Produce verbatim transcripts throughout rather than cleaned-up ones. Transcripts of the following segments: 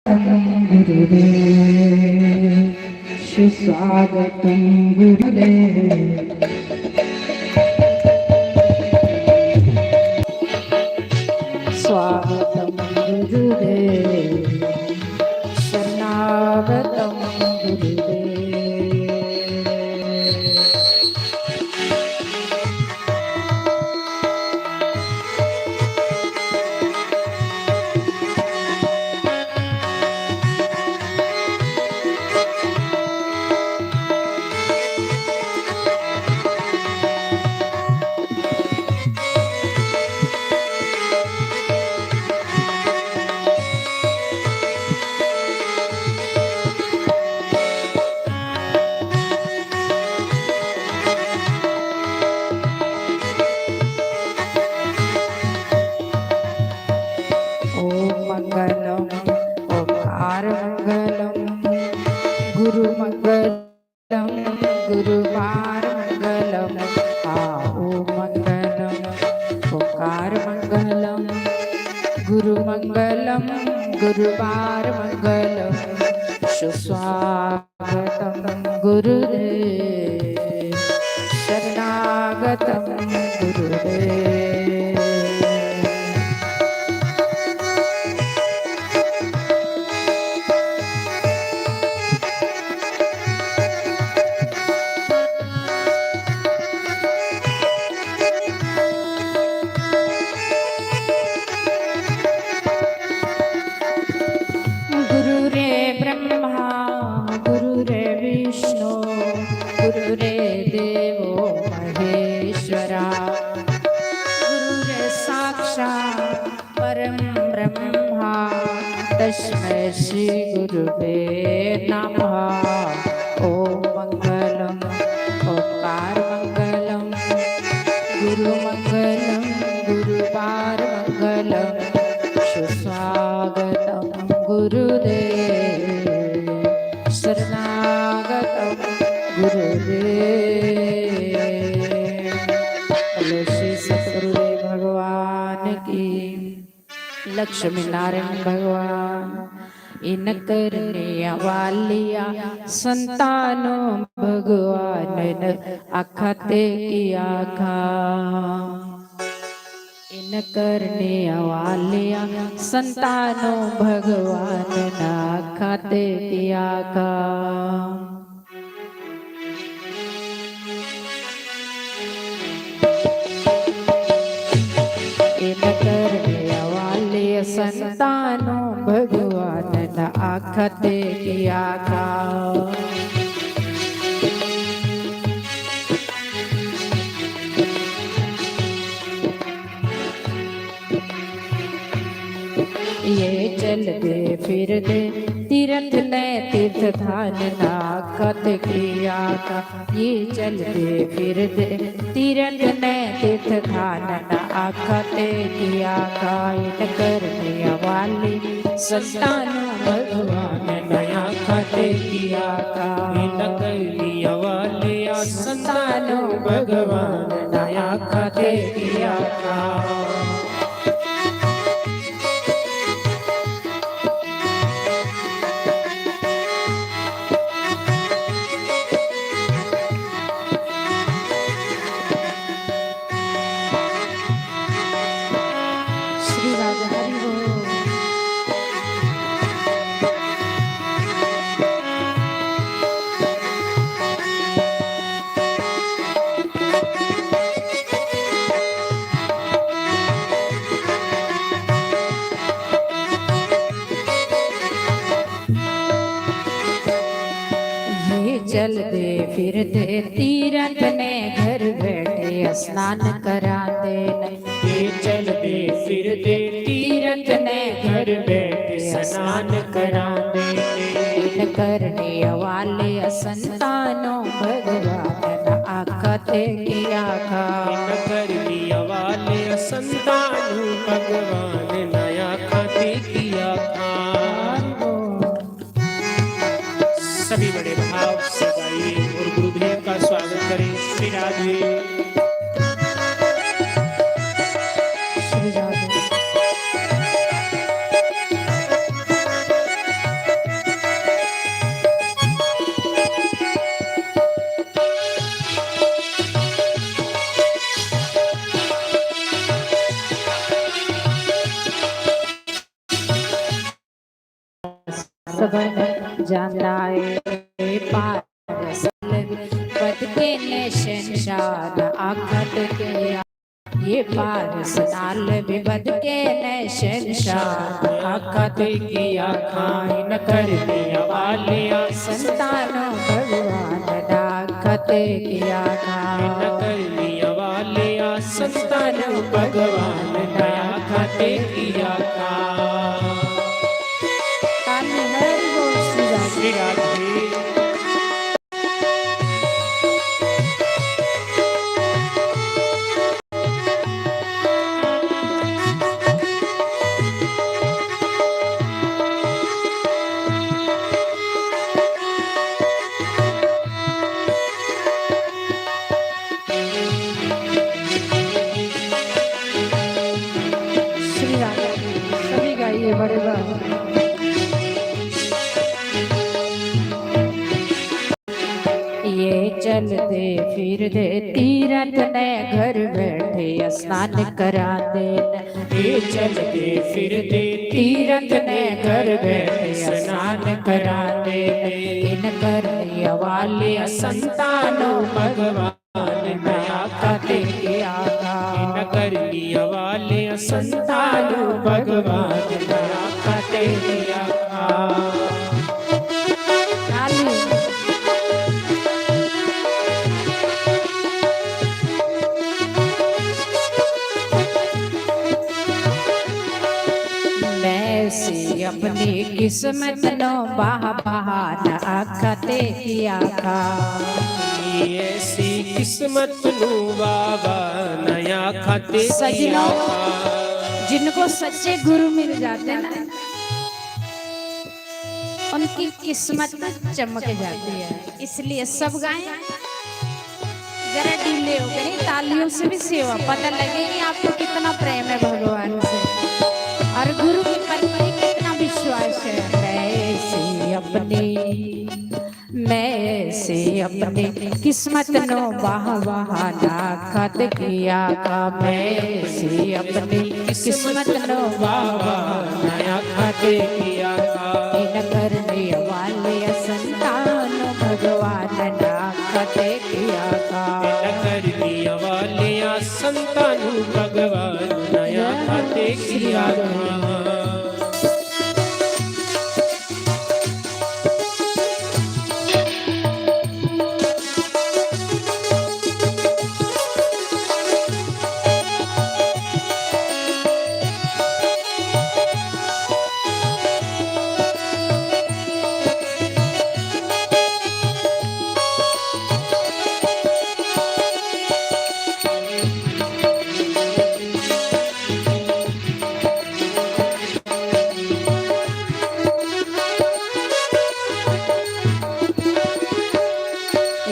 गुरुदेव, सुस्वागतं गुरुदेव। स्वागतं गुरुदेव, शरणागतं गुरुदेव। ॐ मङ्गलम् ओंकार मङ्गलम् गुरुमङ्गलम् गुरुवार मङ्गलम्। आ ॐ मङ्गलम् ओंकार मङ्गलम् गुरुमङ्गलम् गुरुवार मङ्गलम्। सुस्वागतं गुरुदेव, शरणागतं गुरुदेव। गुरु रे ब्रह्मा, गुरु रे विष्णु, गुरु रे देवो महेश्वरा, गुरु रे साक्षात् परं ब्रह्मा, तस्मै श्री गुरुवे नमः। ॐ मङ्गलम् ओंकार मङ्गलम् गुरुमङ्गलम् गुरुवार मङ्गलम्। सुस्वागतं गुरुदेव, शरणागतं गुरुदेव। बोलो श्री सतगुरुदेव भगवान की। लक्ष्मी नारायण भगवान। इन करने वालिया संतानो भगवान ने आखा ते की आखा। इन करने वालिया संतानो भगवान ने आखा ते की आखा। इन करने वाले संतानो भगवान न आखते की आखा। ये चलते फिरते तीरथ ने तीर्थ धान ना आखत किया का। ये चलते फिरते तीरथ ने तीर्थ धान ना आखत किया का। इन करने वाली संतानो भगवान नया खते किया का। इन करने वाली संतानो भगवान नया खते किया का। श्री राधा हरि बोल। ये चलते फिरते तीरथ ने घर बैठे स्नान कराते ने। ये चलते फिरते तीरथ ने घर बैठे स्नान कराते ने। इन करने वाले संतानो भगवान आखते की आखा। इन करने वाले संतानो भगवान नया खाते की आखा। सभी बड़े भाव से गाइए और गुरुदेव का स्वागत करें। श्री राधे। श्री राधे। बन जांदा ऐ। पारस नाल बध के ने शहंशाह, आखा ते किया। ये पारस नाल भी बध के ने शहंशाह, आखा ते किया। खाइन करनिया वालिया संतानों भगवान, आखा ते किया। खाइन करनिया वालिया संतानों भगवान, आखा ते किया। ताली हरि बोल श्री राधे। श्री राधे। श्री राधे। सभी गाइए, बड़े बा-, ये चलदे फिरदे तीरथ ने, घर बैठे स्नान करांदे ने। ये चलदे फिरदे तीरथ ने, घर बैठे स्नान करांदे ने। इन करनिया वाले संतानों भगवान, आखा ते किया। इन करनिया वाले संतानों भगवान, आखा ते किया। ताली। मैं सी अपनी किस्मत नो बाह बहान, आखा ते किया। ऐसी किस्मत नू बाबा, आखा ते सजनों, किया। जिनको सच्चे गुरु मिल जाते ना, उनकी किस्मत चमक जाती है। इसलिए सब गाएं। जरा ढीले हो गए, तालियों से भी सेवा, पता लगे कि आपको कितना प्रेम है भगवान से और गुरु के प्रति कितना विश्वास है। मैं सी अपनी, मैं सी अपनी किस्मत नो बाह बहान, आखा ते किया। मैं सी अपनी किस्मत नो बाह बहान, आखा ते किया। इन करनिया वाले संतानों भगवान, आखा ते किया। इन करनिया वाले संतानों भगवान, आखा ते किया।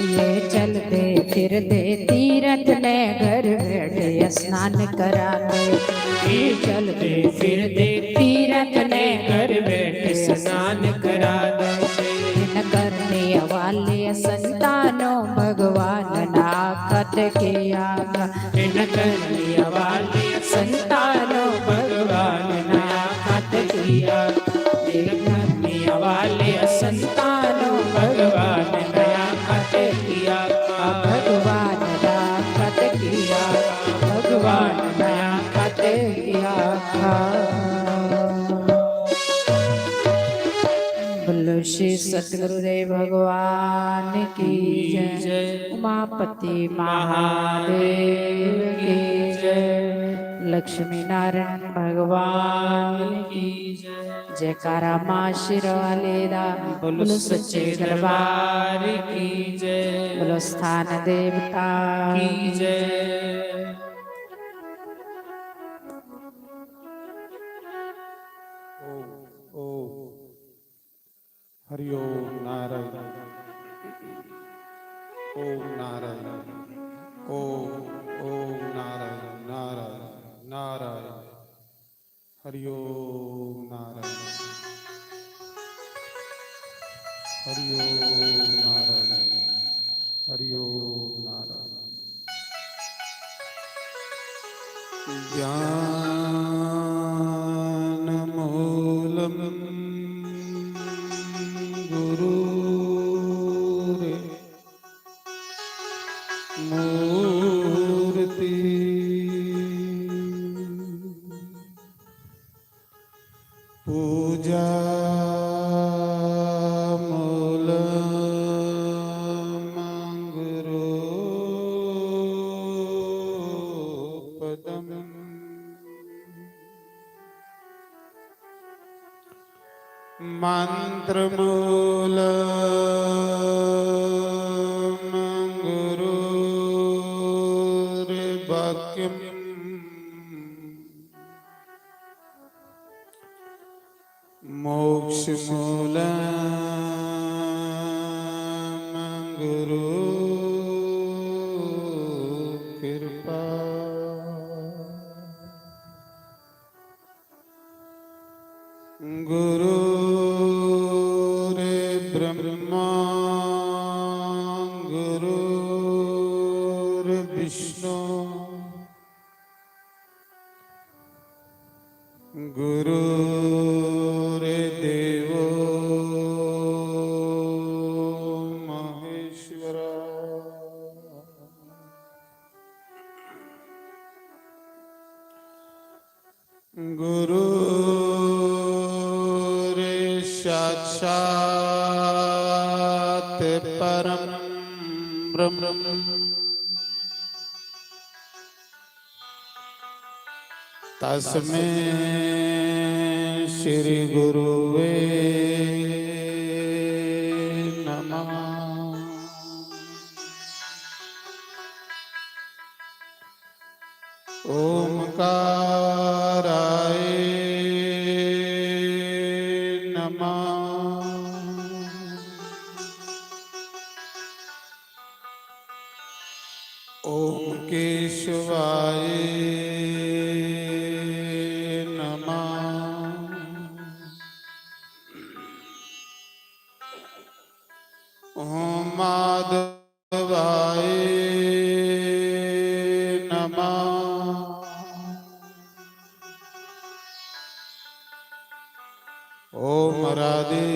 ये चलदे फिरदे तीरथ ने, घर बैठे स्नान करांदे। ये चलदे फिरदे तीरथ ने, घर बैठे स्नान करांदे। इन करनिया वाले संतानों भगवान, आखा ते किया। इन करनिया वाले संतानों भगवान, आखा ते किया। इन करनिया वाले संतानों भगवान, आखा ते किया। भगवान, आखा ते किया। भगवान, आखा ते किया। बोलो श्री सतगुरुदेव भगवान की जय। जय। उमापति महादेव की जय। लक्ष्मी नारायण भगवान की जय। जयकारा माँ शेरावाली दा। बोलो बोलो सच्चे सच्चे दरबार दरबार की जय। बोलो स्थान देवता की जय। ओम, ओम। हरि ओम नारायण। ओम नारायण। ओम, ओम नारायण, नारायण, नारायण। हरि ओम नारायण। हरि ओम नारायण। हरि ओम नारायण। ज्ञानमूलम् गुरुर्मूर्ति। पूजा मूलं गुरोपदम्। मन्त्रमूलं गुरोर्वाक्यम्। मोक्षमूलं गुरु कृपा। गुरुर्ब्रह्मा गुरुर्विष्णु गुरुर्देवो महेश्वरा। गुरुर्साक्षात् परं ब्रह्म। तस्मै श्री गुरुवे नमः। ओमकाराय नमः। ओम केशवाय नमः। ओम माधवाय नमः। ओम राधे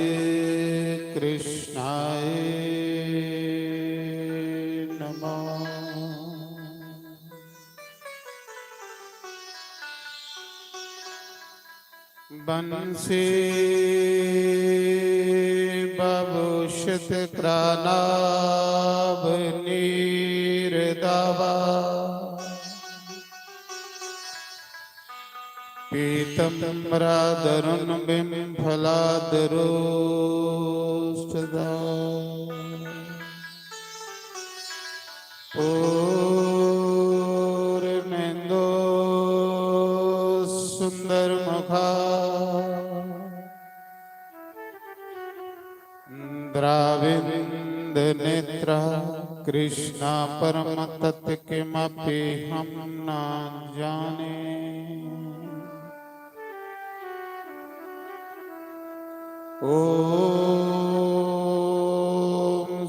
कृष्णाय नमः। बंसी बभूषित करानाभनीरदावा पीतम्बरादरुणबिम्फलादरोष्ठदा। पूर्णेन्दु सुन्दरमुखा द्राविन्द नेत्रा कृष्णा परम तत्व किमपि हम ना जाने। ओम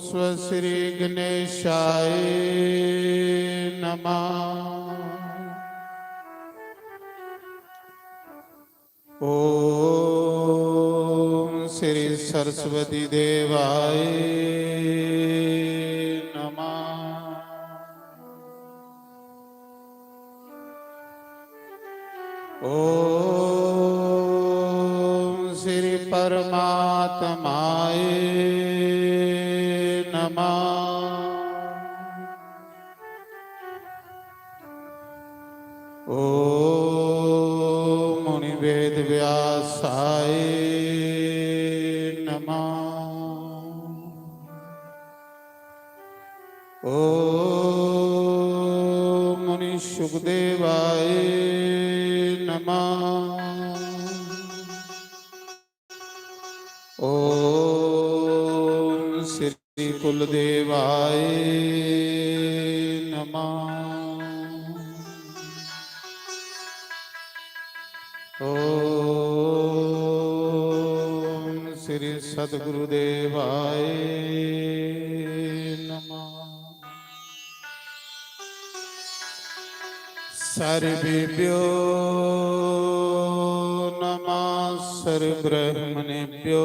स्व श्री गणेशाय नमः। ओम श्री सरस्वती देवाय नमः। ओम श्री परमात्माय नमः। ओम मुनि वेद व्यासाय नमः। ओम मुनि सुखदेवाय नमः। ओम श्री कुलदेवाय नमः। ओम श्री सद्गुरुदेवाय नमः। सर्वेभ्यो नमः। सर्वब्रह्मणेभ्यो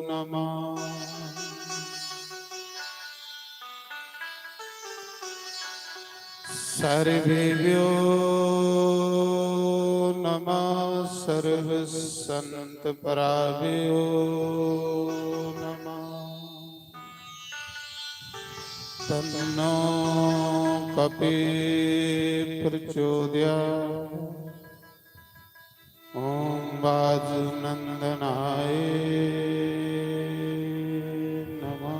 नमः। सर्वेभ्यो नमः। सर्वसंतपराभ्यो नमः। तन्नो कपि प्रचोदयात्। ॐ वायुनन्दनाय नमः।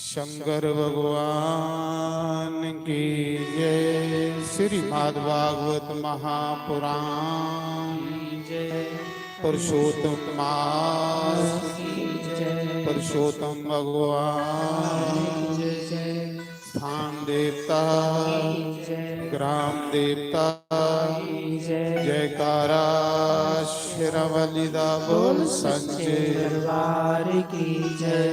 शंकर भगवान की जय। श्रीमद् भागवत महापुराण। जय। पुरुषोत्तम मास। जय। पुरुषोत्तम भगवान। जय। स्थान देवता, जय। ग्राम देवता, जय। जयकारा शेरां वाली दा बोल सच्चे दरबार की जय।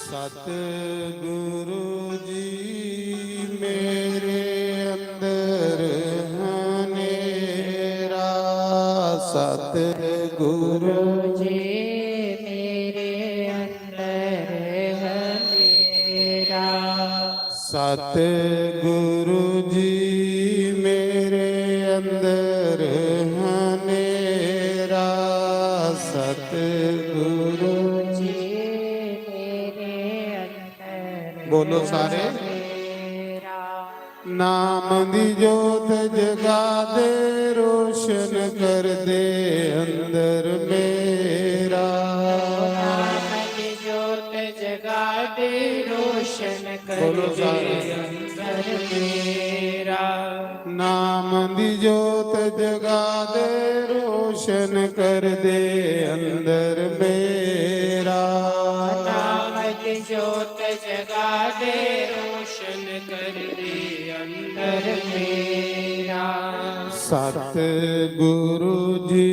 सतगुरु जी मेरे अंदर हनेरा, सतगुरु जी मेरे अंदर हनेरा। सतगुरु जी मेरे अंदर हनेरा, सतगुरु जी मेरे अंदर बोलो सारे। हनेरा। नाम दी जोत जगा दे, रोशन कर दे अंदर मेरा। नाम दी जोत जगा दे, रोशन कर बोलो दे सारे। अंदर मेरा। नाम दी जोत जगा दे, रोशन कर दे अंदर मेरा। नाम दी जोत जगा दे, रोशन कर दे अंदर मेरा। सतगुरु जी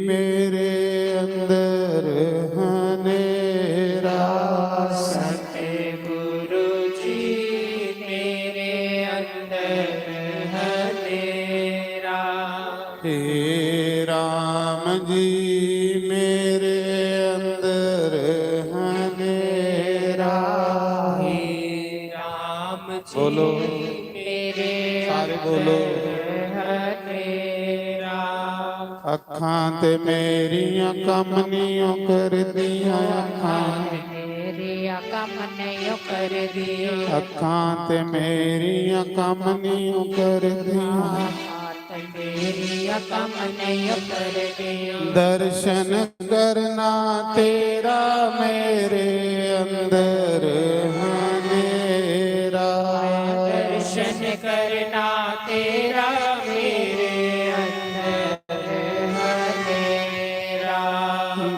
मेरे अंदर हनेरा। सतगुरु जी मेरे अंदर हनेरा। हे राम जी मेरे अंदर हनेरा। हे राम जी बोलो। मेरे सारे बोलो। अंदर हनेरा। अखां ते मेरियां कम निं ओ करदियां अखां। मेरियां कम निं ओ करदियां। अखां ते मेरियां कम निं ओ करदियां। अखां ते मेरियां कम निं ओ करदियां। दर्शन करना तेरा मेरे अंदर हनेरा। दर्शन करना तेरा मेरे अंदर हनेरा।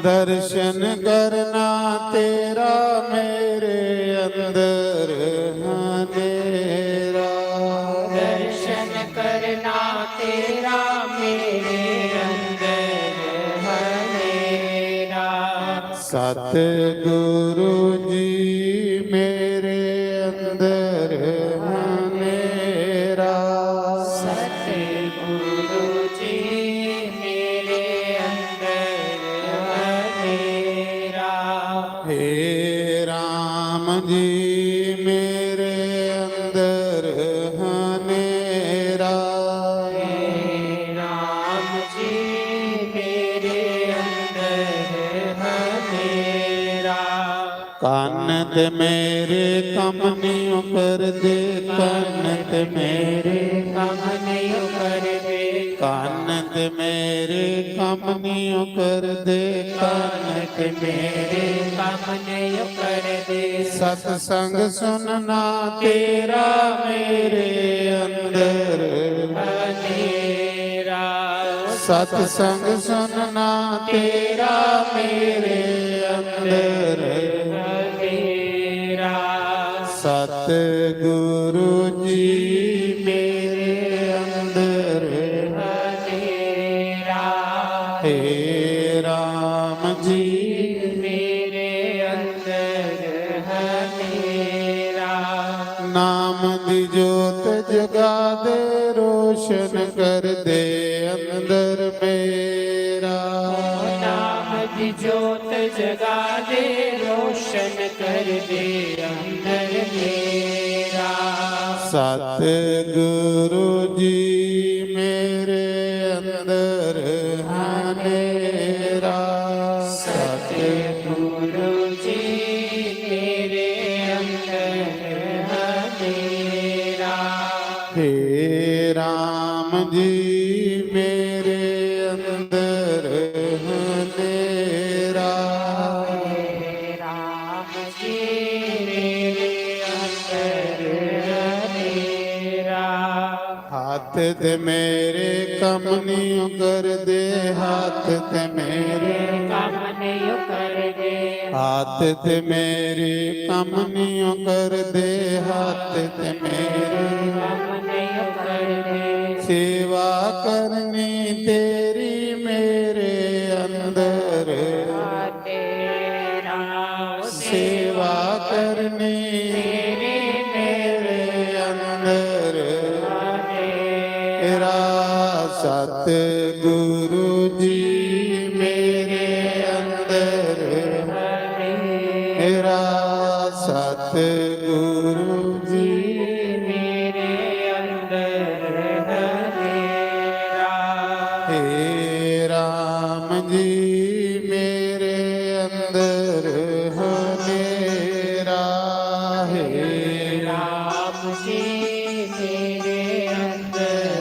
दर्शन करना तेरा मेरे अंदर हनेरा। दर्शन करना तेरा मेरे अंदर हनेरा। सतगुरु जी मेरे अंदर हनेरा। सतगुरु जी मेरे अंदर हनेरा। हे राम जी मेरे अंदर हनेरा। हे राम जी मेरे अंदर हनेरा। कन ते मेरे कम निं ओ करदे, कन ते मेरे कम निं ओ करदे। कन ते मेरे कम निं ओ करदे, कन ते मेरे कम निं ओ करदे। सतसंग सुनना तेरा मेरे अंदर हनेरा। सतसंग सुनना तेरा मेरे अंदर हनेरा। सतगुरु जी मेरे अंदर हनेरा। हे जी मेरे अंदर हनेरा। नाम दी जोत जगा दे, रोशन कर दे अंदर मेरा। नाम दी जोत जगा दे, रोशन कर दे अंदर मेरा। सतगुरु जी मेरे अंदर हनेरा। सतगुरु जी मेरे अंदर हनेरा। हे राम जी मेरे अंदर हनेरा। हे राम जी मेरे अंदर हनेरा। हाथ ते मेरे कम नहीं कर दे, हाथ ते मेरे कम नहीं कर दे। हाथ ते मेरे कम नहीं कर दे, हाथ ते मेरे कम नहीं कर दे। सेवा करनी तेरी मेरे अंदर। तेरा सेवा करनी तेरी मेरे अंदर। तेरा सतगुरु जी मेरे अंदर। तेरा सतगुरु जी मेरे अंदर हनेरा। हे राम जी मेरे अंदर हनेरा। हे राम जी मेरे अंदर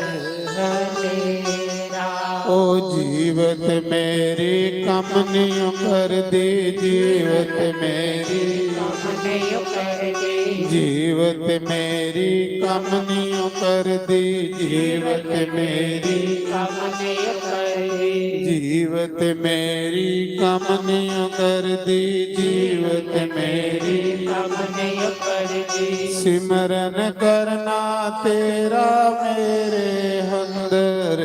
हनेरा। ओ जीवत मेरी कम नहीं कर दे, जीवत मेरी कम नहीं कर दे। जीवत मेरी कम नहीं कर दे, जीवत मेरी कम नहीं कर दे। जीवत मेरी कम नहीं कर दे, जीवत मेरी कम नहीं कर दे। सिमरन करना तेरा मेरे अंदर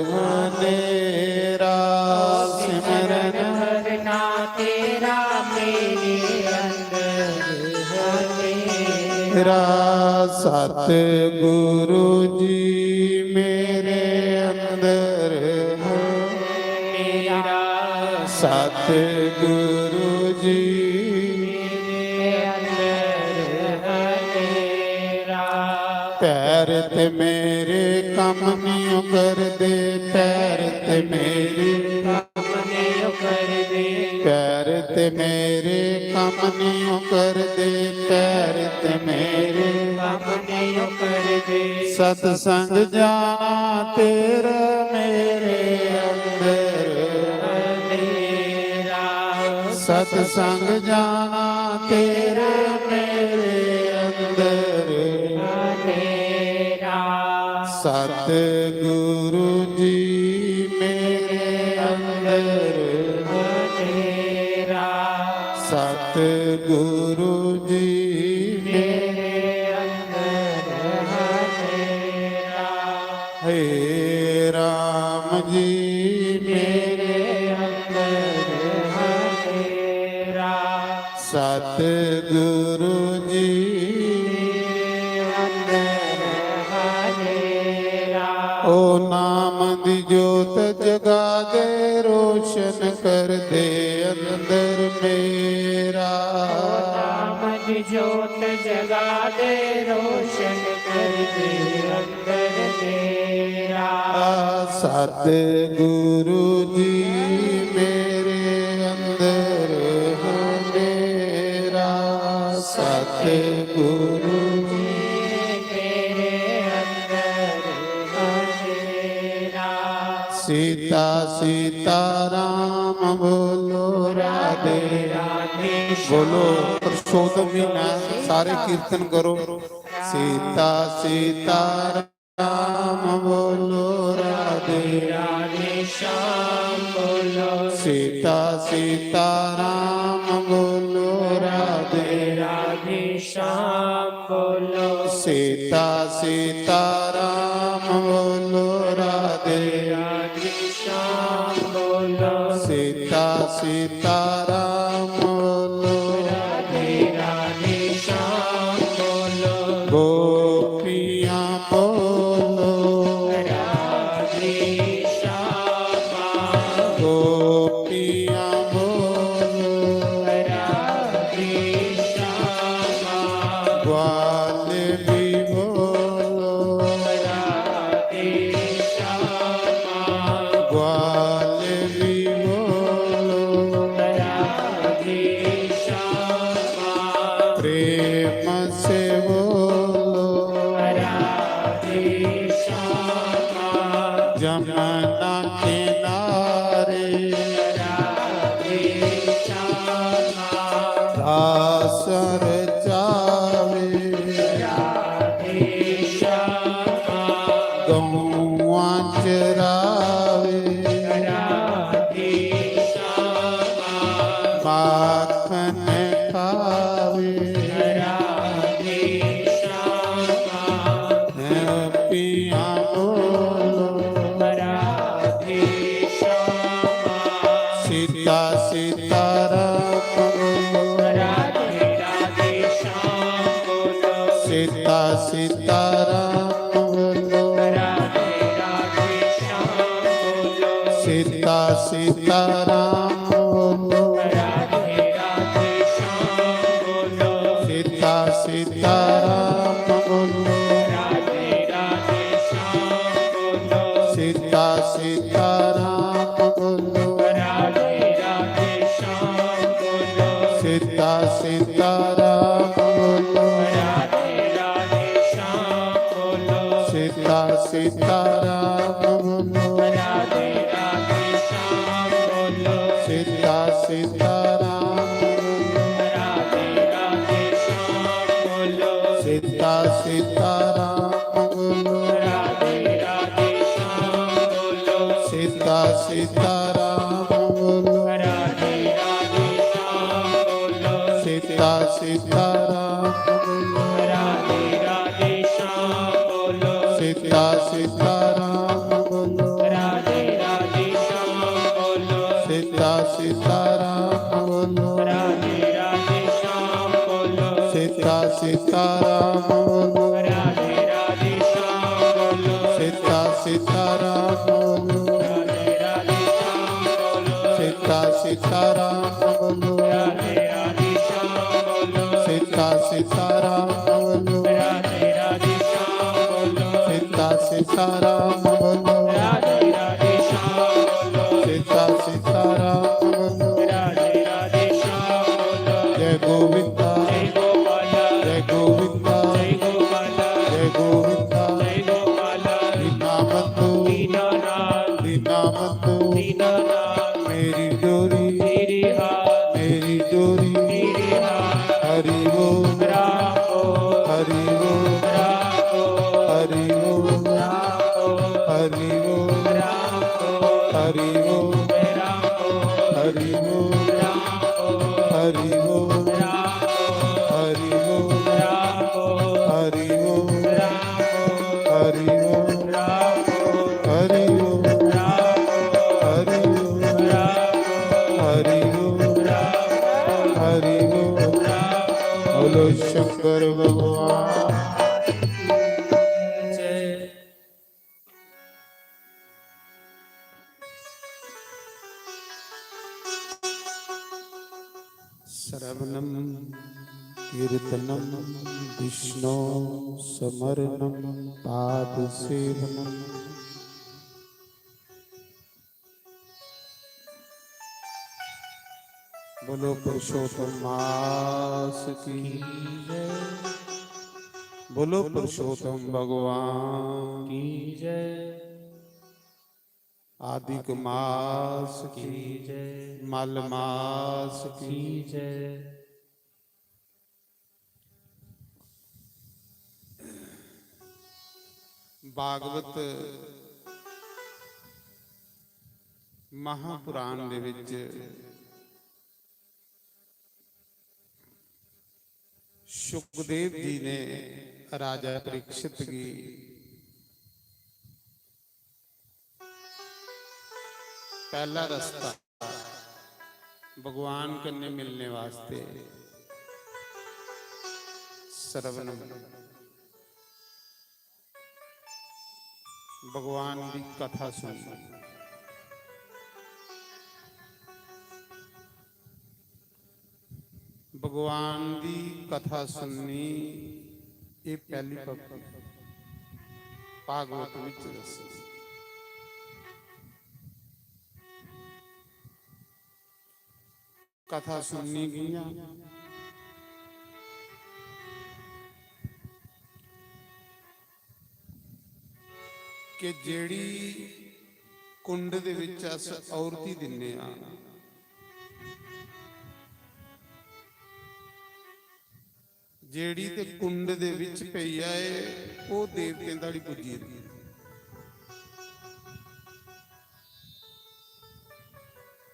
हनेरा। सिमरन करना तेरा मेरे अंदर हनेरा। सतगुरु जी मेरे अंदर हनेरा। सतगुरु जी मेरे अंदर हनेरा। पैर ते मेरे कम नहीं कर दे, पैर ते मेरे कम नहीं कर दे। पैर ते मेरे कम नहीं कर दे, पैर ते मेरे कम नहीं कर दे। सतसंग जाना तेरा मेरे अंदर हनेरा। सतसंग जाना तेरे मेरे अंदर हनेरा। सतगुरु जी मेरे अंदर हनेरा। सतगुरु जी मेरे अंदर हनेरा। हे राम जी मेरे अंदर हनेरा। सतगुरु जी मेरे अंदर हनेरा। ओ नाम दी जोत जगा दे, रोशन कर दे अंदर मेरा। नाम दी जोत जगा दे, रोशन कर दे अंदर मेरा। सतगुरु जी मेरे अंदर हनेरा। सतगुरु जी मेरे अंदर हनेरा। सीता सीता राम बोलो, राधे राधे श्याम। बोलो, पुरुषोत्तम महीना, सारे कीर्तन करो। सीता सीता राम बोलो, राधे राधे श्याम बोलो। सीता सीता राम बोलो, राधे राधे श्याम बोलो। सीता सीता राम बोलो, राधे राधे श्याम बोलो। सीता सीता सीताराम बोलो। राधे राधे श्याम बोलो। गोपियां बोलो। राधे श्याम। गोपियां बोलो। राधे श्याम। ग्वाल भी बोलो। राधे श्याम। ग्वाल भी बोलो। राधे श्याम। प्रेम से बोलो। राधे श्याम। जमुना किनारे। राधे श्याम। दास रचावे। राधे श्याम। गौआं चरावे। राधे श्याम। माखन खावे। राधे श्याम। गोपियां बोलो। राधे श्याम। सीता सीताराम बोलो। राधे राधे श्याम बोलो। सीता सीताराम बोलो। राधे राधे श्याम बोलो। सीता सीताराम बोलो। राधे राधे श्याम बोलो। सीता सीताराम बोलो। राधे राधे श्याम बोलो। सीता सीताराम बोलो। राधे राधे श्याम बोलो। सीता सीताराम बोलो। राधे राधे श्याम बोलो। सीता सीताराम बोलो। राधे राधे श्याम बोलो। सीता सीताराम बोलो। राधे राधे श्याम बोलो। सीता सीताराम बोलो। राधे राधे श्याम बोलो। सीता सीताराम बोलो। राधे राधे श्याम बोलो। सीता सीताराम बोलो। राधे राधे श्याम बोलो। सीता सीताराम बोलो। राधे राधे श्याम बोलो। सीता सीताराम बोलो। राधे राधे श्याम बोलो। सीता सीताराम बोलो। राधे राधे श्याम बोलो। सीता सीताराम बोलो। राधे राधे श्याम बोलो। सीता सीताराम बोलो। राधे राधे श्याम बोलो। सीता सीताराम बोलो। राधे राधे श्याम बोलो। सीता सीताराम बोलो। राधे राधे श्याम बोलो। सीता सीताराम बोलो। राधे राधे श्याम बोलो। जय गोविंदा। जय गोपाला। जय गोविंदा। जय गोपाला। जय गोविंदा। जय गोपाला। दीना बंधु। दीनानाथ। दीना बंधु। दीनानाथ। मेरी डोरी। मेरी हाथ। मेरी डोरी। मेरी हाथ। हरि बोल। राम बोल। हरि बोल। राम बोल। हरि बोल। राम बोल। हरि बोल। राम बोल। हरि बोल। राम बोल। हरि बोल। राम बोल। हरि बोल। राम बोल। हरि बोल। राम बोल। हरि बोल। हरि बोल। हरि बोल। राम बोल। हरि बोल। राम बोल। हरि बोल। राम बोल। हरि बोल। हरि बोल। हरि बोल। राम बोल। बोलो शंकर भगवान। जय। श्रवणम कीर्तनम विष्णु स्मरणम पाद सेवनम। बोलो पुरुषोत्तम मास की जय। बोलो पुरुषोत्तम भगवान की जय। आदिक मास की जय। मल मास की जय। भागवत महापुराण दे विच शुकदेव जी ने राजा परीक्षित गी पहला रस्ता भगवान कन्नै मिलने वास्ते श्रवण, भगवान दी कथा सुननी। भगवान दी कथा सुननी, एह् पैह्ली पक्की भागवत विच दस्सी। कथा सुननी कि'यां? कि जेह्ड़ी कुंड दे विच अस औरती दिन्ने आं, जेह्ड़ी ते कुंड दे विच पेई जाए, ओह् देवतें धोड़ी पुज्जी जंदी।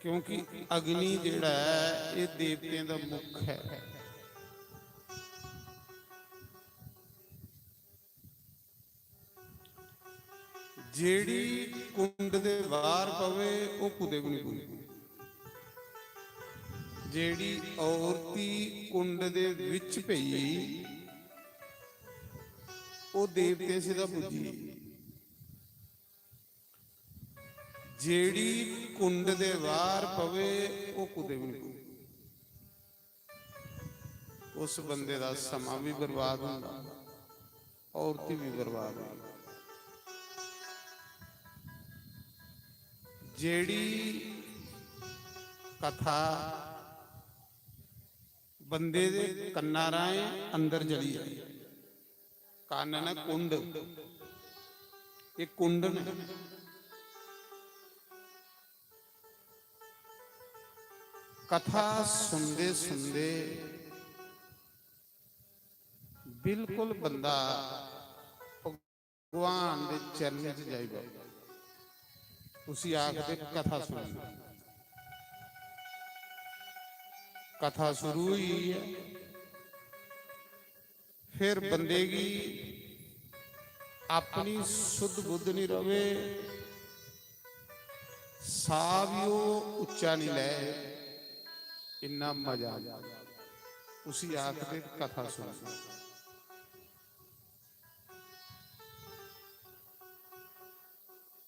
क्योंकि अग्नि जेह्ड़ा ऐ, एह् देवतें दा मुख ऐ। जेह्ड़ी कुंड दे बाह्र पवे, ओह् कुतै बी निं पुजदी। जेह्ड़ी औरती कुंड दे विच पेई, ओह् देवतें सिद्धा पुज्जी। जेह्ड़ी कुंड दे बाह्र पवे, ओह् कुतै बी निं पुजदी। उस बंदे दा समां भी बर्बाद होंदा, औरती भी बर्बाद होंदी। जेह्ड़ी कथा बंदे दे कन्ना राहें अंदर चली जाए, कन्न न कुंड, एह् कुंड न। कथा सुनदे सुनदे बिल्कुल बंदा भगवान दे चरणें च जाई बड़दा। उसी आखदे कथा सुनना। कथा शुरू होई गेई ऐ, फिर बंदे गी अपनी सुध बुध नहीं रवे, साह भी ओह् उच्चा नहीं लै, इन्ना मजा आंदा। उसी आखदे कथा सुनना।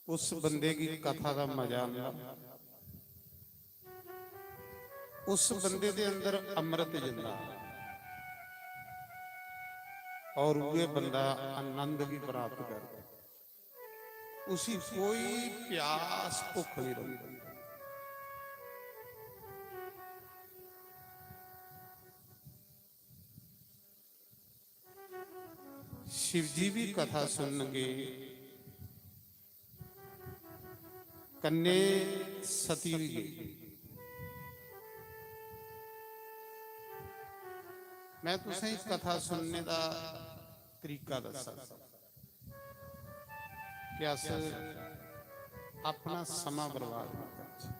उस बंदे गी कथा दा मजा आंदा, उस बंदे दे अंदर अमृत जंदा और उए बंदा आनंद भी प्राप्त करदा। उसी कोई प्यास भुख नहीं रौंदी। शिव जी भी कथा सुनन गए, कन्ने सती भी गई। मैं तुसें कथा सुनने दा तरीका दस्सा कि अस अपना समां बर्बाद ना करचै।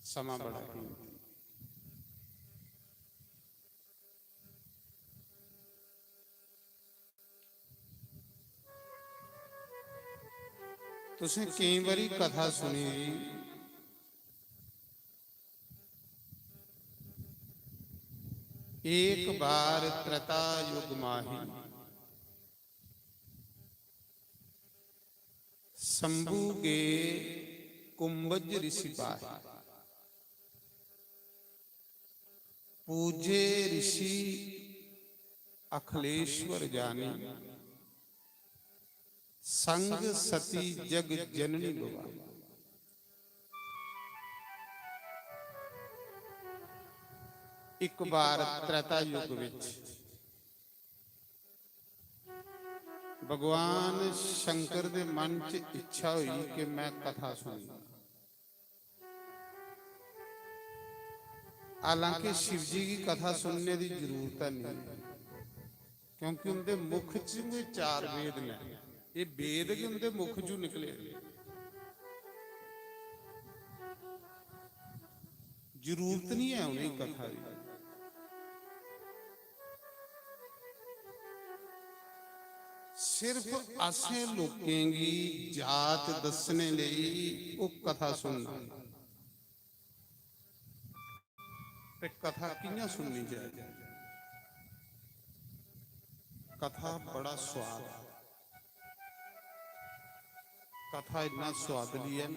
समां बड़ा कीमती। तुसें केईं बारी कथा सुनी दी, एक बार त्रेता युग माही, शंभू गे कुंभज ऋषि पाही। पूजे ऋषि अखिलेश्वर जानी, संग सती जग जननी भवानी। एक बार त्रेता युग विच भगवान शंकर दे मन च इच्छा हुई कि मैं कथा सुनना। हालांकि शिव जी की कथा सुनने की जरूरत नहीं, क्योंकि उनके मुख च भी चार वेद ने। ये वेद भी उनके मुख चों निकले। जरूरत नहीं है उन्हें कथा की। सिर्फ असें लोकें गी जात दस्सने लेई ओह् कथा सुनना। ते कथा कि'यां सुननी चाहिदी? कथा बड़ा स्वाद, कथा इन्ना स्वादली ऐ,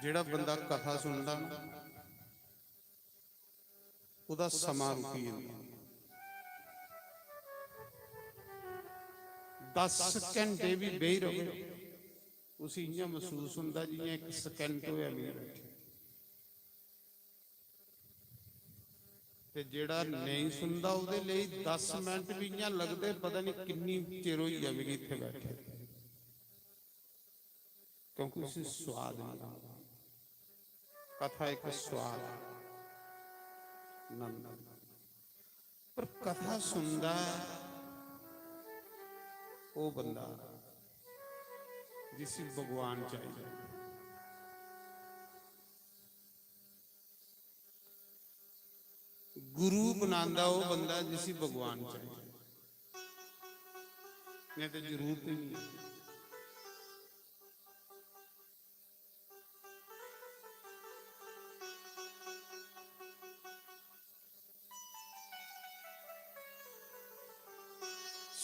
जेह्ड़ा बंदा कथा सुनदा ना, ओह्दा समां रुकी जंदा। दस घैंटे बी बेही र'वै, उसी इ'यां मसूस होंदा जि'यां इक second होआ मिगी बैठे। ते जेह्ड़ा नेईं सुनदा, ओह्दे लेई दस मिंट बी इ'यां लगदे, पता निं किन्नी चिर होई गेआ मिगी इत्थै बैठे दे। क्योंकि उसी स्वाद नहीं आता। कथा एक स्वाद, नंद। पर कथा सुनदा है वो बंदा जिसी भगवान चाहिए। गुरु बनांदा वो बंदा जिसी भगवान चाहिए, नहीं तो जरूरत ही नहीं।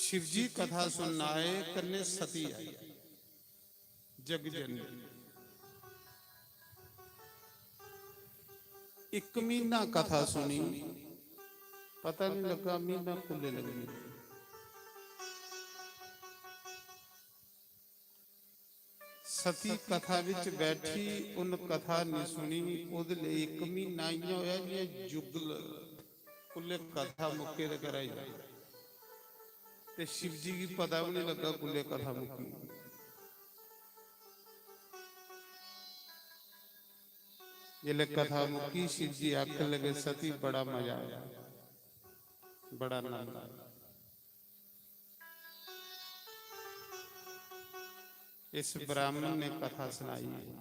शिवजी कथा सुनना आए, कन्ने सती आई, जग जननी। इक महीना कथा सुनी, पता नहीं लगा महीना कुल्ले लगी। सती कथा विच बैठी, उन कथा नहीं सुनी। ओदे लेई इक महीना इ'यां होया जि'यां जुगल कुल्ले कथा मुक्के ते कराई। ते शिव जी गी पता भी नहीं लगा कुल्ले कथा मुक्की। जिसले कथा मुक्की, शिव जी आखन लगे, "सती, बड़ा मजा आया, बड़ा आनंद आया।" इस ब्राह्मण ने कथा सुनाई है।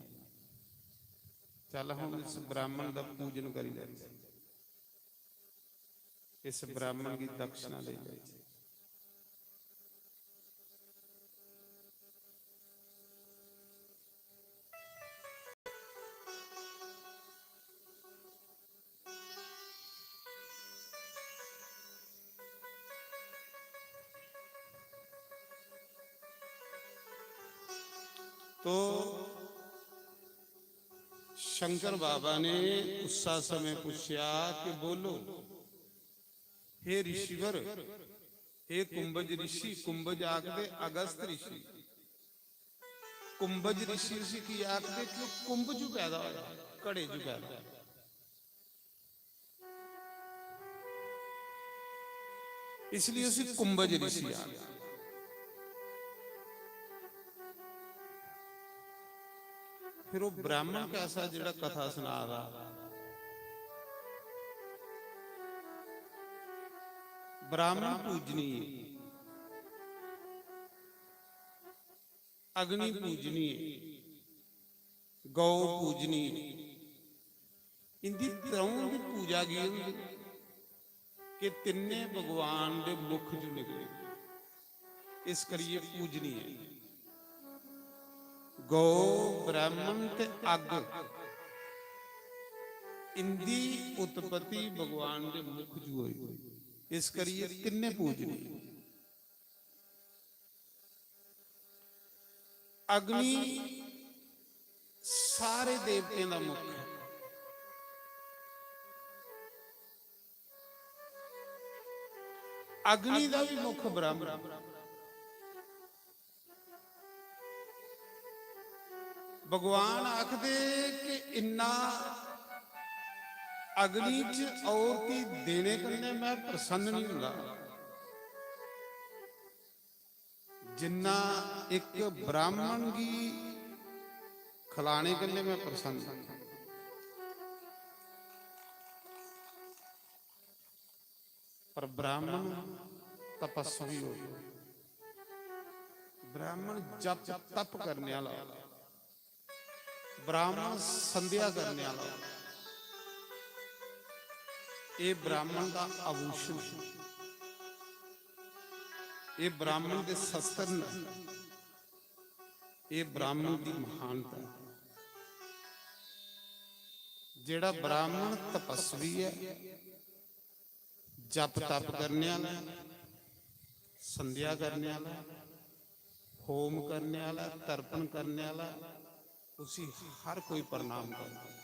चल, हम इस ब्राह्मण का पूजन करी लैते, इस ब्राह्मण की दक्षिणा ले लैते। तो शंकर बाबा ने उस समय पूछा कि बोलो, हे ऋषिवर, हे कुंभज ऋषि, कुंभज आखदे अगस्त ऋषि, कुंभज ऋषि उसी की आखदे कि ओह् कुंभ चू पैदा होया, घड़े चू पैदा होया। इसलिए उसी कुंभज ऋषि आखदे। फिर वो ब्राह्मण कैसा जेड़ा कथा सुना दा? ब्राह्मण पूजनीय, अग्नि पूजनीय, गौ पूजनीय, इंदी त्रऊं दी पूजा की होंदी कि तिन्ने भगवान दे मुख चों निकले, इस करिए पूजनीय। गौ, ब्राह्मण ते अग्ग, इंदी उत्पत्ति भगवान दे मुख चों होई, इस करिए तिन्ने पूजनीय। अग्नि सारे देवतें दा मुख है। अग्नि दा भी मुख ब्रह्म। भगवान आखदे कि इन्ना अग्नि च आहुति देने कन्नै मैं प्रसन्न नहीं हुंदा। जिन्ना इक ब्राह्मण गी खलाने कन्नै मैं प्रसन्न आं। पर ब्राह्मण तपस्वी हो, ब्राह्मण जप तप करने वाला, ब्राह्मण संध्या करने वाला, ये ब्राह्मण का आभूषण है, ये ब्राह्मण के शस्त्र न, ये ब्राह्मण की महानता है। जेह्ड़ा ब्राह्मण तपस्वी ऐ, जप तप करने आह्ला ऐ, संध्या करने आह्ला ऐ, होम करने आह्ला ऐ, तर्पण करने आह्ला ऐ, उसी हर कोई प्रणाम करदा।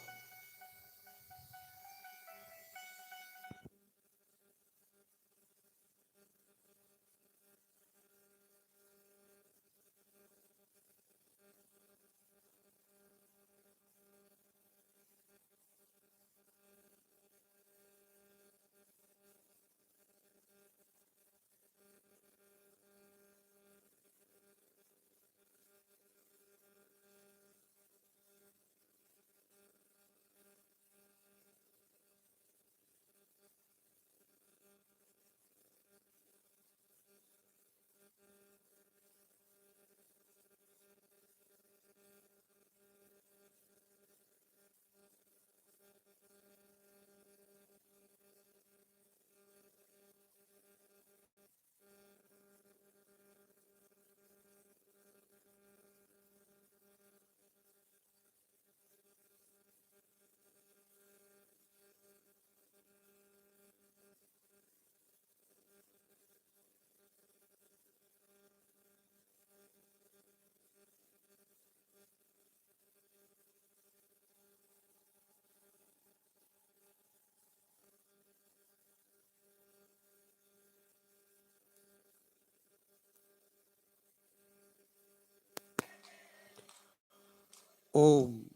ओम।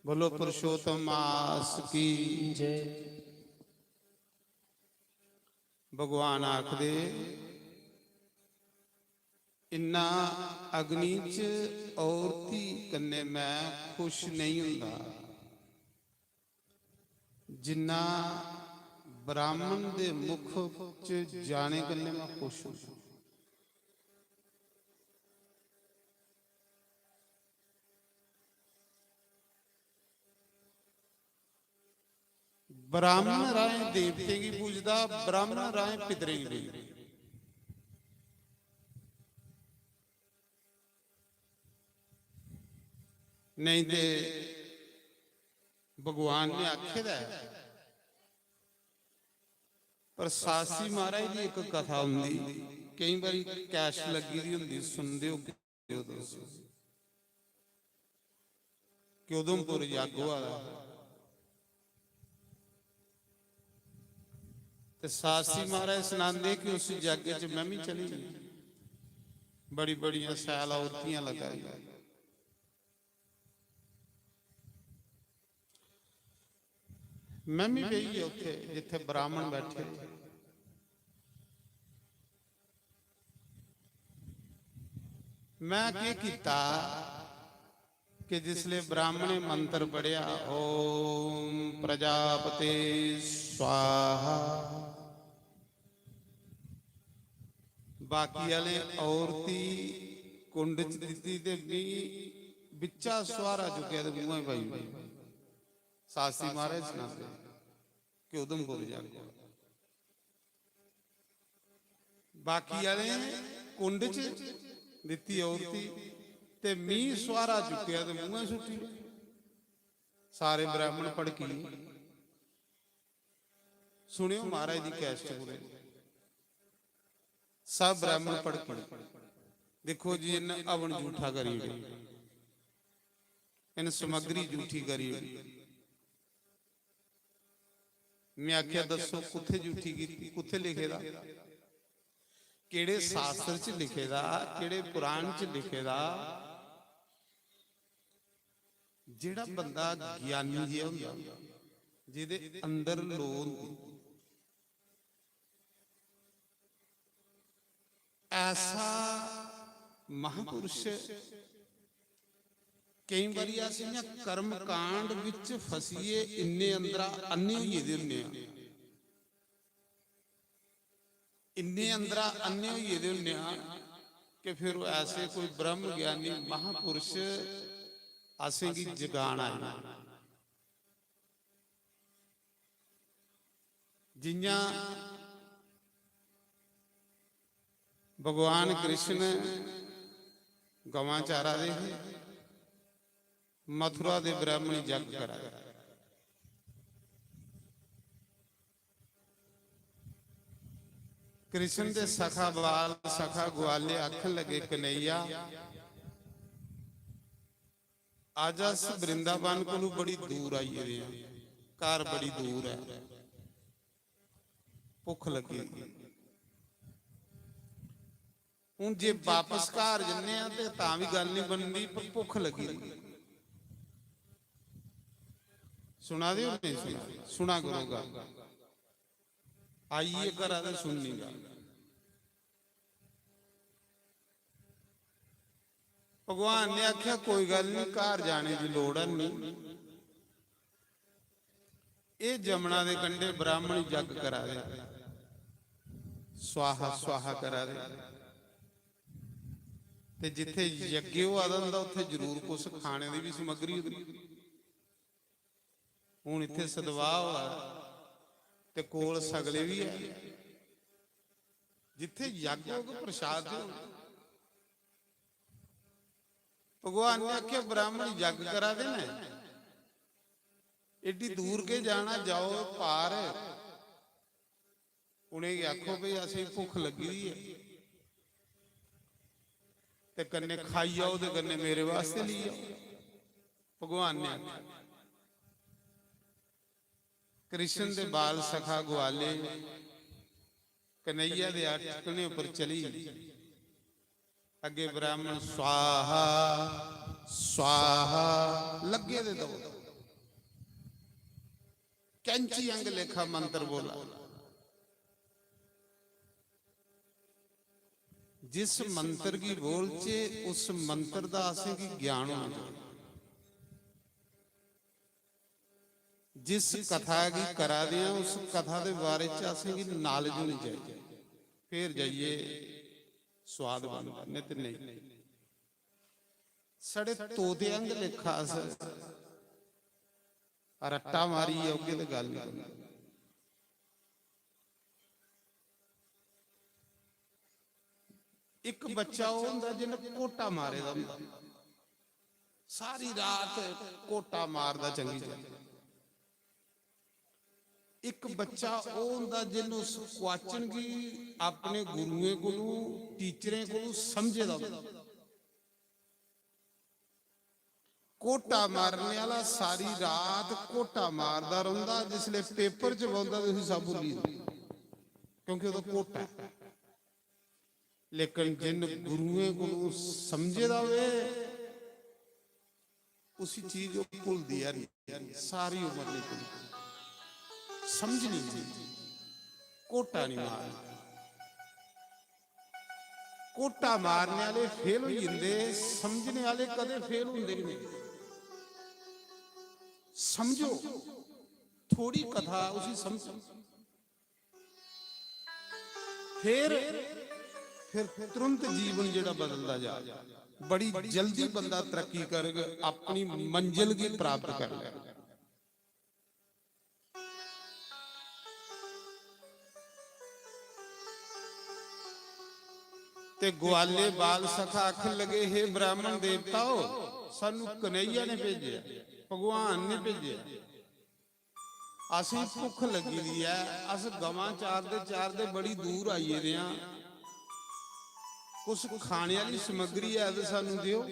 बोलो पुरुषोत्तम मास की जय। भगवान आखदे, "इन्ना अग्नि च औरती कन्नै मैं खुश नेईं होंदा, जिन्ना ब्राह्मण दे मुख च जाने कन्नै मैं खुश होंदा।" ब्राह्मण राहें देवतें गी पूजदा, ब्राह्मण राहें पितरें गी पूजदा। नेईं ते भगवान ने आखे दा ऐ, पर सासी महाराज दी इक कथा होंदी, केईं बारी कैश लग्गी दी होंदी, सुनदे हो। कि उधमपुर जग होआ दा। ते सासी महाराज सनांदे कि उस जग च में भी चली गेई, बड़ी बड़ियां सैल औरतियां लगा दियां। में भी बेही गे उत्थे जित्थे ब्राह्मण बैठे। मैं केह् कीता कि जिसले ब्राह्मणे मंत्र पढ़ेआ, "ओम प्रजापते स्वाहा", बाकी आह्ले औरती कुंड च दित्ती ते मी बिच्चा सुहारा चुक्केआ ते मुंहै च पाई ओड़ी। सासी महाराज सनांदे कि उधमपुर जागो। बाकी आह्ले कुंड च दित्ती औरती ते मी सुहारा चुक्केआ ते मुंहै सुट्टी। सारे ब्राह्मण भड़की गे। सुनेओ महाराज दी कैसेट कुतै। सब ब्राह्मण भड़की गे। दिक्खो जी, इन्न हवन झूठा करी ओड़ेआ, इन्न समग्री झूठी करी ओड़ी। में आखेआ, "दस्सो, कुत्थै झूठी कीती, कुत्थै लिखे दा, केह्ड़े शास्त्र च लिखे दा, केह्ड़े पुराण च लिखे दा?" जेह्ड़ा बंदा ज्ञानी जेहा होंदा, जेह्दे अंदर लो होंदी, ऐसा महापुरुष, केईं बारी अस इ'यां कर्म कांड बिच फसियै इन्ने अंदरा अन्ने होई गेदे होन्ने आं, इन्ने अंदरा अन्ने होई गेदे होन्ने आं कि फिर ओह् ऐसे कोई ब्रह्म ज्ञानी महापुरुष असेंगी जगान आई जंदे। जि'यां भगवान कृष्ण गवां चारा दे हे, मथुरा दे ब्राह्मण जग करा दे। कृष्ण दे सखा बाल, सखा ग्वाले आखन लगे, "कन्हैया, अज्ज अस वृंदावन कोलू बड़ी दूर आई गेदे आं, घर बड़ी दूर ऐ, भुक्ख लग्गी दी।" हून जे बापस घर जन्ने आं ते तां बी गल्ल निं बनदी, पर भुक्ख लग्गी दी। सुना दे ओ नेईं सुना दे? सुना करो गल्ल। आइयै घरा ते सुननी गल्ल। भगवान ने आखेआ, "कोई गल्ल निं, घर जाने दी लोड़ है निं।" एह् जमुना दे कंढे ब्राह्मण जग करा दे, स्वाहा स्वाहा करा दे। ते जित्थै यज्ञ होआ दा होंदा, उत्थै जरूर कुछ खाने दी बी समग्री होंदी। हून इत्थै सदवाह होआ दा ते कोल सगले बी है। जित्थै यज्ञ होग, प्रसाद ते होना। भगवान ने आखेआ, "ब्राह्मण जग करा दे न, एड्डी दूर के जाना, जाओ पार।" उ'नेंगी आखो, "भई, असेंगी भुक्ख लग्गी दी ऐ, ते कन्नै खाई आओ ते कन्नै मेरे वास्ते लेई आओ।" भगवान ने आखेआ। कृष्ण दे बाल सखा ग्वाले कन्हैया दे अटकने उप्पर चली। अग्गे ब्राह्मण स्वाहा स्वाहा लग्गे दे दो, कैंची अंग लेखा मंत्र बोला। जिस मंत्र गी बोलचे, उस मंत्र दा असेंगी ज्ञान होना चाहिए। जिस कथा गी करा दे आं, उस कथा दे बारे च असेंगी knowledge होनी चाहिए, फिर जाइयै स्वाद बनदा, नेईं ते नेईं। साढ़े तोते अंग लेखा अस रट्टा मारियै औगे ते गल्ल निं बनदी। इक बच्चा ओह् होंदा जिन्न घोटा मारे दा होंदा, सारी रात घोटा मारदा चंगी चाल्ली। इक बच्चा ओह् होंदा जिन्न उस क्वाचन गी अपने गुरुएं कोलू, टीचरें कोलू समझे दा होंदा। घोटा मारने आह्ला सारी रात घोटा मारदा रौंह्दा, जिसलै पेपर च बौंह्दा ते उसी सब भुल्ली जंदा, क्योंकि ओह्दा घोटा ऐ। लेकिन जिन गुरुएं कोलू समझे दा होए, उसी चीज ओह् भुलदी ऐ निं, सारी उम्र निं भुलदी। समझ निं औंदी, घोटा निं मारदा। घोटा मारने आह्ले फेल होई जंदे, समझने आह्ले कदें फेल होंदे गै नेईं। समझो, थोड़ी कथा उसी समझो, फिर फिर तुरंत जीवन जेह्ड़ा बदलदा जा, बड़ी जल्दी बंदा तरक्की करग, अपनी मंजिल गी प्राप्त कर लेग। ते ग्वाले बाल सखा आखन लगे, "हे ब्राह्मण देवताओ, सानू कन्हैया ने भेजेआ, भगवान ने भेजेआ। असें भुक्ख लग्गी दी ऐ, अस गवां चारदे चारदे बड़ी दूर आई गेदे आं। कुछ खाने आह्ली समग्री ऐ ते सानू देओ।"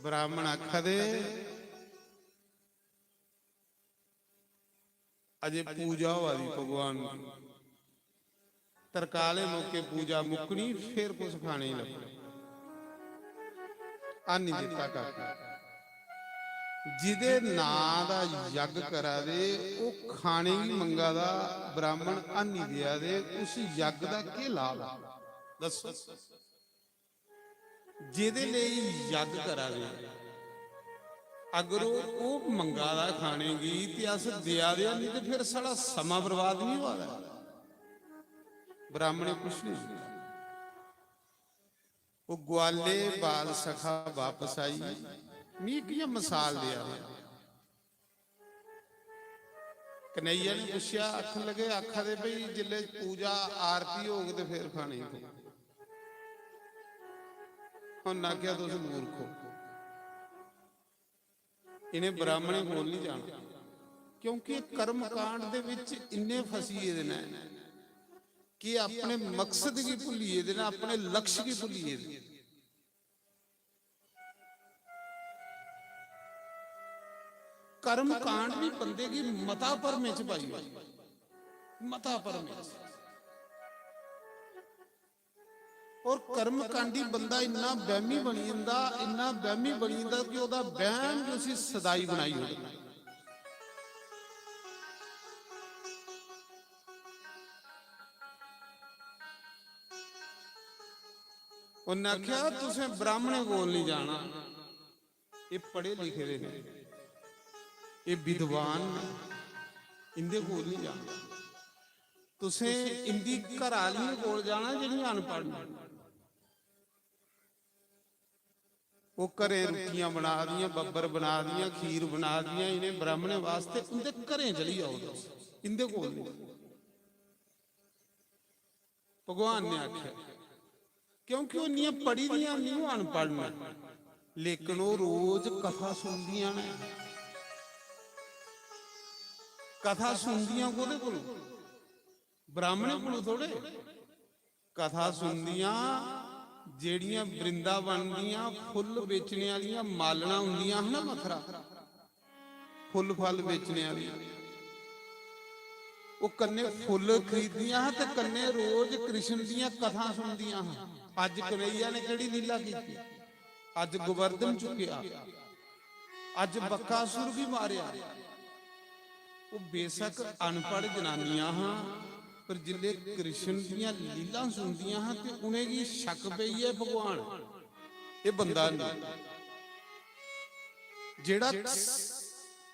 ब्राह्मण आखा दे, "अजे पूजा होआ दी भगवान दी, तरकाले मौके पूजा मुक्कनी, फिर कुछ खाने गी लब्भना।" आनी दित्ता काका। जिदे नां दा यज्ञ करा दे, ओह् खाने गी मंगा दा, ब्राह्मण आनी देआ दे, उस यज्ञ दा केह् लाभ ऐ? दस्सो। जेह्दे लेई यज्ञ करा दे, अगर ओह्, ओह् मंगा दा खाने गी ते अस देआ दे आं, नेईं ते फिर साढ़ा समां बर्बाद निं होआ दा? ब्राह्मणे कुछ निं सुनेआ। ओह् ग्वाले बाल सखा बापस आई, मी कि'यां मसाल देआ दे? कन्हैया ने पुच्छेआ, आखन लगे, आखा दे, "भई, जिसलै पूजा आरती होग ते फिर खाने गी थ्होग।" उन्न आखेआ, "तुस मूर्ख ओ, इ'नें ब्राह्मणें कोल नहीं जाना, क्योंकि कर्म कांड दे विच इन्ने फसी गेदे न कि अपने मकसद गी भुल्ली गेदे न, अपने लक्ष्य गी भुल्ली गेदे न। कर्म कांड भी बंदे गी मता भरमे च पाई ओड़दा, मता भरमे च। और कर्मकांडी बंदा इन्ना वैमी बनी जंदा, इन्ना वैमी बनी जंदा कि ओह्दा वैम भी उसी सदाई बनाई ओड़दा। उन्नै आखेआ, "तुसें ब्राह्मणें कोल नहीं जाना, एह् पढ़े लिखे दे न, एह् विद्वान न, इंदे कोल नहीं जाना। तुसें इंदी घरा आह्लियें कोल जाना, जेह्ड़ियां अनपढ़ न।" ओह् घरें रुट्टियां बना दियां, बब्बर बना दियां, खीर बना दियां, इ'नें ब्राह्मणें वास्ते, उं'दे घरें चली जाओ तुस, इं'दे कोल निं। भगवान ने आखेआ, क्योंकि ओह् इन्नियां पढ़ी दियां निं, ओह् अनपढ़ न, लेकिन ओह् रोज कथा सुनदियां न। कथा सुनदियां कोह्दे कोल? ब्राह्मणें कोल थोड़े। कथा सुनदियां, जेह्ड़ियां वृंदावन दियां फुल्ल बेचने आह्लियां मालना होंदियां हा ना, मथरा फुल्ल फल बेचने आह्लियां, ओह् कन्नै फुल्ल खरीददियां हा ते कन्नै रोज कृष्ण दियां कथां सुनदियां हा। अज्ज कन्हैया ने केह्ड़ी लीला कीती? अज्ज गोवर्धन चुक्केआ, अज्ज बकासुर गी मारेआ। ओह् बेशक अनपढ़ जनानियां हां, पर जिसलै कृष्ण दियां लीलां सुनदियां हां ते उ'नेंगी शक पेई गेआ, भगवान, एह् बंदा नेईं। जेह्ड़ा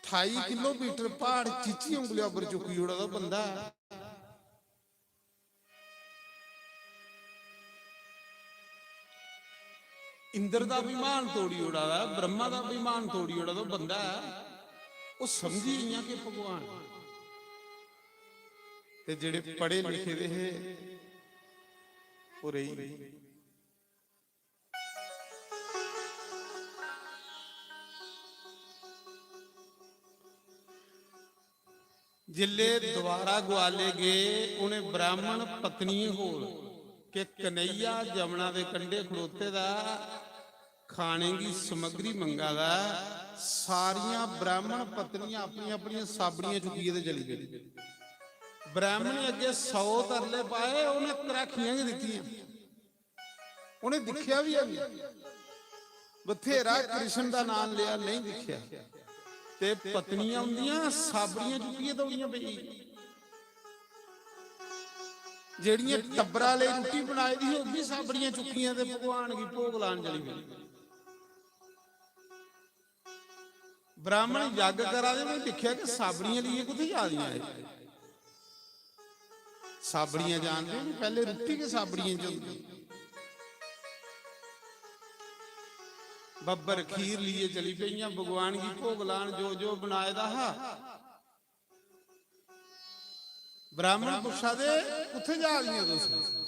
ठाई किलोमीटर प्हाड़ चीची उंगलिया पर चुक्की ओड़ा दा बंदा ऐ। इंद्र दा विमान तोड़ी ओड़ा दा, ब्रह्मा दा विमान तोड़ी ओड़ा दा बंदा ऐ, ओह् समझी गेइयां कि भगवान। ते जेह्ड़े पढ़े लिखे दे हे, ओह् रेही गे। जिसलै दोबारा ग्वाले गे, उ'नें ब्राह्मण पत्नियें कोल कि कन्हैया जमुना दे कंढे खड़ोते दा, खाने गी समग्री मंगा दा ऐ। सारियां ब्राह्मण पत्नियां अपनियां अपनियां साबड़ियां चुक्कियै ते चली पेई। ब्राह्मण अग्गें सौ तरले पाए, उ'नें कराखियां गै दित्तियां। उ'नें दिक्खेआ बी हैनी, बथेरा कृष्ण दा नाम लेआ, नेईं दिक्खेआ। ते पत्नियां उंदियां साबड़ियां चुक्कियै दौड़ियां पेई। जेह्ड़ियां टब्बरा लेई रुट्टी बनाई दी ही, ओह् बी साबड़ियां चुक्कियां ते भगवान गी भोग लान चली पेई। ब्राह्मण यज्ञ करा दे, उ'नें दिक्खेआ कि साबड़ियां लेइयै कुत्थै जा दियां एह्? साबड़ियां जानदे न, पैह्ले रुट्टी गै साबड़ियें च होंदी। बब्बर खीर लेइयै चली पेइयां, भगवान गी भोग लान जो जो बनाए दा हा। ब्राह्मण पुच्छा दे, "कुत्थै जा दियां तुस?"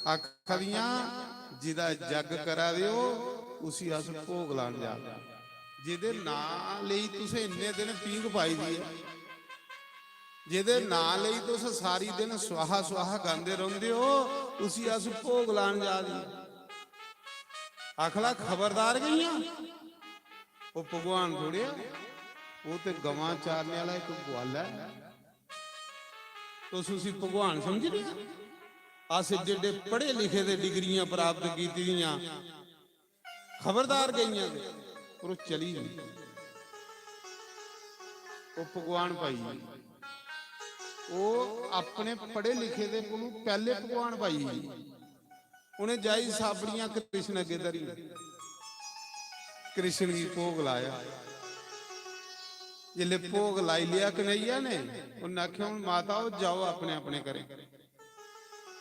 आखा दियां, "जिदा जग करा दे ओ, उसी अस भोग लान जा दे। जेह्दे नां लेई तुसें इन्ने दिन पींघ पाई दी ऐ, जेह्दे नां लेई तुस सारी दिन स्वाहा स्वाहा गांदे रौंह्दे ओ, उसी अस भोग लान जा दे।" आखला, "खबरदार गेइयां, ओह् भगवान थोड़े आ, ओह् ते गवां चारने आह्ला इक ग्वाला ऐ।" तुस उसी भगवान समझी लेआ? अस एड्डे एड्डे पढ़े लिखे दे, डिग्रियां प्राप्त कीती दियां, खबरदार गेइयां ते, पर ओह् चली गेई। ओह् भगवान पाई गेई। ओह् अपने पढ़े लिखे दे कोलू पैह्ले भगवान पाई गेई। उ'नें जाई साबड़ियां कृष्ण अग्गें धरी, कृष्ण गी भोग लाया। जिसलै भोग लाई लेआ कन्हैया ने, उन्नै आखेआ, "हून माता, ओह् जाओ अपने अपने घरें।"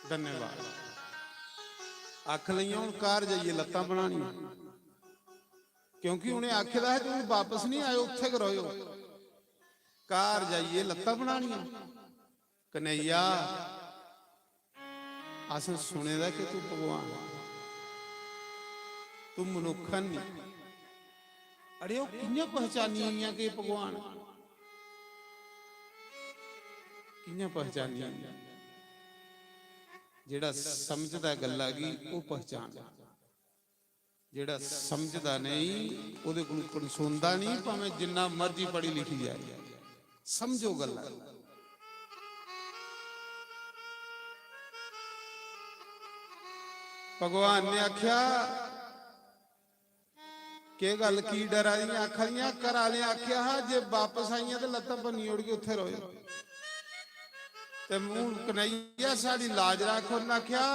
धन्यवाद। आखन लगियां, "हून घर जाइयै लत्तां बनानियां।" क्योंकि उ'नें आखे दा हा कि "हून बापस निं आएओ, उत्थै गै र'वेओ।" घर जाइयै लत्तां बनानियां। कन्हैया, असें सुने दा कि तू भगवान, तू मनुक्ख है निं। अड़ेओ, कि'यां पहचानी इ'यां कि भगवान? कि'यां पहचानी? जेह्ड़ा समझदा गल्ला गी, ओह् पहचान। जेह्ड़ा समझदा नेईं, ओह्दे कोल कनसोंदा नेईं, भामें जिन्ना मर्जी पढ़ी लिखी जाए। समझो गल्ला। भगवान ने आखेआ, "केह् गल्ल, की डरा दियां?" आखा दियां, "घरा आह्लें आखेआ हा जे बापस आइयां ते लत्तां भन्नी ओड़गे, उत्थै र'वो।" ते हून कन्हैया साढ़ी लाज रक्ख। उन्नै आखेआ,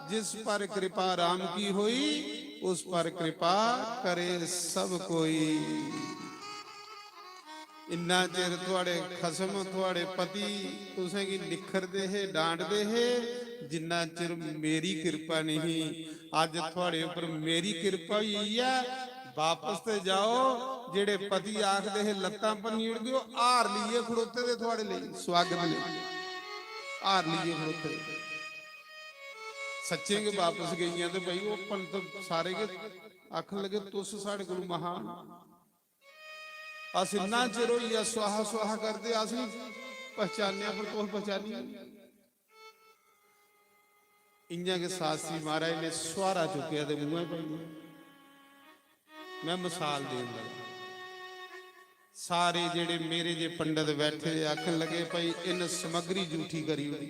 "जिस पर कृपा राम की होई, उस पर कृपा करे सब कोई।" इन्ना चिर थुआड़े खसम, थुआड़े पति तुसेंगी निक्खरदे हे, डांटदे हे, जिन्ना चिर मेरी किरपा नेईं ही। अज्ज थुआड़े उप्पर मेरी किरपा होई गेई ऐ, बापस ते जाओ। जेड़े पति आखदे हे, "लत्तां भन्नी ओड़गे," ओह् हार लेइयै खड़ोते दे थुआड़े लेई, सुआगत लेई हार लेइयै खड़ोते दे। सच्चें गै बापस गेइयां ते भाई, ओह् पंत सारे गै आखन लगे, "तुस साढ़े कोल महान।" अस इन्ना चिर होई गेआ स्वाहा स्वाहा करदे, अस नहीं पहचानेआ, पर तुस पहचानी। इ'यां गै शास्त्री महाराज ने सुहारा चुक्केआ ते मुंहै पाई ओड़ेआ। मैं मसाल देन लगा। सारे जेड़े मेरे जे पंडित बैठे दे आखन लगे, "भाई, इन्न समग्री जूठी करी ओड़ी।"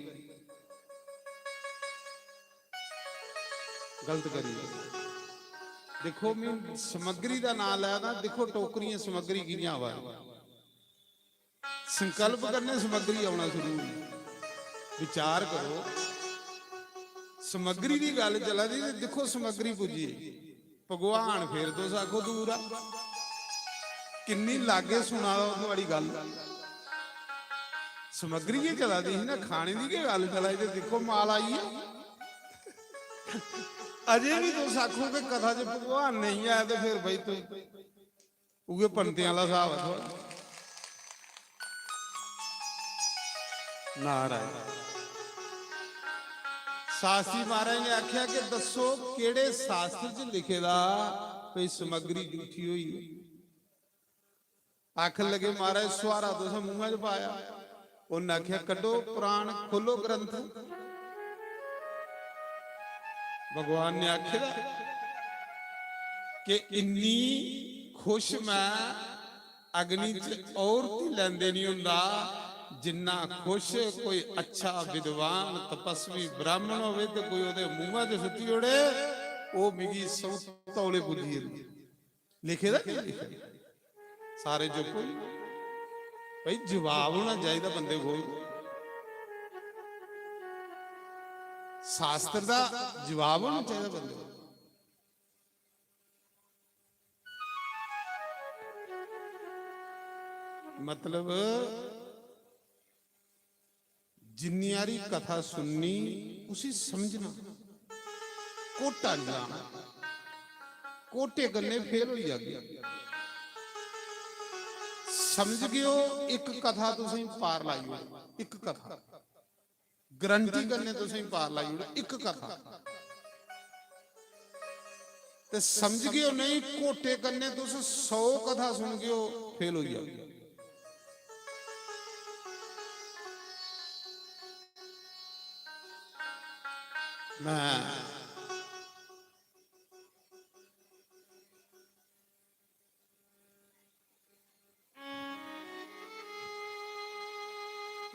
गलत करी ओड़ी। दिक्खो, मैं समग्री दा नांऽ लै तां दिक्खो, टोकरियां समग्री कि'यां आवा दी। संकल्प कन्नै समग्री औना शुरू होई। विचार करो, समग्री दी गल्ल चला दी ते दिक्खो, समग्री पुज्जी। भगवान फिर तुस आखो दूर आ। किन्नी लागे सुना दा थुआड़ी गल्ल। समग्री गै चला दी ही ना, खाने दी गै गल्ल चला दी, ते दिक्खो, माल आई ऐ। अजे बी तुस आखो कि कथा च भगवान नेईं आया, ते फिर भाई, तुस उ'ऐ पंतें आह्ला स्हाब ऐ थुआढ़ा। नारायण। शास्त्री महाराज ने आखेआ कि दस्सो, केह्ड़े शास्त्र च लिखे दा भई समग्री जूठी होई ऐ? आखन लगे, "महाराज, सुहारा तुसें मुंहै च पाया।" उन्न आखेआ, "कड्ढो पुराण, खोलो ग्रंथ।" भगवान ने आखे दा कि इन्नी खुश मैं अग्नि च औरती लैंदे नहीं हुंदा, जिन्ना खुश कोई अच्छा विद्वान तपस्वी ब्राह्मण होवे ते कोई ओदे मुंहा च सुट्टी ओड़े, ओह् मिगी सौ तौले पुज्जी जंदी। लिखे दा नहीं लिखे दा? सारे चुप होई। भाई, जवाब होना चाहिदा बंदे कोल। शास्त्र दा जवाब होना चाहिदा बंदे कोल। मतलब, जिन्नी हारी कथा सुननी, उसी समझना, घोटा निं लाना। घोटे कन्नै फेल होई जागे। समझ गयो, इक कथा तुसें पार लाई ओड़ी, इक कथा गारंटी कन्नै तुसें पार लाई ओड़ी, इक कथा। ते समझ गयो नहीं, घोटे कन्नै तुस सौ कथा सुन गयो, फेल होई जाओ। मैं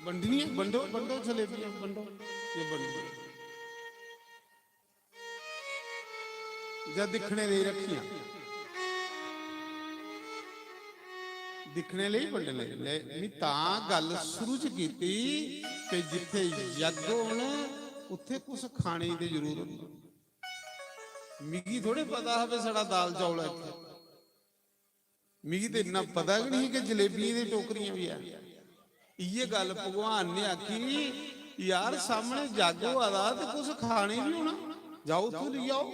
बंडनी है, बंडो, बंडो जलेबियां, बंडो, ये बंडो। जां दिक्खने लेई रक्खियां? दिक्खने लेई, बंडने लेई। मैं तां गल्ल शुरू च कीती कि जित्थे यज्ञ होन, उत्थे कुछ खाने दी जरूर होंदी। मिगी थोड़े पता हा भी साढ़ा दाल चौल ऐ इत्थे। मिगी ते इन्ना पता गै नहीं कि जलेबियें दी टोकरियां बी है। इयै गल्ल भगवान ने आखी, "यार, सामने जग होआ दा ते कुछ खाने बी होना, जाओ उत्थों लेई आओ।"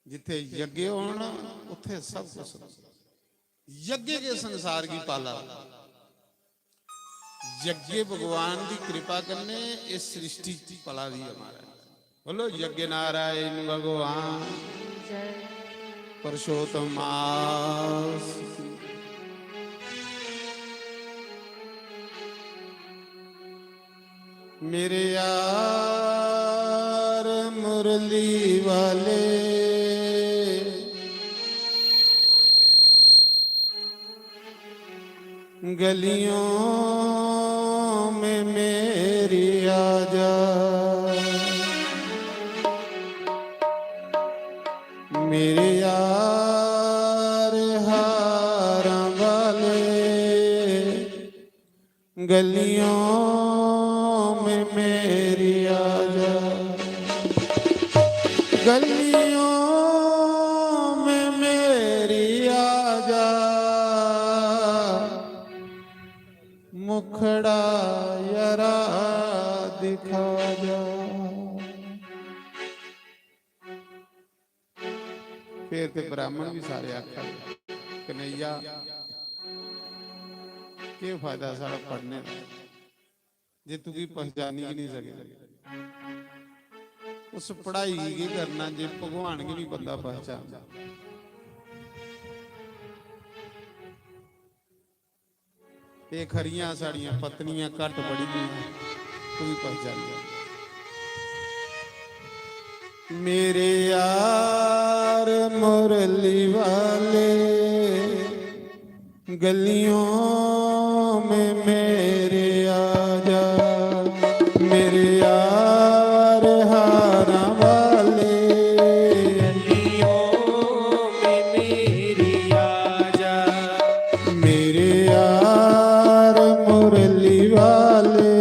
जिथे यज्ञ होन, उत्थे सब कुछ। यज्ञ गै संसार गी पाला। यज्ञ भगवान दी कृपा कन्नै इस सृष्टि च पला दी है महाराज। बोलो, यज्ञ नारायण भगवान। जय। पुरुषोत्तम मास की। मेरे यार मुरली वाले, गलियों में मेरी आजा, मेरे यार हारां वाले, गलियों में मेरी आजा, गलियों में मेरी आजा, मुखड़ा यरा दिखा जा। फिर ते ब्राह्मण भी सारे आखा दे, "कन्हैया, केह् फायदा साढ़ा पढ़ने दा, जे तुगी पहचानी गै नहीं सके? उस पढ़ाई गी केह् करना जे भगवान गी नहीं बंदा पहचानदा?" ते खरियां साड़ियां पत्नियां घट बड़ी दियां, तू भी पहचान जा। मेरे यार मुरली वाले, गलियों में मेरे आजा, मेरे यार हारां वाले, गलियों में मेरी आजा, मेरे यार मुरली वाले,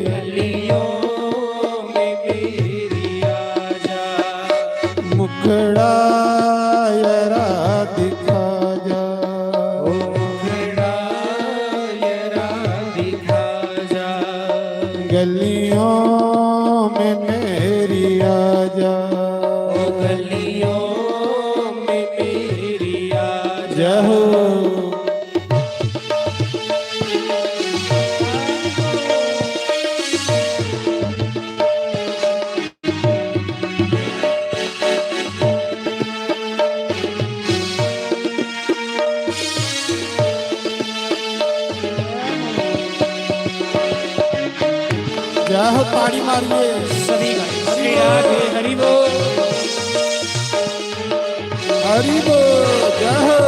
गलियों में मेरी आजा, मुखड़ा यरा दिखा जा, ओ मुखड़ा यरा दिखा जा, गलियों में मेरी आजा, ओ गलियों में मेरी आजा। जय हो। जय हो, ताड़ी मारिए। सभी का श्री राधे, हरि बोल। हरि बोल, जय हो।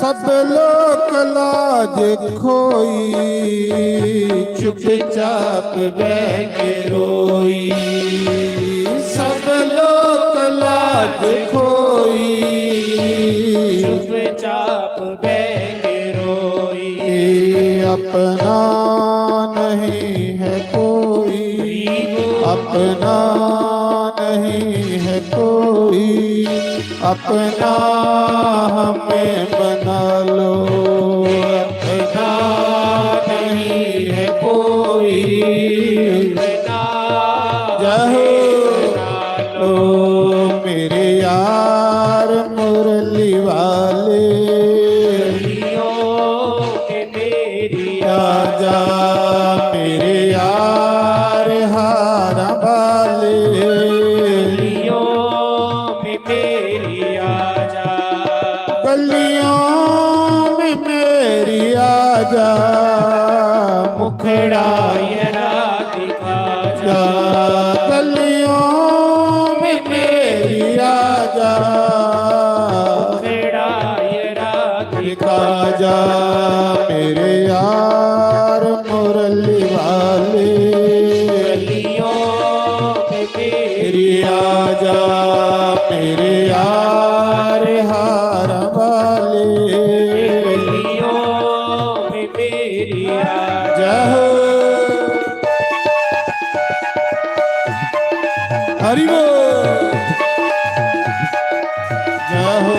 सब लोक लाज खोई, चुपचाप बह के रोई। सब लोक लाज खोई, चुपचाप बह के रोई। ये अपना नहीं है कोई, अपना नहीं है कोई, अपना हमें बना लो। अपना नहीं है कोई, अपना जय हो। बना लो। मेरे यार मुरली वाले, गलियों में मेरी आजा, मेरे यार हार वाले, गलियों में मेरी आजा, गलियों में मेरी आजा, मुखड़ा यरा दिखा जा, गलियों में मेरी आजा। जा मेरे यार मुरली वाले, गलियों में मेरी आजा मेरे यार हार वाले, गलियों में मेरी आजा। जय हो। हरि बोल। जय हो।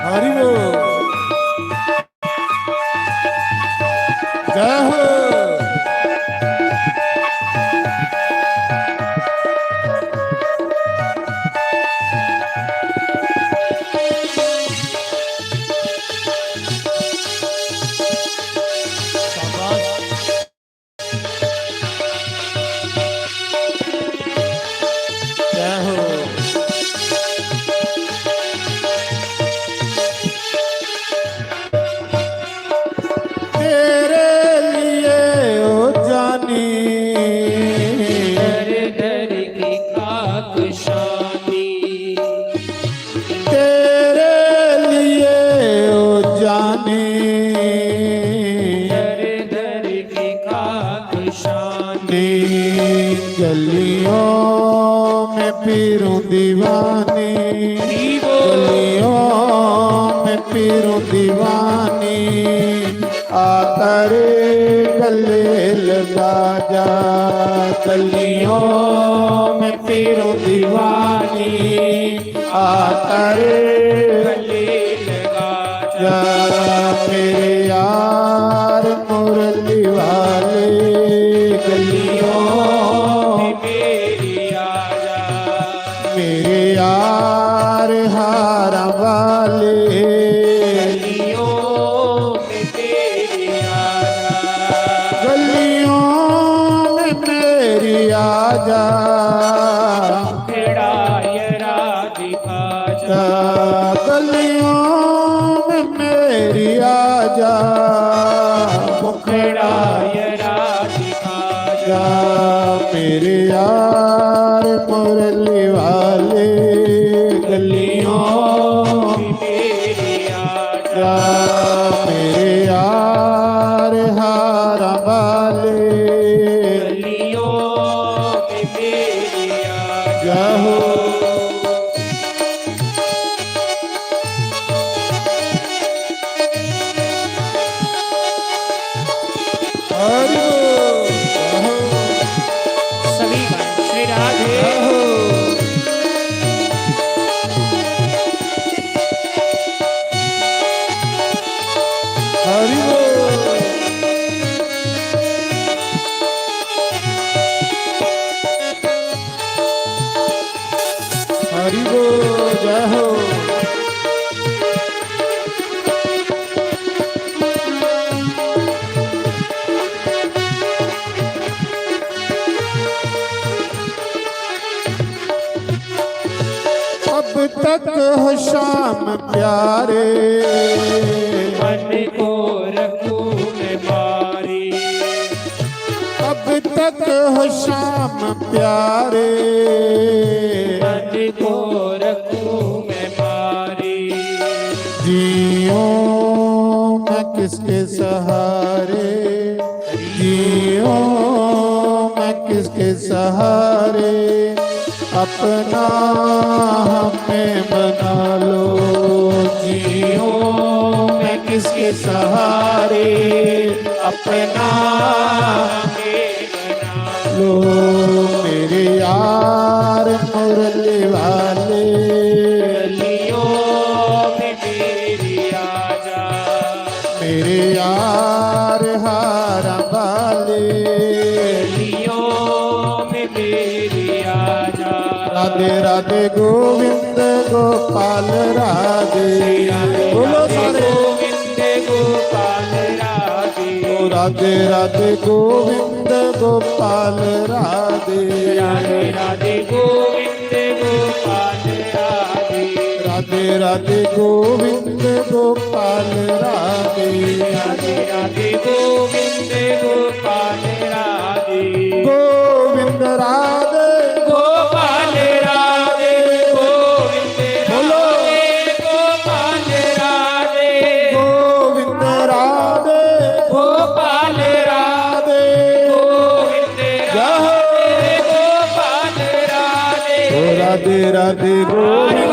हरि बोल। जय हो। शाबाश। जय हो। तेरे लिए ओ जानी, दर दर की खाक शानी। तेरे लिए ओ जानी, दर दर की खाक शानी। गलियों में फिरूं दीवानी, दीवानी। गलियों में फिरूं दीवानी, आकर गले लगा जा। गलियों में फिरूं दीवानी, आकर गले लगा जा। मेरे यार मुरली वाले, गलियों में मेरी आजा। मेरे यार हार वाले, गलियों में मेरी आजा। गलियों में मेरी आजा। खड़ा ये राज आजा। गलियों में मेरी आजा। मुखड़ा ये राज आजा। मेरे यार मुरली वाले, गलियों में मेरी आजा। मेरे यार हार वाले, गलियों में मेरी आजा। जय हो। हरि बोल। सभी भाई श्री राधे। हरि बोल। हरि बोल, जय हो। अब तक हो शाम प्यारे, मन को रखूं मैं मारी। अब तक हो शाम प्यारे, मन को रखूं मैं मारी। जीऊं मैं किसके सहारे, जीऊं मैं किसके सहारे, अपना हमें बना लो। जीऊं मैं किसके सहारे, अपना हमें बना लो। मेरे यार मुरली वाले, गलियों में मेरी आजा। मेरे यार हार वाले, गलियों में मेरी आजा। राधे राधे गोविंद गोपाल राधे। राधे बोलो राधे सारे। गोविंद गोपाल राधे। ओ राधे राधे गोविंद गोपाल राधे। राधे राधे गोविंद गोपाल राधे। राधे राधे गोविंद गोपाल राधे। राधे राधे गोविंद गोपाल राधे। गोविंद राधे। गोपाल राधे। गोविंद ओ राधे राधे गोविंद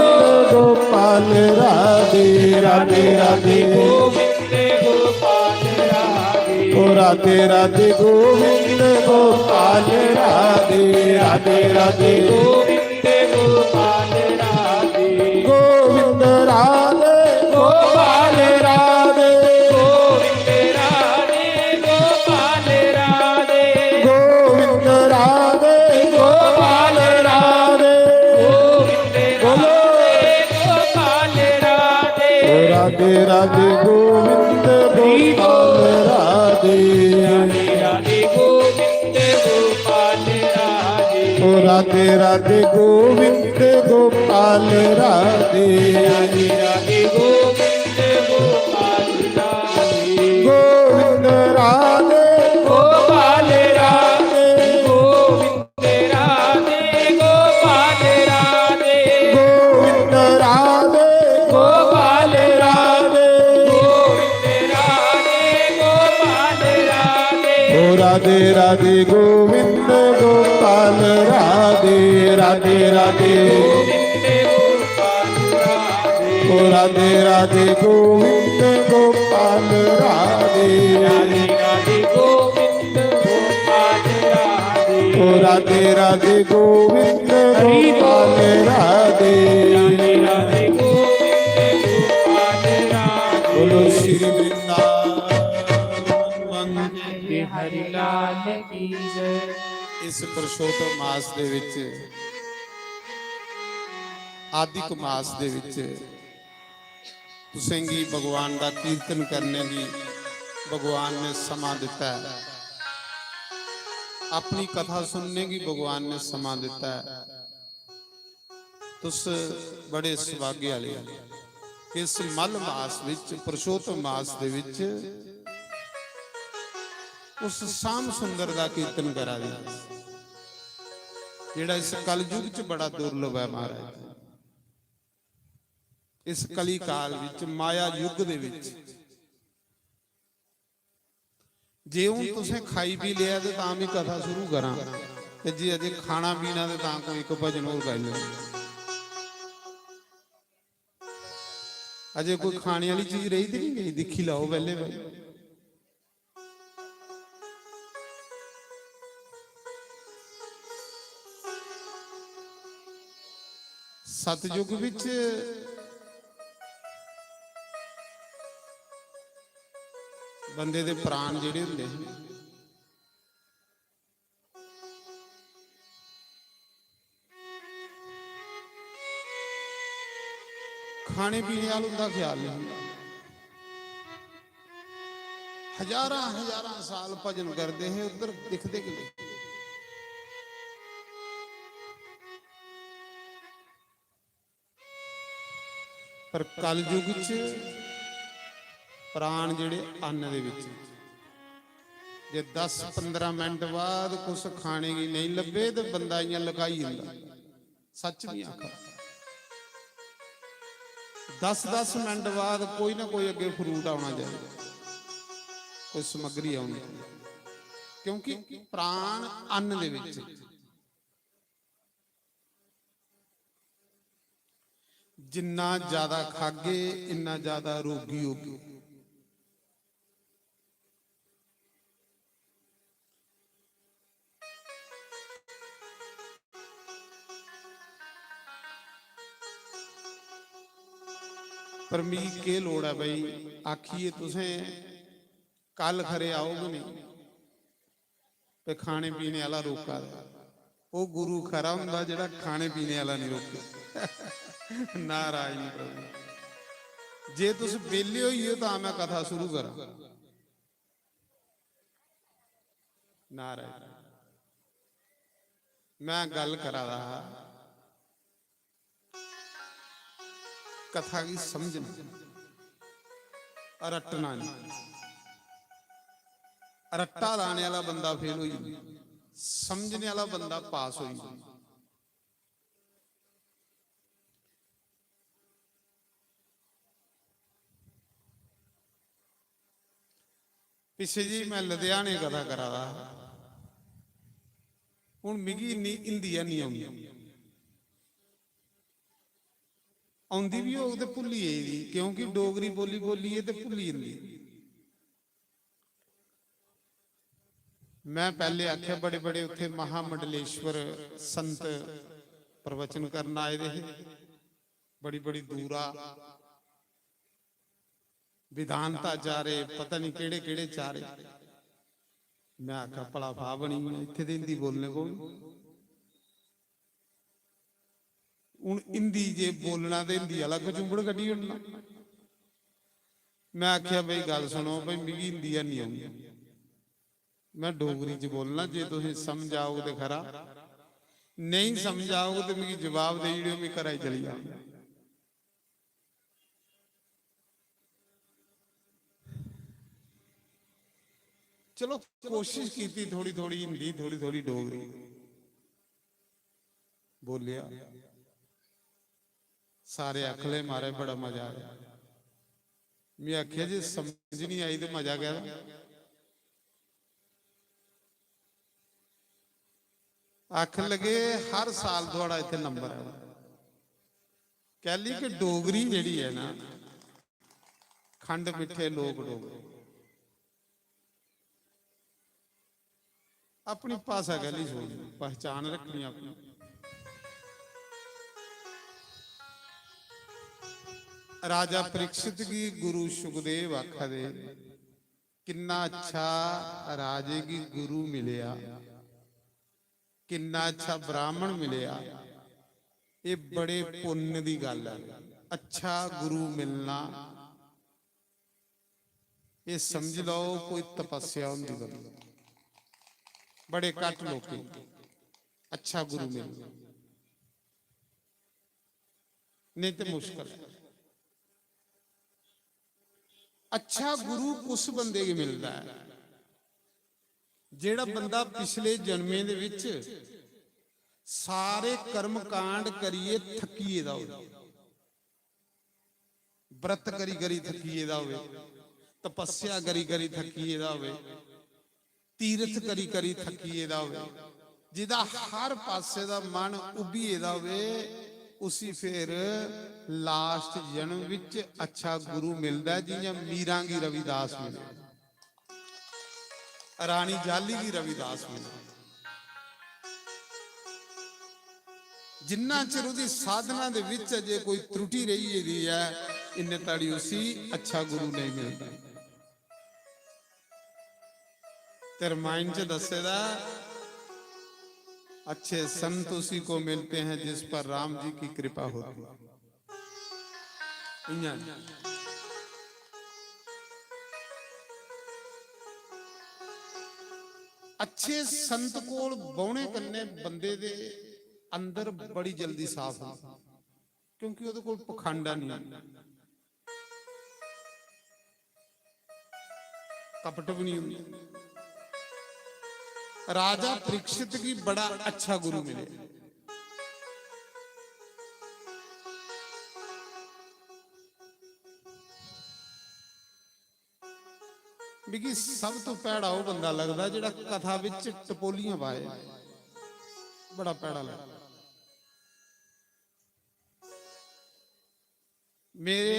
गोपाल राधे, राधे राधे गोविंद गोपाल राधे। ओ राधे राधे गोविंद गोपाल राधे, राधे राधे गोविंद गोपाल राधे। गोविंद राधे गोपाल राधे। गोविंद राधे गोपाल राधे। गोविंद राधे गोपाल राधे। गोविंद बोलो। राधे गोपाल राधे। ओ राधे राधे गोविंद गोपाल राधे। राधे राधे गोविंद गोपाल राधे। ओ राधे राधे गोविंद गोपाल राधे। राधे राधे गोविंद गोपाल राधे। गोविंद राधे गोपाल राधे। गोविंद राधे गोपाल राधे। गोविंद राधे गोपाल राधे। गोविंद राधे गोपाल राधे। ओ राधे राधे गोविंद गोपाल राधे, राधे राधे। ओ राधे राधे गोविंद गोपाल राधे। राधे राधे गोविंद गोपाल राधे। ओ राधे राधे गोविंद गोपाल राधे। राधे राधे गोविंद गोपाल राधे। बोलो श्री वृंदावन बिहारी लाल की जय। इस पुरुषोत्तम मास दे विच, आदिक मास दे विच तुसेंगी भगवान दा कीर्तन करने गी भगवान ने समां दिता है, अपनी कथा सुनने गी भगवान ने समां दिता है। तुस बड़े सुभागे आह्ले ओ कि इस मल मास विच, पुरुषोत्तम मास दे विच उस श्याम सुंदर दा कीर्तन करा दे, जेह्ड़ा इस कलयुग च बड़ा दुर्लभ ऐ महाराज। इस कली काल विच, माया युग दे विच, जे हून तुसें खाई पी लेआ ते तां भी कथा शुरू करां, ते जे अजे खाना पीना ते तां कोई इक भजन होर गाई लैओ। अजे कोई खाने आह्ली चीज रेही ते नहीं गई? दिक्खी लैओ पैह्ले भाई। सतयुग विच बंदे दे प्राण जेह्ड़े होंदे हे, खाने पीने आह्ला उं'दा ख्याल नहीं। हजारां हजारां साल भजन करदे हे, उद्धर दिखदे कि नहीं? पर कलयुग च प्राण जेह्ड़े अन्न दे बिच, जे दस पंदरां मिंट बाद कुछ खाने गी नेईं लब्भे ते बंदा इ'यां लकाई जंदा। सच नहीं आखा। दस दस मिंट बाद कोई ना कोई अग्गे फ्रूट आना चाहिए, कोई समग्री आनी चाहिए, क्योंकि प्राण अन्न दे विच। जिन्ना ज्यादा खागे, इन्ना ज्यादा रोगी होगे। पर मिगी केह् लोड़ ऐ भाई, आखिए तुसें कल खरे आओ कि नहीं? ते खाने पीने आह्ला रोका दा। ओह् गुरु खरा होंदा जेह्ड़ा खाने पीने आह्ला नहीं रोके। नाराज नहीं प्रभु। जे तुस बेले होई गे तां मैं कथा शुरू करां। नाराज। मैं गल्ल करा दा हा कथा गी समझना, रट्टना नहीं। रट्टा लाने आह्ला बंदा फेल होई जंदा, समझने आह्ला बंदा पास होई जंदा। पिच्छे जी मैं लुधियाने कथा करा दा हा। हुन मिगी इन्नी हिंदी है नहीं औंदी, औंदी बी होग ते भुल्ली गेदी, क्योंकि डोगरी बोली बोलियै ते भुल्ली जंदी। मैं पैह्ले आखेआ, बड़े बड़े उत्थे महामंडलेश्वर संत प्रवचन करन आए दे हे, बड़ी बड़ी दूरा वेदांताचार्य, पता नहीं केड़े केड़े चारे। मैं आखेआ, भला फा बनी गेआ, इत्थे ते हिंदी बोलने को। हून हिंदी जे बोलना ते हिंदी आह्ला कचुंबड़ कड्ढी ओड़ना। मैं आखेआ, "भाई, गल्ल सुनो, भाई, मिगी हिंदी है नहीं औंदी, मैं डोगरी च बोलना, जे तुसें समझ औग ते खरा, नेईं समझ औग ते मिगी जवाब देई ओड़ेओ, मैं घरा गी चली जाना।" चलो, कोशिश कीती, थोड़ी थोड़ी हिंदी, थोड़ी थोड़ी डोगरी बोलिया। सारे आखले, "मारे, बड़ा मजा आया।" मैं आखेआ, "जे समझ नहीं आई ते मजा कैदा?" आखन लगे, "हर साल थुआढ़ा इत्थै नंबर है।" कैली कि डोगरी जेह्ड़ी है ना, खंड मिट्ठे लोक डोगरे, अपनी भाशा कैली छोड़नी, पहचान रखनी अपनी। राजा परीक्षित गी गुरु सुखदेव आखा दे, "किन्ना अच्छा राजे गी गुरु मिलेआ, किन्ना अच्छा ब्राह्मण मिलेआ।" ये बड़े पुन्न दी गल्ल है। अच्छा गुरु मिलना, ये समझ लो, कोई तपस्या होंदी बंदे दी। बड़े घट लोकें गी अच्छा गुरु मिलना, नहीं तो मुश्किल है। अच्छा गुरु उस बंदे गी मिलदा है, जेड़ा बंदा पिछले जन्में दे विच सारे कर्म कांड करिए थकी गेदा होवे, व्रत करी करी थकी गेदा होवे, तपस्या करी करी थकी गेदा होवे, तीरथ करी करी थकी गेदा होवे, जिदा हर पासे दा मन उब्बी गेदा होवे, उसी फिर लास्ट जन्म विच अच्छा गुरु मिलदा है, जियां मीरां गी रविदास मिले, रानी जाली गी रविदास मिले। जिन्ना चिर ओदी साधना दे विच अजे कोई त्रुटि रेही गेदी ऐ, इन्ने ताड़ी उसी अच्छा गुरु नेईं मिलदा। ते रामायण च दस्से दा, "अच्छे संत उसी को मिलते हैं जिस पर राम जी की कृपा होती।" इयां नहीं। अच्छे संत कोल बौहने कन्नै बंदे दे अंदर बड़ी जल्दी साफ होंदा, क्योंकि ओहदे कोल पखंडा नहीं होंदा। कपट भी नहीं होंदा। राजा परीक्षित गी बड़ा अच्छा गुरु मिले। मिगी सब तो भैड़ा ओह बंदा लगदा जेड़ा कथा विच टपोलियां पाए, बड़ा भैड़ा लगदा। मेरे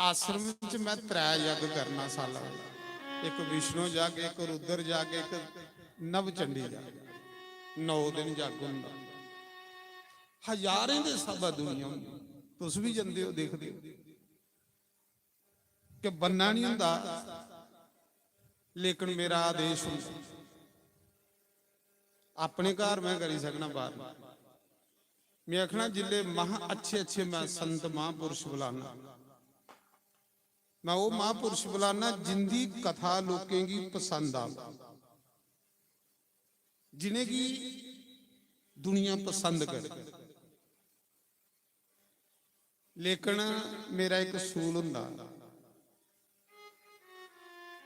आश्रम च मैं त्रै यज्ञ करना साला दा। इक विष्णु यज्ञ, इक रुद्र यज्ञ, इक नवचंडी यज्ञ। नौ दिन यज्ञ होंदा। हजारें दे स्हाबा दुनिया होंदी। तुस भी जंदे हो, देखदे हो कि बनना नहीं होंदा, लेकिन मेरा आदेश होंदा। अपने घर मैं करी सकना, बाहर मैं आखना, जिल्ले महा अच्छे अच्छे मैं संत महापुरुष बुलाना, मैं वो महापुरुष बुलाना जिंदी कथा लोकें गी पसंद आ, जिनेंगी दुनिया पसंद करे। लेकिन मेरा इक सूल हुंदा,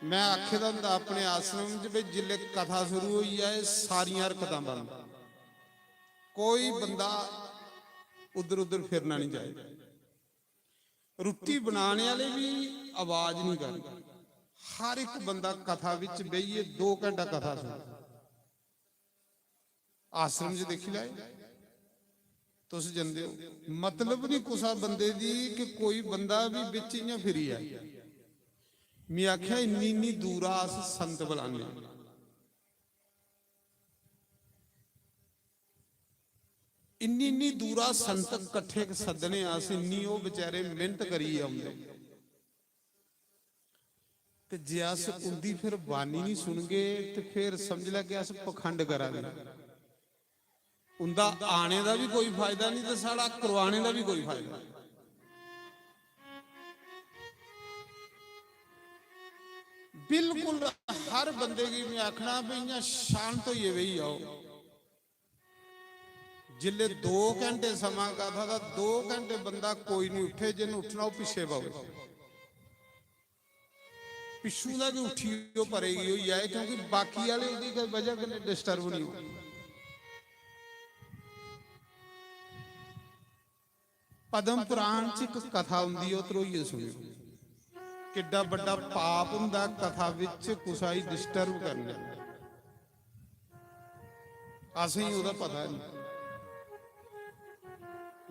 मैं आखे दा हुंदा अपने आश्रम च, "भाई, जिल्ले कथा शुरू होई जाए, सारियां हरकतां बंद, कोई बंदा उधर उधर फिरना नहीं चाहिए।" रुट्टी बनाने आह्ले बी आवाज नहीं करदे, हर इक बंदा कथा विच बेहियै दो घंटा कथा सुनदा। आश्रम च देखी लैओ, तुस जंदे ओ, मतलब नहीं कुसा बंदे दी कि कोई बंदा भी बिच इ'यां फिरी जाए। में आखेआ, "इन्नी, इन्नी दूरा अस संत बलाने, इन्नी, इन्नी दूरा संत कट्ठे सद्दने अस, इन्नी ओह् बेचारे मेहनत करियै औंदे।" ते जे अस उंदी फिर बानी नहीं सुनगे, ते फिर समझ लै कि अस पखंड करा दे। उंदा आने दा भी कोई फायदा नहीं, ते साढ़ा करवाने दा भी कोई फायदा नहीं। बिल्कुल हर बंदे गी मैं आखना भी इ'यां शांत होइयै बेही जाओ। जिल्ले दो घैंटे समां कथा दा, दो घैंटे बंदा कोई नहीं उठे, जिन्न उठना ओह् पिच्छे पवे। पिच्छू दा गै उठी ओह् परे गी होई जाए, क्योंकि बाकी आह्ले ओह्दी गै वजह कन्नै डिस्टर्ब नहीं होन। पद्म पुराण च इक कथा होंदी, ओह् ध्रोइयै सुनेओ। किड्डा बड्डा पाप होंदा कथा बिच कुसा गी डिस्टर्ब करना। असेंगी ओह्दा पता नहीं।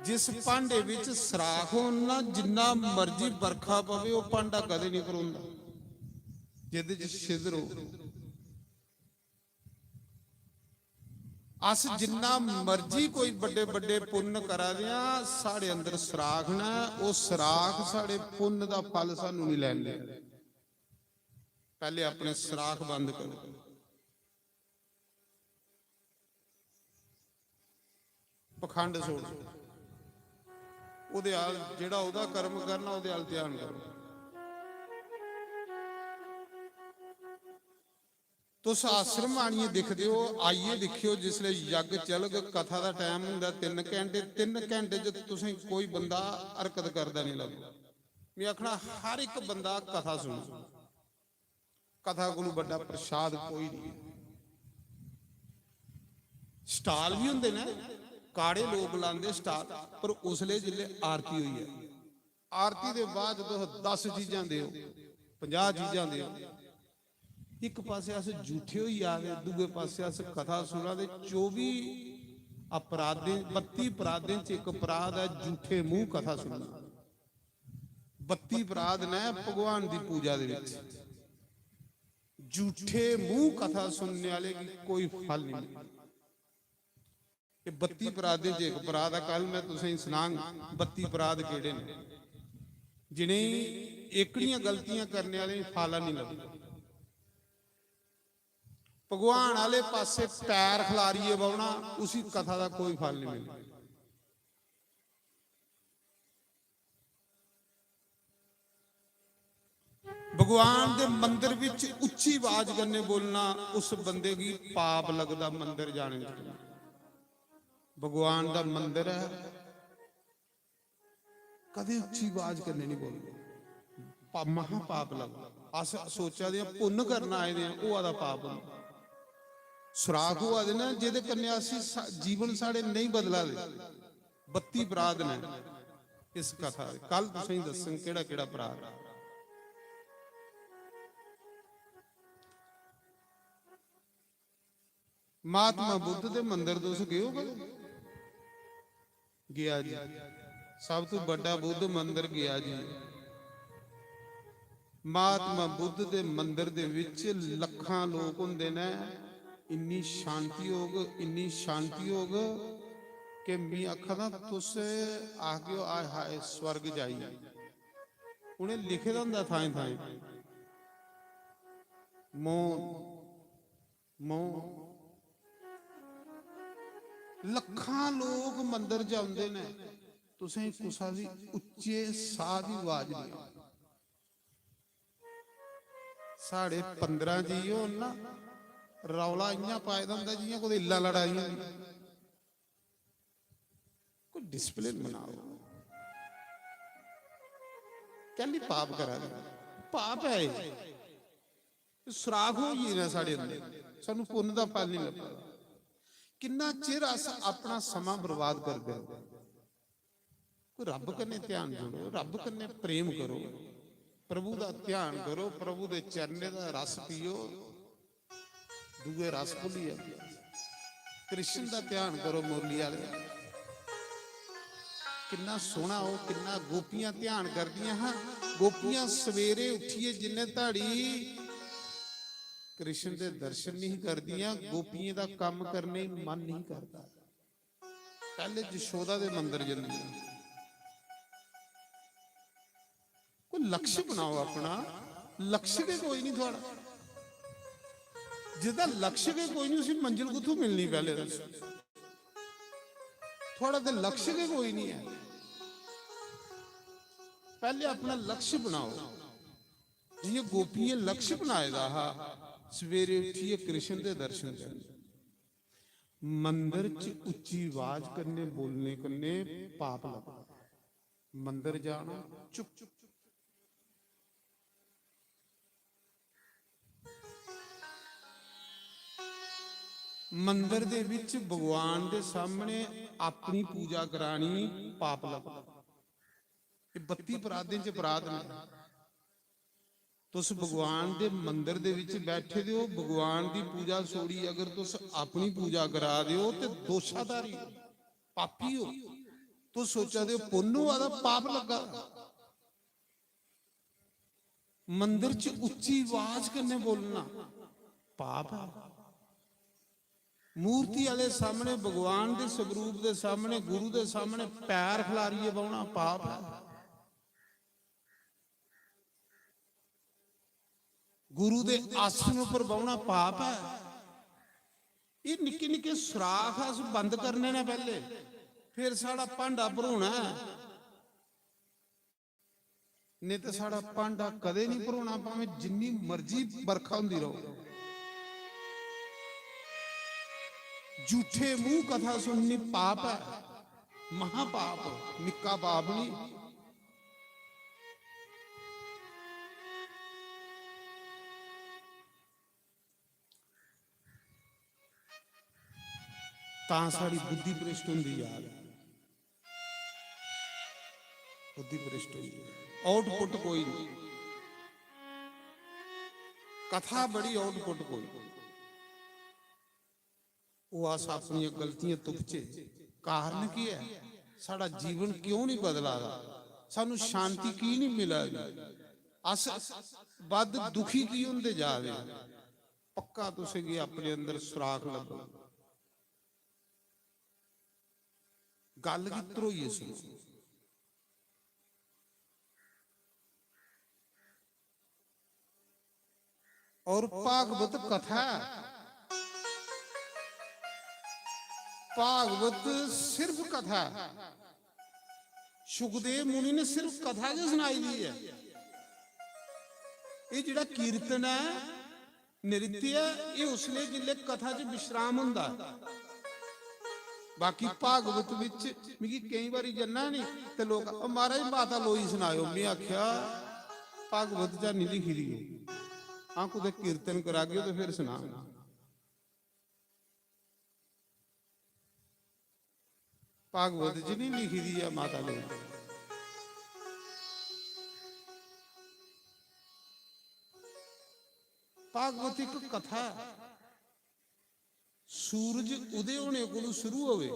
जिस भांडे बिच सराख होन ना, जिन्ना मर्जी बरखा पवे, ओह् भांडा कदें नहीं भरोंदा, जेह्दे च छिद्र हो। अस जिन्ना मर्जी कोई बड्डे बड्डे पुन्न करा दे आं, साढ़े अंदर सराख न, ओह् सराख साढ़े पुन्न दा फल सानू नहीं लैंदे। पैह्ले अपने सराख बंद करो। पखंड छोड़ो। ओह्दे अल, जेह्ड़ा ओह्दा कर्म करना, ओह्दे अल ध्यान करो। तुस आश्रम आनियै दिखदे ओ, आइयै दिक्खेओ, जिसलै यज्ञ चलग, कथा दा टाइम होंदा तिन्न घैंटे, तिन्न घैंटे च तुसें कोई बंदा हरकत करदा नहीं लभदा। में आखना, हर इक बंदा कथा सुनो। कथा कोलू बड्डा प्रसाद कोई नहीं। स्टाल भी होंदे ने, काड़े लोक लांदे स्टाल, पर उसले जिसले आरती होई जाए, आरती दे बाद तुस दस चीजां देओ, पंजाह चीजां देओ, इक पासे अस झूठे होई जा दे, दूए पासे अस कथा सुना दे। चौबी अपराधें, बत्ती अपराधें च इक अपराध है झूठे मूंह कथा सुनना। बत्ती अपराध ने भगवान दी पूजा दे विच। झूठे मूंह कथा सुनने वाले गी कोई फल नहीं मिलदा। ये बत्ती अपराधें च इक अपराध है। कल मैं तुसें सनांग बत्ती अपराध केड़े ने, जिनेंगी एकड़ियां गलतियां करने वाले गी फाला नहीं लगदा। भगवान आले पासे पैर खलारिए बौहना, उसी कथा दा कोई फल नहीं मिलदा। भगवान दे मंदिर विच उच्ची आवाज कन्नै बोलना, उस बंदे गी पाप लगदा मंदिर जाने च। भगवान दा मंदिर है, कदे उच्ची आवाज कन्नै नहीं बोलना, पा-, महापाप लगदा। अस सोचा दे आं, पुन्न करन आए दे आं, होआ दा पाप होंदा। सुराख होआ दे न, जेह्दे कन्नै अस सा-, जीवन साढ़े नहीं बदला दे। बत्ती अपराध ने इस कथा दे। कल तुसेंगी दस्सङ केह्ड़ा केह्ड़ा अपराध। महात्मा बुद्ध दे मंदर तुस गए ओ कदें? गया जी। सब तू बड्डा बुद्ध मंदर गया जी। महात्मा बुद्ध दे मंदर दे विच लक्खां लोक होंदे ने। इन्नी शांति होग, इन्नी शांति होग कि मी आखा दा, तुस आखगे ओ, "हाय हाय, स्वर्ग जाइए।" उ'नें लिखे दा होंदा थाएं थाएं, "मौन, मौन।" लक्खां लोक मंदर च औंदे ने, तुसें कुसा दी उच्चे साह दी आवाज नहीं आनी। साढ़े पंदरां जी होन ना, रौला इ'यां पाए दा होंदा जि'यां कुतै इल्लां लड़ा दियां होन। कोई डिसिप्लिन बनाओ। कैली पाप करा दे? पाप है एह्। एह् सुराख होई गे न साढ़े अंदर, सानू पुन्न दा फल नहीं लब्भा। किन्ना चिर अस अपना समां बर्बाद करदे रहो। कोई रब कन्नै ध्यान जोड़ो, रब कन्नै प्रेम करो, प्रभु दा ध्यान करो, प्रभु दे चरणें दा रस पियो। दूए रस भुल्ली जंदे। कृष्ण दा ध्यान करो, मुरली आह्ले। किन्ना सोहना ओह्, किन्ना गोपियां ध्यान करदियां हां। गोपियां सवेरे उट्ठियै जिन्ने धड़ी कृष्ण दे दर्शन नहीं करदियां, गोपियें दा कम्म करने गी मन नहीं करदा। पैह्ले जशोदा दे मंदर जंदियां। कोई लक्ष्य बनाओ अपना, लक्ष्य गै कोई नहीं थुआढ़ा। जिसदा लक्ष्य गै कोई नहीं, उसी मंजिल कुत्थों मिलनी? पैह्ले दस्सो, थुआढ़ा ते लक्ष्य गै कोई नहीं ऐ। पैह्ले अपना लक्ष्य बनाओ, जियां गोपियें लक्ष्य बनाए दा हा, सवेरे उट्ठियै कृष्ण दे दर्शन करने। मंदर च उच्ची आवाज कन्नै बोलने कन्नै पाप लगदा। मंदर जाना, चुप। मंदर दे विच भगवान दे सामने अपनी पूजा करानी पाप लगदा। ये बत्ती अपराधें च अपराध ने। तुस भगवान दे मंदर दे विच बैठे दे हो, भगवान दी पूजा छोड़ी अगर तुस अपनी पूजा करा दे हो ते दोशाधारी हो, पापी हो। तुस सोचा दे हो पुन्न होआ दा, पाप लग्गा दा। मंदर च उच्ची आवाज कन्नै बोलना पाप है। मूर्ति आह्ले सामने, भगवान दे स्वरूप दे सामने, गुरु दे सामने पैर खलारियै बौह्ना पाप है। गुरु दे आसन उप्पर बौह्ना पाप है। एह् निक्के निक्के सुराख अस बंद करने न पैह्ले, फिर साढ़ा भांडा भरोना ऐ। नेईं ते साढ़ा भांडा कदें नहीं भरोना, भामें जिन्नी मर्जी बरखा होंदी रहो। झूठे मूंह कथा सुननी पाप ऐ, महापाप, निक्का पाप नहीं। तां साढ़ी बुद्धि भ्रष्ट होंदी जा दी। बुद्धि भ्रष्ट होई, आउटपुट कोई नहीं। कथा बड़ी, आउटपुट कोई। ओह् अस अपनियां गलतियां तुपचे, कारण केह् ऐ? साढ़ा जीवन क्यों नहीं बदला दा? सानू शांति की नहीं मिला दी? अस बद्ध दुखी की होंदे जा रहे हैं? पक्का तुसेंगी अपने अंदर सुराख लब्भग। गल्ल गी धरोइयै सुनो। और भागवत कथा, भागवत सिर्फ कथा। सुखदेव मुनि ने सिर्फ कथा गै सनाई दी ऐ। एह् जेह्ड़ा कीर्तन ऐ, नृत्य ऐ, एह् उसलै जिसलै कथा च विश्राम होंदा ऐ। बाकी भागवत बिच मिगी केईं बारी जन्ना नी ते लोक, "ओ महाराज, माता लोई सनाएओ।" में आखेआ, "भागवत च निं लिखी दी ऐ। हां, कुतै कीर्तन करागे ते फिर सनाङ।" भागवत च नहीं लिखी दी ऐ माता ने। भागवत एक कथा है। सूरज उदय होने को शुरू होवे,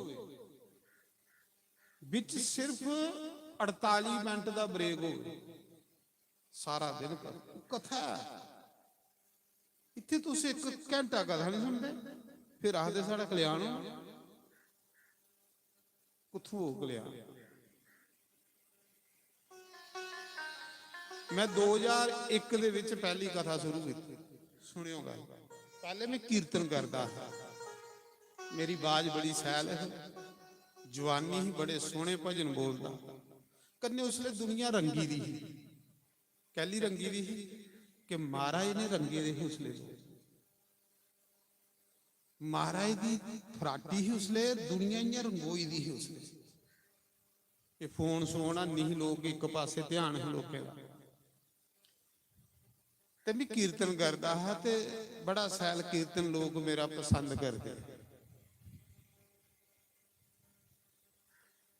बिच सिर्फ अड़ताली मिनट का ब्रेक हो, सारा दिन कथा है। इत्थे तुस इक घंटा कथा नहीं सुनते, फिर आखदे साढ़ा कल्याण हो। कुत्थों हो कल्याण? मैं दो हज़ार इक दे विच पहली कथा शुरू की। सुनियो गल, पहले मैं कीर्तन करता था। मेरी बाज बड़ी सैल है, जवानी ही, बड़े सोहने भजन बोलता। कन्ने उसले दुनिया रंगी दी ही। कैली रंगी दी ही कि महाराज ने रंगे दे ही उसले लोग। महाराज दी फराटी ही उसले, दुनिया इ'यां रंगोई दी ही उसले। ये फोन शोन हैनी ही, लोक इक पासे ध्यान ही लोकें दा। ते मैं कीर्तन करदा हा ते बड़ा शैल कीर्तन लोक मेरा पसंद करदे।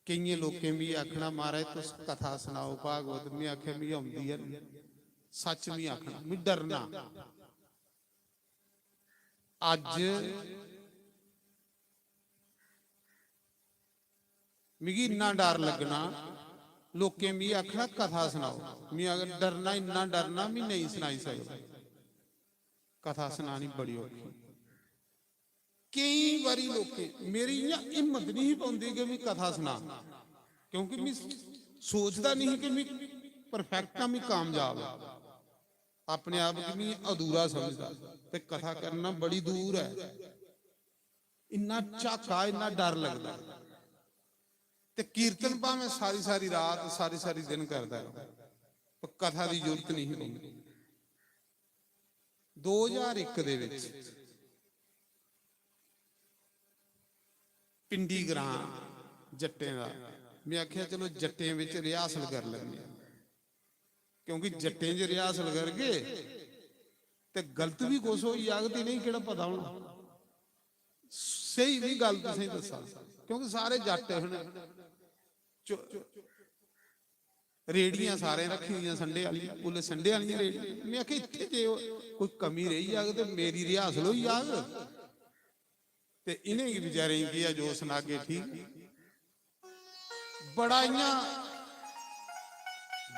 केइयें लोकें मिगी आखना, "महाराज, तुस कथा सनाओ भागवत।" में आखेआ, "मिगी औंदी ऐ निं, सच्च मिगी आखना, मिगी डरना।" अज्ज मिगी इन्ना डर लग्गना, लोकें मिगी आखना, "कथा सनाओ।" मिगी अगर डरना, इन्ना डरना, मी नेईं सनाई सकदा। कथा सनानी बड़ी औखी। केईं बारी लोकें, मेरी इ'यां हिम्मत निं ही पौंदी कि मी कथा सनां, क्योंकि मी सोचदा निं ही कि मी परफेक्ट आं, मी कामयाब आं। अपने आप गी मी अधूरा समझदा। ते कथा करना बड़ी दूर ऐ। इन्ना झाका, इन्ना डर लगदा। ते कीर्तन भामें सारी सारी रात, सारी सारी दिन करदा ऐ, पर कथा दी जरूरत निं ही पौंदी। दो ज्हार इक दे बिच पिंडी ग्रां जट्टें दा, में आखेआ, "चलो, जट्टें बिच रिहर्सल करी लैन्ने आं।" क्योंकि जट्टें च रिहर्सल करगे ते गलत बी कुछ होई जाग ते इ'नेंगी केह्ड़ा पता होना। स्हेई बी गल्ल तुसेंगी दस्सां, क्योंकि सारे जट्ट न। चो-, रेहड़ियां सारें रक्खी दियां संडे आह्लियां, उसलै संडे आह्लियां रेहड़ियां। में आखेआ, "इत्थै जे ओह् कोई कमी रेही जाग ते मेरी रिहर्सल होई जाग।" ते इ'नेंगी बेचारें गी केह् ऐ, जो सनागे ठीक। बड़ा इ'यां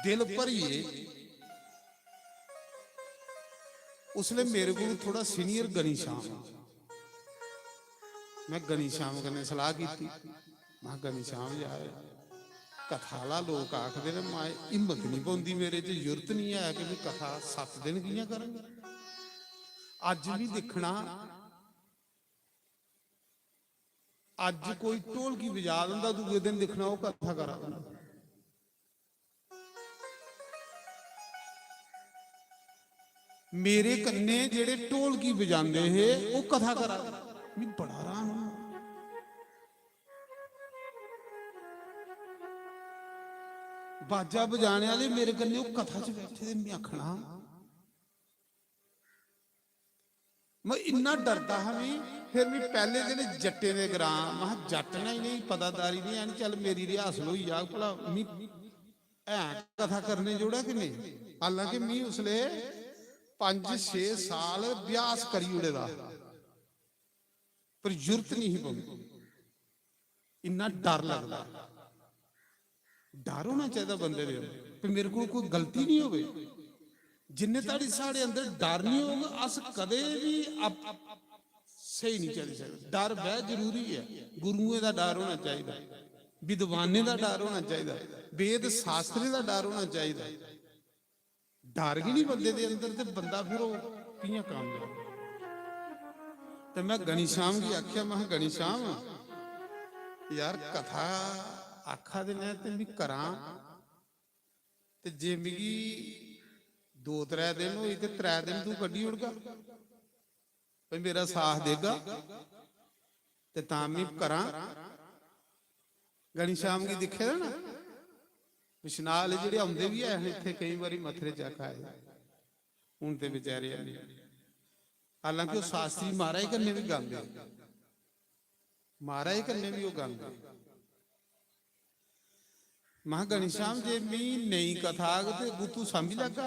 दिल भरियै उसलै मेरे कोल थोह्ड़ा सीनियर गनी श्याम, में गनी श्याम कन्नै सलाह कीती। महां, "गनी श्याम यार, कथा आह्ला लोक आखदे न, माए हिम्मत निं पौंदी मेरे च, जुर्त निं ऐ कि में कथा सत्त दिन कि'यां करां।" अज्ज बी दिक्खना, अज्ज कोई ढोलकी बजा दिंदा, दूए दिन दिक्खना ओह् कथा करा दा। मेरे कन्नै जेह्ड़े ढोलकी बजांदे हे, ओह् कथा करा दे। मिगी बड़ा हैरान होआ। बाजा बजाने आह्ले मेरे कन्नै ओह् कथा च बैठे दे, में आखना, में इन्ना डरदा हा, मी फिर मी पैह्ले दिन जट्टें दे ग्रां, महां, "जट्ट न, इ'नेंगी पतादारी निं हैन, चल, मेरी रिहर्सल होई जाग, भला मी है कथा करने जोड़ा कि नेईं?" हालांकि मी उसले पंज छे साल अभ्यास करी ओड़े दा, पर जुर्त निं ही पौंदी। इन्ना डर लगदा। डर होना चाहिदा बंदे दे अंदर, कि मेरे कोल कोई गलती निं होवे। जिन्ने धड़ी साढ़े अंदर डर निं होग, अस कदें बी अप-, स्हेई निं चली सकदे। डर बहुत जरूरी ऐ। गुरुएं दा डर होना चाहिदा, विद्वानें दा डर होना चाहिदा, वेद शास्त्रें दा डर होना चाहिदा। डर गै निं बंदे दे अंदर, ते बंदा फिर ओह् कि'यां कामयाब? ते में गनी श्याम गी आखेआ, महां, "गनी श्याम, यार, कथा आखा दे न ते में करां, ते जे मिगी दो त्रै दिन होई ते त्रै दिन तूं कड्ढी ओड़गा।" भाई, मेरा साथ देगा ते तां में करां। गनी श्याम गी दिक्खे दा ना, बिश्नाह आह्ले जेह्ड़े औंदे बी हैन इत्थै, केईं बारी मथरे चक्क आए, हून ते बेचारे हैनी। हालांकि ओह् शास्त्री महाराज कन्नै बी गांदे, महाराज कन्नै बी ओह् गांदे। महां, "घनीश्याम, जे मी नेईं कथा आग ते अग्गूं तूं सांभी लैगा?"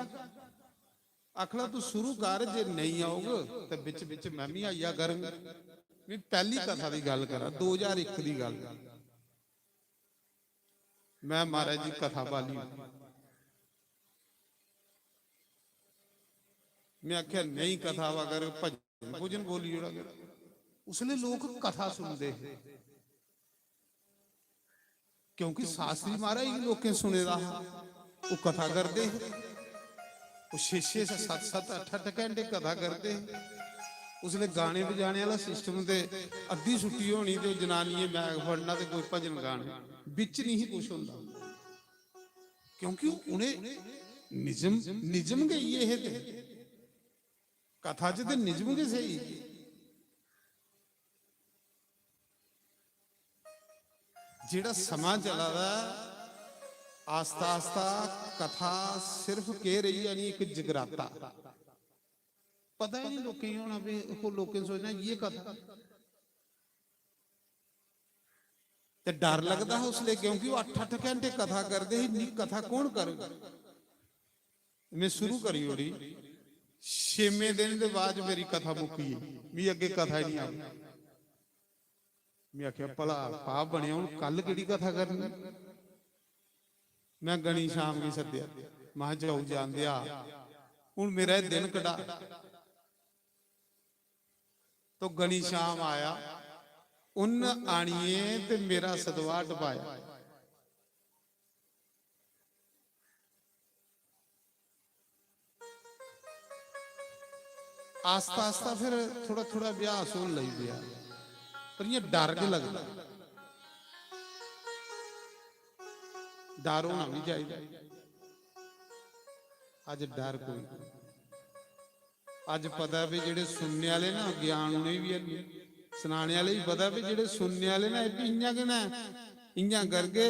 आखना, "तूं शुरू कर, जे नेईं औग ते बिच बिच में बी आई जा करङ।" में पैह्ली कथा दी गल्ल करां, दो ज्हार इक दी गल्ल। में महाराज जी कथा बाली। में आखेआ, "नेईं कथा आवा कर, भजन भुजन बोली ओड़ा कर।" उसलै लोक कथा सुनदे हे, क्योंकि शास्त्री महाराज गी लोकें सुने दा हा, ओह् कथा करदे हे, ओह् छे छे सत्त सत्त अट्ठ अट्ठ घैंटे कथा करदे हे। उसलै गाने बजाने आह्ला सिस्टम ते अद्धी छुट्टी होनी ते ओह् जनानियें मैक फड़ना ते कोई भजन गाने, बिच निं ही कुछ होंदा, क्योंकि उ'नें निजम, निजम गै इ'यै हे ते कथा च ते निजम गै स्हेई। जेह्ड़ा समां चला दा ऐ, आस्ता आस्ता कथा सिर्फ केह् रेही जानी, इक जगराता। पता ही निं लोकें गी होना, भी ओह् लोकें सोचना, "इ'यै कथा।" ते डर लगदा हा उसलै, क्योंकि ओह् अट्ठ अट्ठ घैंटे कथा करदे हे, इन्नी कथा कौन करग? में शुरू करी ओड़ी, छेमें दिन दे बाद मेरी कथा मुक्की गेई, मिगी अग्गें कथा ही निं आई। में आखेआ, "भला पाप बनेआ, हून कल केह्ड़ी कथा करनी?" में गनी शाम गी सद्देआ, महां, "जाओ, जान देआ, हून मेरा एह् दिन कढा।" तो गनी शाम आया, उन्न आनियै ते मेरा सतवाह टपाया। आस्ता आस्ता फिर थोड़ा थोड़ा अभ्यास होन लगी पेआ, पर इ'यां डर गै लगदा। डर होना बी चाहिदा। अज्ज डर कोई निं। अज्ज पता भी जेह्ड़े सुनने आह्ले ना, ज्ञान उ'नेंगी बी हैनी, सनाने आह्ले गी पता भी जेह्ड़े सुनने आह्ले ना, एह् बी इ'यां गै ना। इ'यां करगे,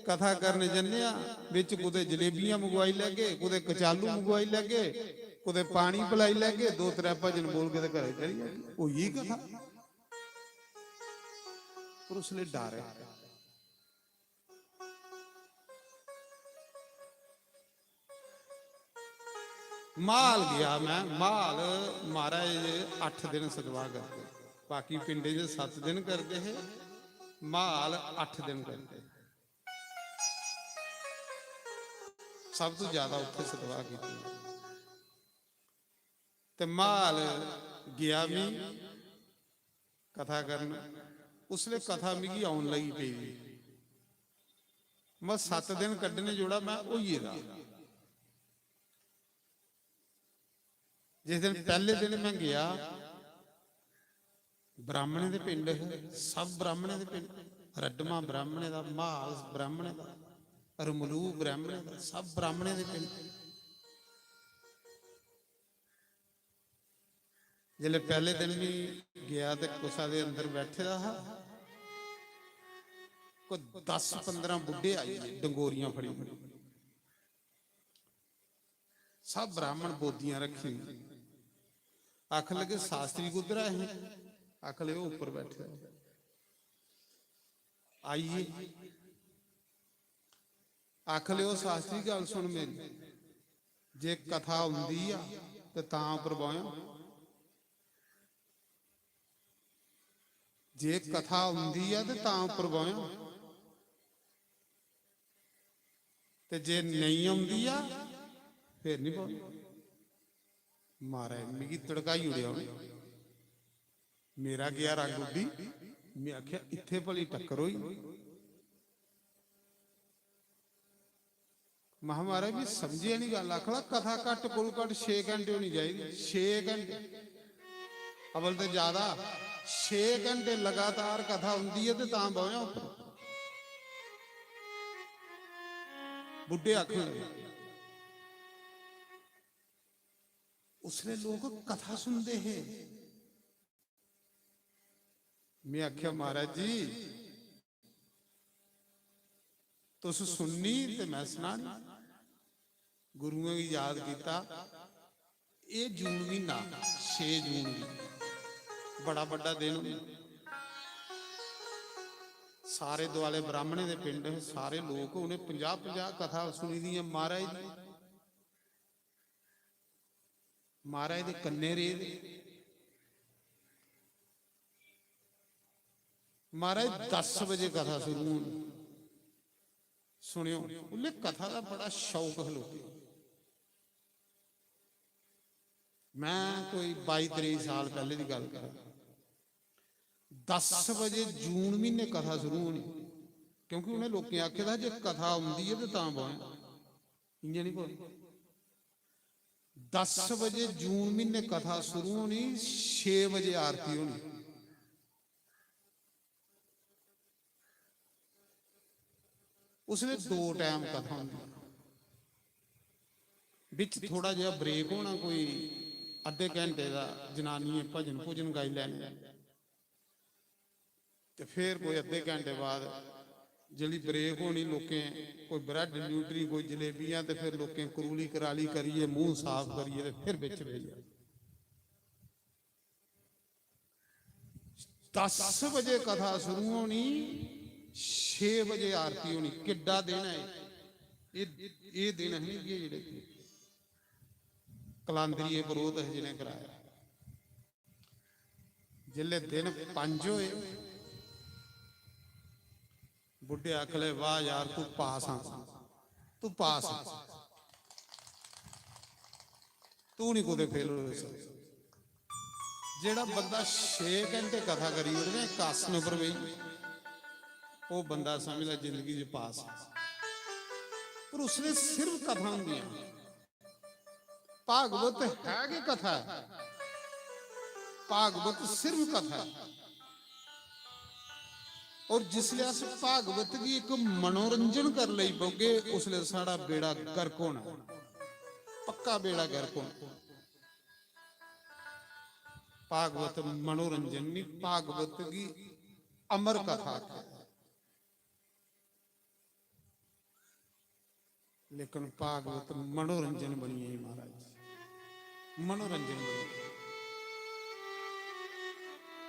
कथा करने जन्ने आं, बिच कुतै जलेबियां मंगवाई लैगे, कुतै कचालू मंगवाई लैगे, कुतै पानी पलाई लैगे, दो त्रै भजन बोलगे ते घरै चली जागे। होई गेई कथा। पर उसलै डर ऐ। म्हाल गेआ में, म्हाल महाराज अट्ठ दिन सतवाह करदे, बाकी पिंडें च सत्त दिन करदे हे, म्हाल अट्ठ दिन करदे। सब तों ज्यादा उत्थै सतवाह कीती। ते म्हाल गेआ में कथा करन, उसलै कथा मिगी औन लगी पेई। में सत्त दिन कड्ढने जोड़ा में होई गेदा। जिस दिन पैह्ले दिन में गेआ, ब्राह्मणें दे पिंड हे, सब ब्राह्मणें दे पिंड, रड्डमा ब्राह्मणें दा, म्हाल ब्राह्मणें दा, रमलू ब्राह्मणें दा, सब ब्राह्मणें दे पिंड। जिसलै पैह्ले दिन बी गेआ ते कुसा दे अंदर बैठे दा हा, कोई दस पंदरां बुड्ढे आई गे डंगोरियां फड़ी फड़ी। सब ब्राह्मण बोदियां रक्खी दियां। आखन लगे, "शास्त्री कुद्धर ऐ?" आखन लगे, "ओह् उप्पर बैठे दे।" आई गे। आखन लगे, "ओह् शास्त्री, गल्ल सुन मेरी, जे कथा होंदी आ ते तां उप्पर बौह्‌यां, जे कथा होंदी आ ते तां उप्पर बौह्‌यां।" ते जे नेईं औंदी आ, फिर निं पौंदी। महाराज, मिगी तड़काई ओड़ेआ उ'नें। मेरा गेआ रंग उड्डी। में आखेआ, "इत्थै भली टक्कर होई।" महां, "महाराज, में समझेआ निं गल्ल।" आखन लगा, "कथा घट्ट कोलू घट्ट छे घैंटे होनी चाहिदी, छे घैंटे।" अवल ते ज्यादा, छे घैंटे लगातार कथा होंदी ऐ ते तां बौह्‌यां उप्पर। बुड्ढे आखन लगे। उसलै लोक कथा सुनदे हे। में आखेआ, "महाराज जी, तुस सुननी ते में सनानी।" गुरुएं गी याद कीता। एह् जून म्हीना, छे जून गी बड़ा बड्डा दिन। सारे दुआले ब्राह्मणें दे पिंड हे, सारे लोक, उ'नें पंजाह् पंजाह् कथा सुनी दियां महाराज दी। महाराज दे कन्नै रेह् दे। महाराज, दस बजे कथा शुरू होनी। सुनेओ, उसलै कथा दा बड़ा शौक हा लोकें। में कोई बाई त्रेई साल पैह्ले दी गल्ल करां, दस बजे जून म्हीने कथा शुरू होनी, क्योंकि उ'नें लोकें आखे दा जे कथा औंदी ऐ ते तां बौह्‌यां, इ'यां निं बौह्‌ना। दस बजे जून म्हीने कथा शुरू होनी, छे बजे आरती होनी। उसलै दो टैम कथा होंदी, बिच थोड़ा जेहा ब्रेक होना, कोई अद्धे घैंटे दा, जनानियें भजन भुजन गाई लैने। ते फिर कोई अद्धे घैंटे बाद जेल्लै ब्रेक होनी, लोकें कोई ब्रैड, न्यूट्री, कोई जलेबियां, ते फिर लोकें करूली कराली करियै, मूंह साफ करियै, ते फिर बिच बेही जाना। दस बजे कथा शुरू होनी, छे बजे आरती होनी। किड्डा दिन ऐ एह्। एह्, एह् दिन है नहीं, ये जेह्ड़े कलांदरिये परोह्त हे जि'नें कराया। जिसलै दिन पंज होए, बुड्ढे आखले, "वाह यार, तू पास आ, तू पास आ, तू नहीं कुतै फेल होई सकदा।" जेड़ा बंदा छे घंटे कथा करी ओड़े ना इक आसन उप्पर बेही, ओह बंदा समझ लै जिंदगी च पास ऐ। पर उसने सिर्फ कथा होंदियां। भागवत है गै कथा ऐ, भागवत सिर्फ कथा ऐ। और जिसले अस भागवत गी इक मनोरंजन कर लेई पौगे, उसले साढ़ा बेड़ा गर्क होना, पक्का बेड़ा गर्क होना। भागवत मनोरंजन नहीं, भागवत की अमर कथा आखै। लेकिन भागवत मनोरंजन बनी गई महाराज, मनोरंजन बनी गई।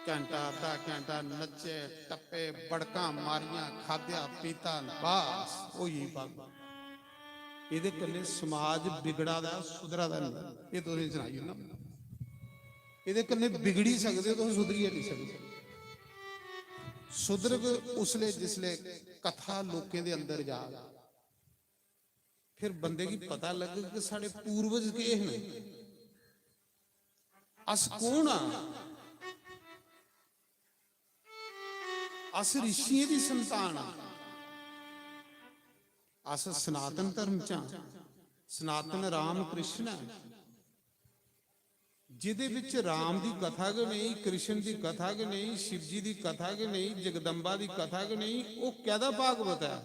घंटा अद्धा घंटा नच्चे टप्पे, बड़कां मारियां, खाद्या पीता, बस होई गेई भागवत। एह्दे कन्नै समाज बिगड़ा दा, सुधरा दा नेईं। एह् तुसें सनाई ओड़ना। एह्दे कन्नै बिगड़ी सकदे, तुस सुधरी निं सकदे। सुधरग उसले जिसले कथा लोकें दे अंदर जाग। फिर बंदे गी पता लग्गग कि साढ़े पूर्वज केह् न, अस कौन आं। अस ऋषियें दी संतान आं। अस सनातन धर्म च आं। सनातन राम कृष्ण ऐ। जिदे विच राम दी कथा गै नेईं, कृष्ण दी कथा गै नेईं, शिव जी दी कथा गै नेईं, जगदम्बा दी कथा गै नेईं, ओह कैदा भागवत ऐ?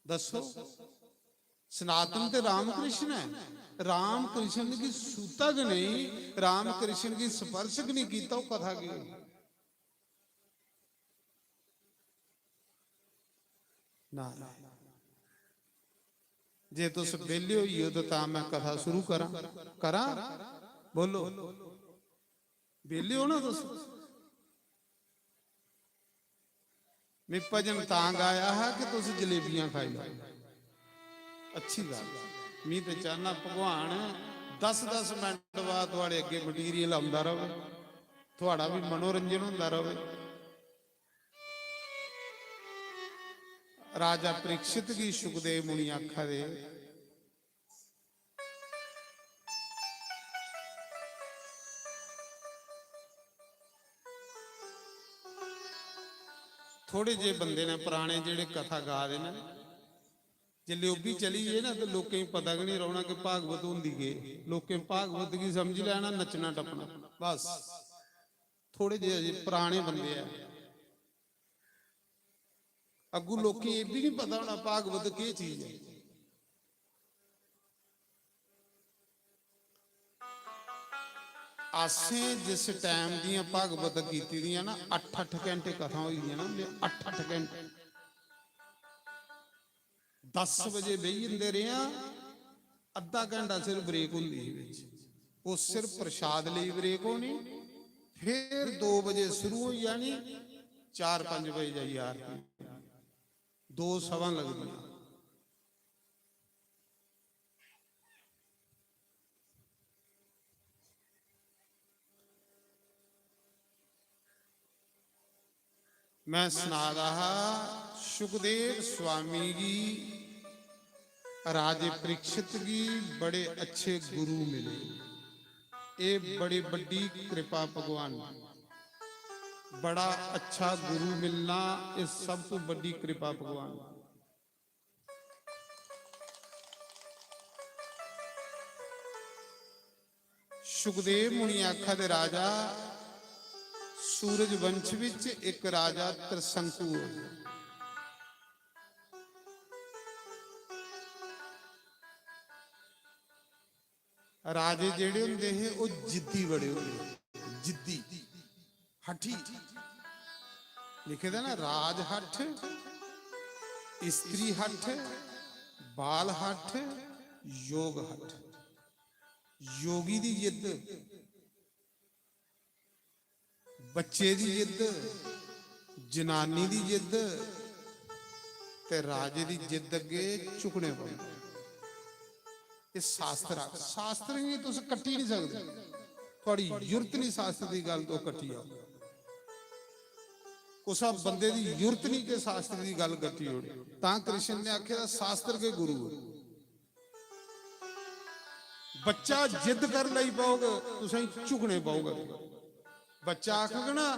दस्सो। सनातन ते राम कृष्ण ऐ। राम कृष्ण गी सूता गै नेईं, राम कृष्ण गी स्पर्श गै नेईं कीता, ओह कथा केह् होई? नारायण। जे तुस बेल्ले होई जाओ ते तां मैं कथा शुरू करां। करां? बोलो। बेल्ले हो ना तुस? मैं भजन तां गाया हा कि तुस जलेबियां खाई लो। अच्छी गल्ल। मैं ते चाहना भगवान दस दस मिनट बाद थुआड़े अग्गे मटीरियल औंदा रवे, थुआड़ा भी मनोरंजन होंदा रवे। राजा परीक्षित गी सुखदेव मुनि आखा दे, थोड़े जे बंदे ने पराने जेह्ड़े कथा गा दे न, जिसले ओह् बी चली गे ना, ते लोकें गी पता गै नहीं रौहना कि भागवत होंदी केह्। लोकें भागवत गी समझी लैना नच्चना टप्पना, बस। थोड़े जे अजे पराने बंदे ऐ, अग्गू लोकें गी एह् बी नहीं पता होना भागवत केह् चीज ऐ। असें जिस टाइम दियां भागवत कीती दियां ना, अट्ठ अट्ठ घैंटे कथा होई दियां ना, उं'दे अट्ठ अट्ठ घैंटे। दस बजे बेही जंदे रेह् आं, अद्धा घैंटा सिर्फ ब्रेक होंदी ही बिच। ओह् सिर्फ प्रसाद लेई ब्रेक होनी, फिर दो बजे शुरू होई जानी, चार पंज बजे जाइयै आरती। दो सभां लगदियां। मैं सना दा हा, सुखदेव स्वामी गी राजे परीक्षित गी बड़े अच्छे गुरु मिले। एह् बड़ी बड्डी कृपा भगवान दी। बड़ा अच्छा गुरु मिलना, एह् सब तों बड्डी कृपा भगवान दी। सुखदेव मुनि आखा दे, राजा, सूरज वंश विच इक राजा त्रिशंकु हो। राजे जेड़े होंदे हे, ओह जिद्दी बड़े होंदे हे, जिद्दी, हठी। लिखे दा ना, राज हठ, स्त्री हठ, बाल हठ, योग हठ। योगी दी जिद्द, बच्चे दी जिद्द, जनानी दी जिद्द ते राजे दी जिद्द अग्गे झुकने पौंदा। एह शास्त्र आ, शास्त्र गी तुस कट्टी नहीं सकदे, थुआड़ी जुरत नहीं शास्त्र दी गल्ल तुस कट्टी आओ। उस बंदे दी युरत नहीं कि शास्त्र दी गल्ल करती ओड़े। तां कृष्ण ने आखे दा, शास्त्र के गुरु हो। बच्चा जिद कर लई पौग, तुसें झुकने पौग। बच्चा आखग ना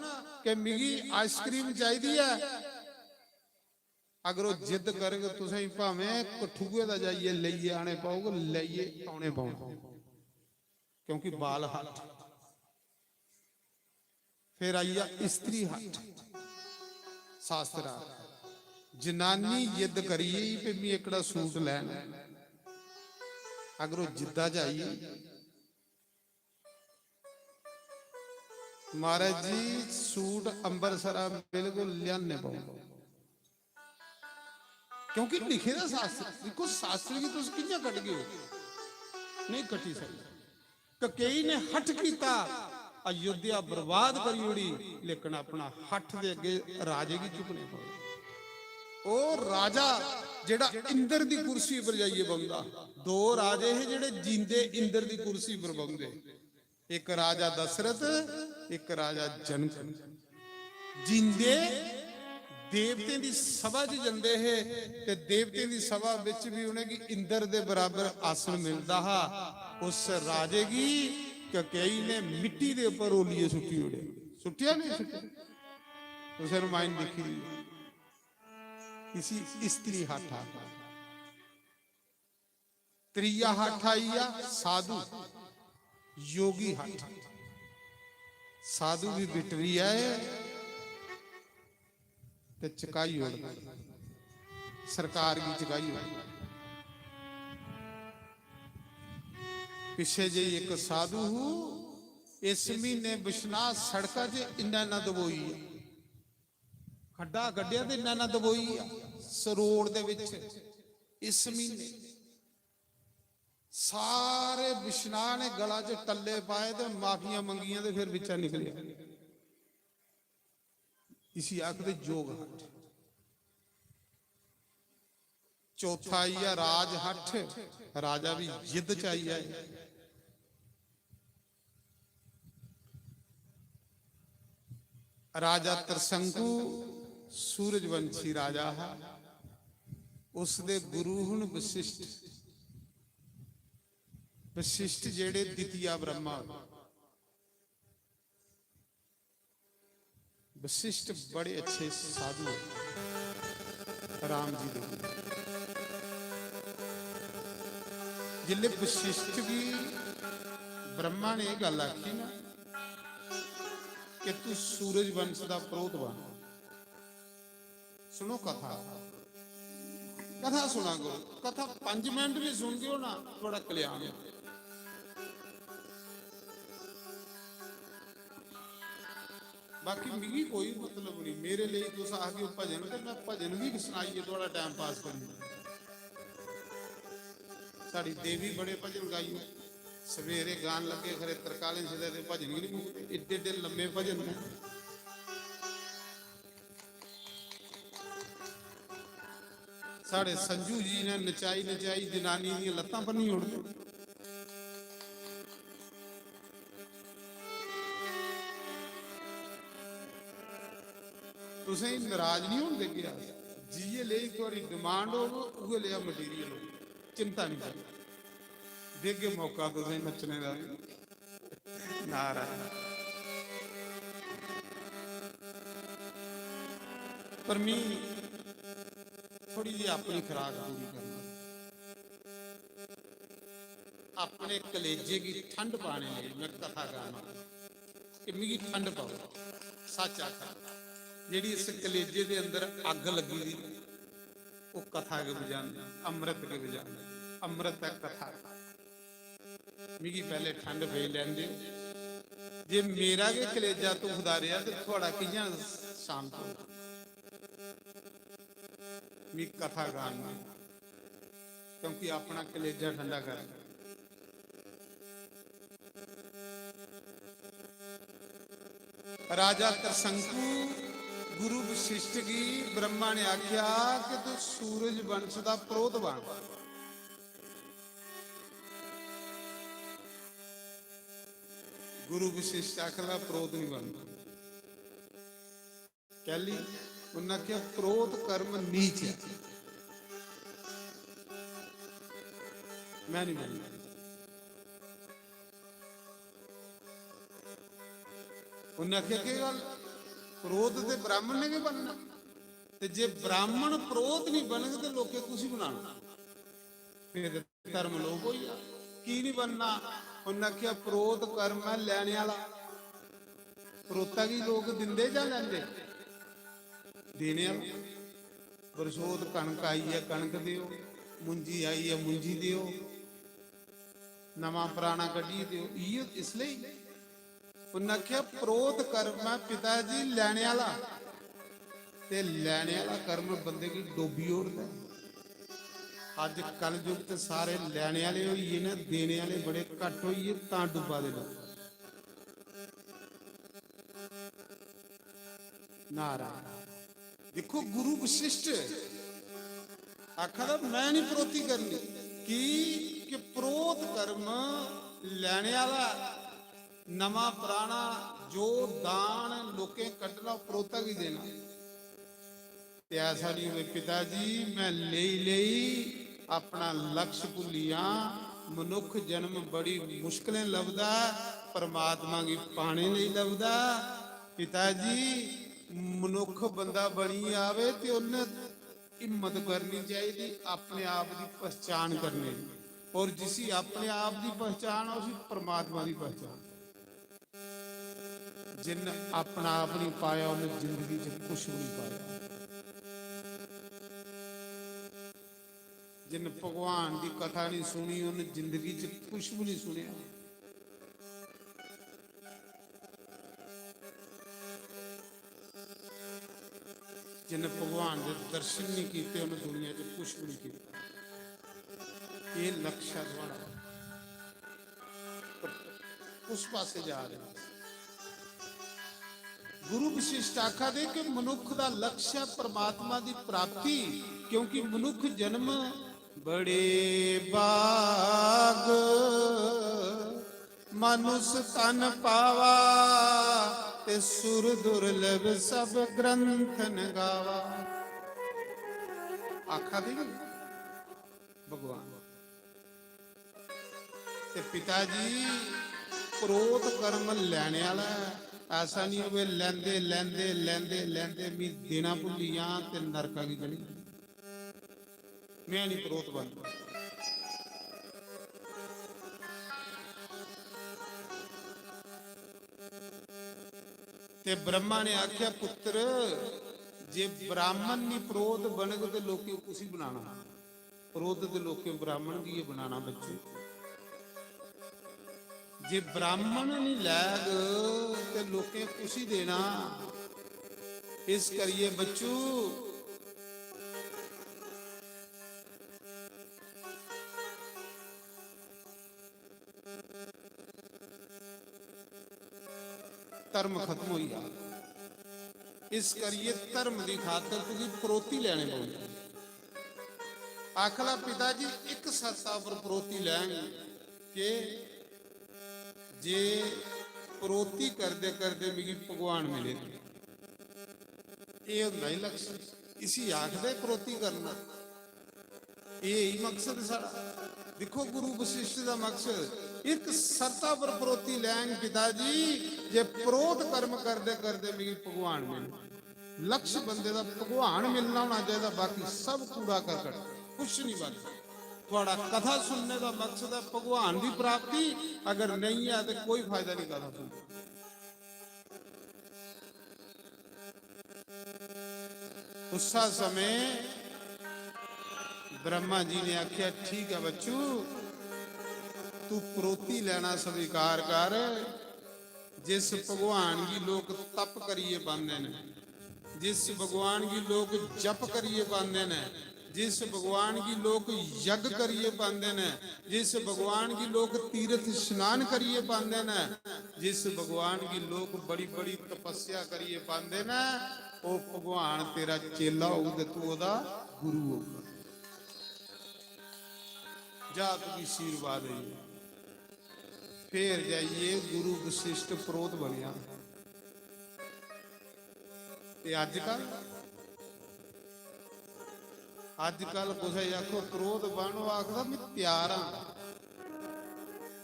कि मिगी आइसक्रीम चाहिदी है, अगर वो जिद करग, तुसें भावें कठुए दा जाइयै लेइयै आने पौग, लेइयै औने पौग, क्योंकि बाल हट। फिर आई गेआ स्त्री हट। शास्त्र आखदा, जनानी जिद करी गेई भी मी एकड़ा सूट लैना, अगर वो जिद्दा च आई गेई, महाराज जी, सूट अंबरसरा बिल्कुल लियाने पौंदा, क्योंकि लिखे दा शास्त्र। दिक्खो, शास्त्र गी तुस कि'यां कटगे ओ? नहीं कटी सकदे। ककेई ने हठ कीता, अयोध्या बर्बाद करी ओड़ी, लेकिन अपना हठ दे अगे राजे गी झुकने पौंदा। ओ राजा जेड़ा इंद्र दी कुर्सी पर जाइए बौंदा। दो राजे हे जेड़े जींदे इंद्र दी कुर्सी पर बौंदे। एक राजा दशरथ, एक राजा जनक। जींदे देवतें दी सभा च जंदे हे ते देवतें दी सभा विच भी उ'नेंगी इंद्र दे बराबर आसन मिलदा हा। उस राजे गी ककेई ने मिट्टी दे उप्पर रोलियै सुट्टी ओड़ेआ। सुट्टेआ नहीं सुट्टेआ? तुसें रामायण दिक्खी दी ऐ। इसी स्त्री हठ आखदा। त्रीया हठ आई गेआ साधु, योगी हठ। साधु भी बिटरी आए ते चकाई ओड़दा, सरकार गी चकाई ओड़दा। पिच्छे जेही एक साधु हूँ, इस महीने बिश्नाह सड़का च इन्ना इन्ना दबोई गेआ। खड्डा कड्ढेआ ते इन्ना इन्ना दबोई गेआ सरोड़ दे विच। इस महीने सारे बिश्नाह ने गला च टल्ले पाए ते माफियां मंगियां ते फिर बिच्चा निकलेआ। इसी आखदे जोग हठ। चौथा आई गेआ राज हठ, राजा भी जिद च आई जाए। राजा तरसंकु सूरजवंशी राजा हा, उसदे गुरु हुन वशिष्ठ। वशिष्ठ जेड़े द्वितीय ब्रह्मा होए। वशिष्ठ बड़े अच्छे साधु है राम जी दे। जिसले वशिष्ठ गी ब्रह्मा ने यह गल आखी ना कि तू सूरज वंश का प्रोत बन, सुनो कथा, कथा सुना करो, कथा पंज मिनट भी सुनदे हो ना, थोड़ा कल्याण हो। बाकी मिगी कोई मतलब नहीं, मेरे लिए तुस आखगे भजन ते मैं भजन भी सुनाइए थोड़ा टाइम पास करिए। साड़ी देवी बड़े भजन गाइयो, सवेरे गान लगे खरे तरकालें सिरे दे भजन ही नहीं मुकदे, एड्डे एड्डे लम्मे भजन ने। साढ़े संजू जी ने नचाई नचाई जनानी दियां लत्तां भन्नी ओड़दे। तुसें नाराज नहीं होन देगे अस। जिये लेई थुआड़ी डिमांड होग, उ'ऐ लेआ मटीरियल होग। चिंता नहीं करनी, देगे मौका तुसें नच्चने दा। नारायण। पर मी थोड़ी जी अपनी खुराक पूरी करना, अपने कलेजे की ठंड पाने लिए मैं कथा गाना कि मिगी ठंड पाओ। सच आखा, जेड़ी इस कलेजे दे अंदर अग्ग लगी दी, वो कथा के बजाने, अमृत के बजाने, अमृत है कथा। मिगी पैह्ले ठंड पेई लैन देओ। जे मेरा गै कलेजा दुखदा रेहा ते थुआड़ा कि'यां शांत होग? मिगी कथा गान देओ, क्योंकि अपना कलेजा ठंडा कर। राजा त्रसंकु गुरु वशिष्ठ गी ब्रह्मा ने आख्या कि तू सूरज वंश दा प्रोत बन। गुरु वशिष्ठ आखदा प्रोत नहीं बनदा। कैली? उन्नै आखेआ, "प्रोत कर्म नीच ऐ, मैं नहीं बनना।" उन्नै आखेआ, "केह् गल्ल? प्रोत ते ब्राह्मण ने गै बनना, ते जे ब्राह्मण प्रोत नहीं बनग ते लोकें कुसी बनाना?" फिर धर्म लोप होई गेआ। की नहीं बनना? उन्नै आखेआ, "प्रोत कर्म ऐ लैने आह्ला।" प्रोता गी लोक दिंदे जां लैंदे? देने आह्ला। बरसोत कनक आई ऐ, कनक देओ, मुंजी आई ऐ, मुंजी देओ, नमां पराना कड्ढियै देओ। इयो इसलेई उन्नै आखेआ, "प्रोत कर्म ऐ पिता जी लैने आह्ला, ते लैने आह्ला कर्म बंदे गी डोबी ओड़दा ऐ।" अज्ज कलयुग ते सारे लैने आह्ले होई गे न, देने आह्ले बड़े घट्ट होई गे, तां डुब्बा दे लोक। नारायण। दिक्खो, गुरु वशिष्ठ आखा दा, "मैं नहीं प्रोती करनी।" की? कि प्रोत कर्म लैने आह्ला, नमां पराना जो दान लोकें कड्ढना, प्रोता गी देना। ते ऐसा नहीं होवे, "पिता जी, मैं लेई लेई, अपना लक्ष्य भुल्ली जां।" मनुख जन्म बड़ी मुश्कलें लभदा, परमात्मा गी पाने लेई लभदा। पिता जी, मनुख बंदा बनी आवे ते उन्नै हिम्मत करनी चाहिदी अपने आप दी पहचान करने दी। और जिसी अपने आप दी पहचान है, उसी परमात्मा दी पहचान। जिन अपना आप नहीं पाया, उन्हें जिंदगी च कुछ भी नहीं पाया। जिन भगवान की कथा नहीं सुनी, उन्हें जिंदगी च कुछ भी नहीं सुनिया। जिन भगवान के दर्शन नहीं किए, उन्हें दुनिया च कुछ भी नहीं किया। ये लक्ष्य है थुआढ़ा। उस पासे जा रहे हैं। गुरु वशिष्ठ आखा दे कि मनुख दा लक्ष्य है परमात्मा दी प्राप्ति, क्योंकि मनुख जन्म बड़े भाग, मानुष तन पावा, ते सुर दुर्लभ सब ग्रंथन गावा। आखा दे भगवान। ते पिता जी, प्रोत कर्म लैने आह्ला ऐ। ऐसा नहीं होवे, लैंदे, लैंदे, लैंदे, लैंदे, मी देना भुल्ली जां ते नरका गी चली जां। मैं नहीं प्रोत बनदा। ते ब्रह्मा ने आख्या, "पुत्र, जे ब्राह्मण नहीं प्रोत बनग ते लोकें कुसी बनाना?" प्रोत दे लोकें ब्राह्मण गी गै बनाना बच्चो। जे ब्राह्मण नहीं लैग ते लोकें कुसी देना? इस करिए बच्चो, धर्म खत्म होई जा। इस करिए धर्म दी खातर तुगी परोती लैने पौंदी। आखला, "पिता जी, इक शर्ता पर परोती लैंग के जे परोती करदे करदे मिगी भगवान मिले।" एह् होंदा ही लक्ष्य, इसी आखदे परोती करना। एह् ही मकसद साढ़ा। दिक्खो, गुरु वशिष्ठ दा मकसद, "इक शर्ता पर परोती लैंग पिता जी, जे परोत कर्म करदे करदे मिगी भगवान मिले।" लक्ष्य बंदे दा भगवान मिलना होना चाहिए, बाकी सब कूड़ा करकट, कुछ नहीं बनना। थुआढ़ा कथा सुनने का मकसद है भगवान की प्राप्ति, अगर नहीं है तो कोई फायदा नहीं कथा सुनने। उस समय ब्रह्मा जी ने आख्या, "ठीक है बच्चू, तू परोती लेना स्वीकार कर।" जिस भगवान गी लोक तप करियै पांदे न, जिस भगवान गी लोक जप करियै पांदे न, जिस भगवान गी लोक यज्ञ करियै पांदे न, जिस भगवान गी लोक तीर्थ स्नान करियै पांदे न, जिस भगवान गी लोक बड़ी बड़ी तपस्या करियै पांदे न, ओह् भगवान तेरा चेला होग ते तू ओह्दा गुरु होगा। जा, तुगी आशीर्वाद होई। फिर जाइयै गुरु वशिष्ठ परोत बनेआ। ते अजकल, अजकल कुसै गी आखो क्रोध बन, ओह् आखदा, "में त्यार आं,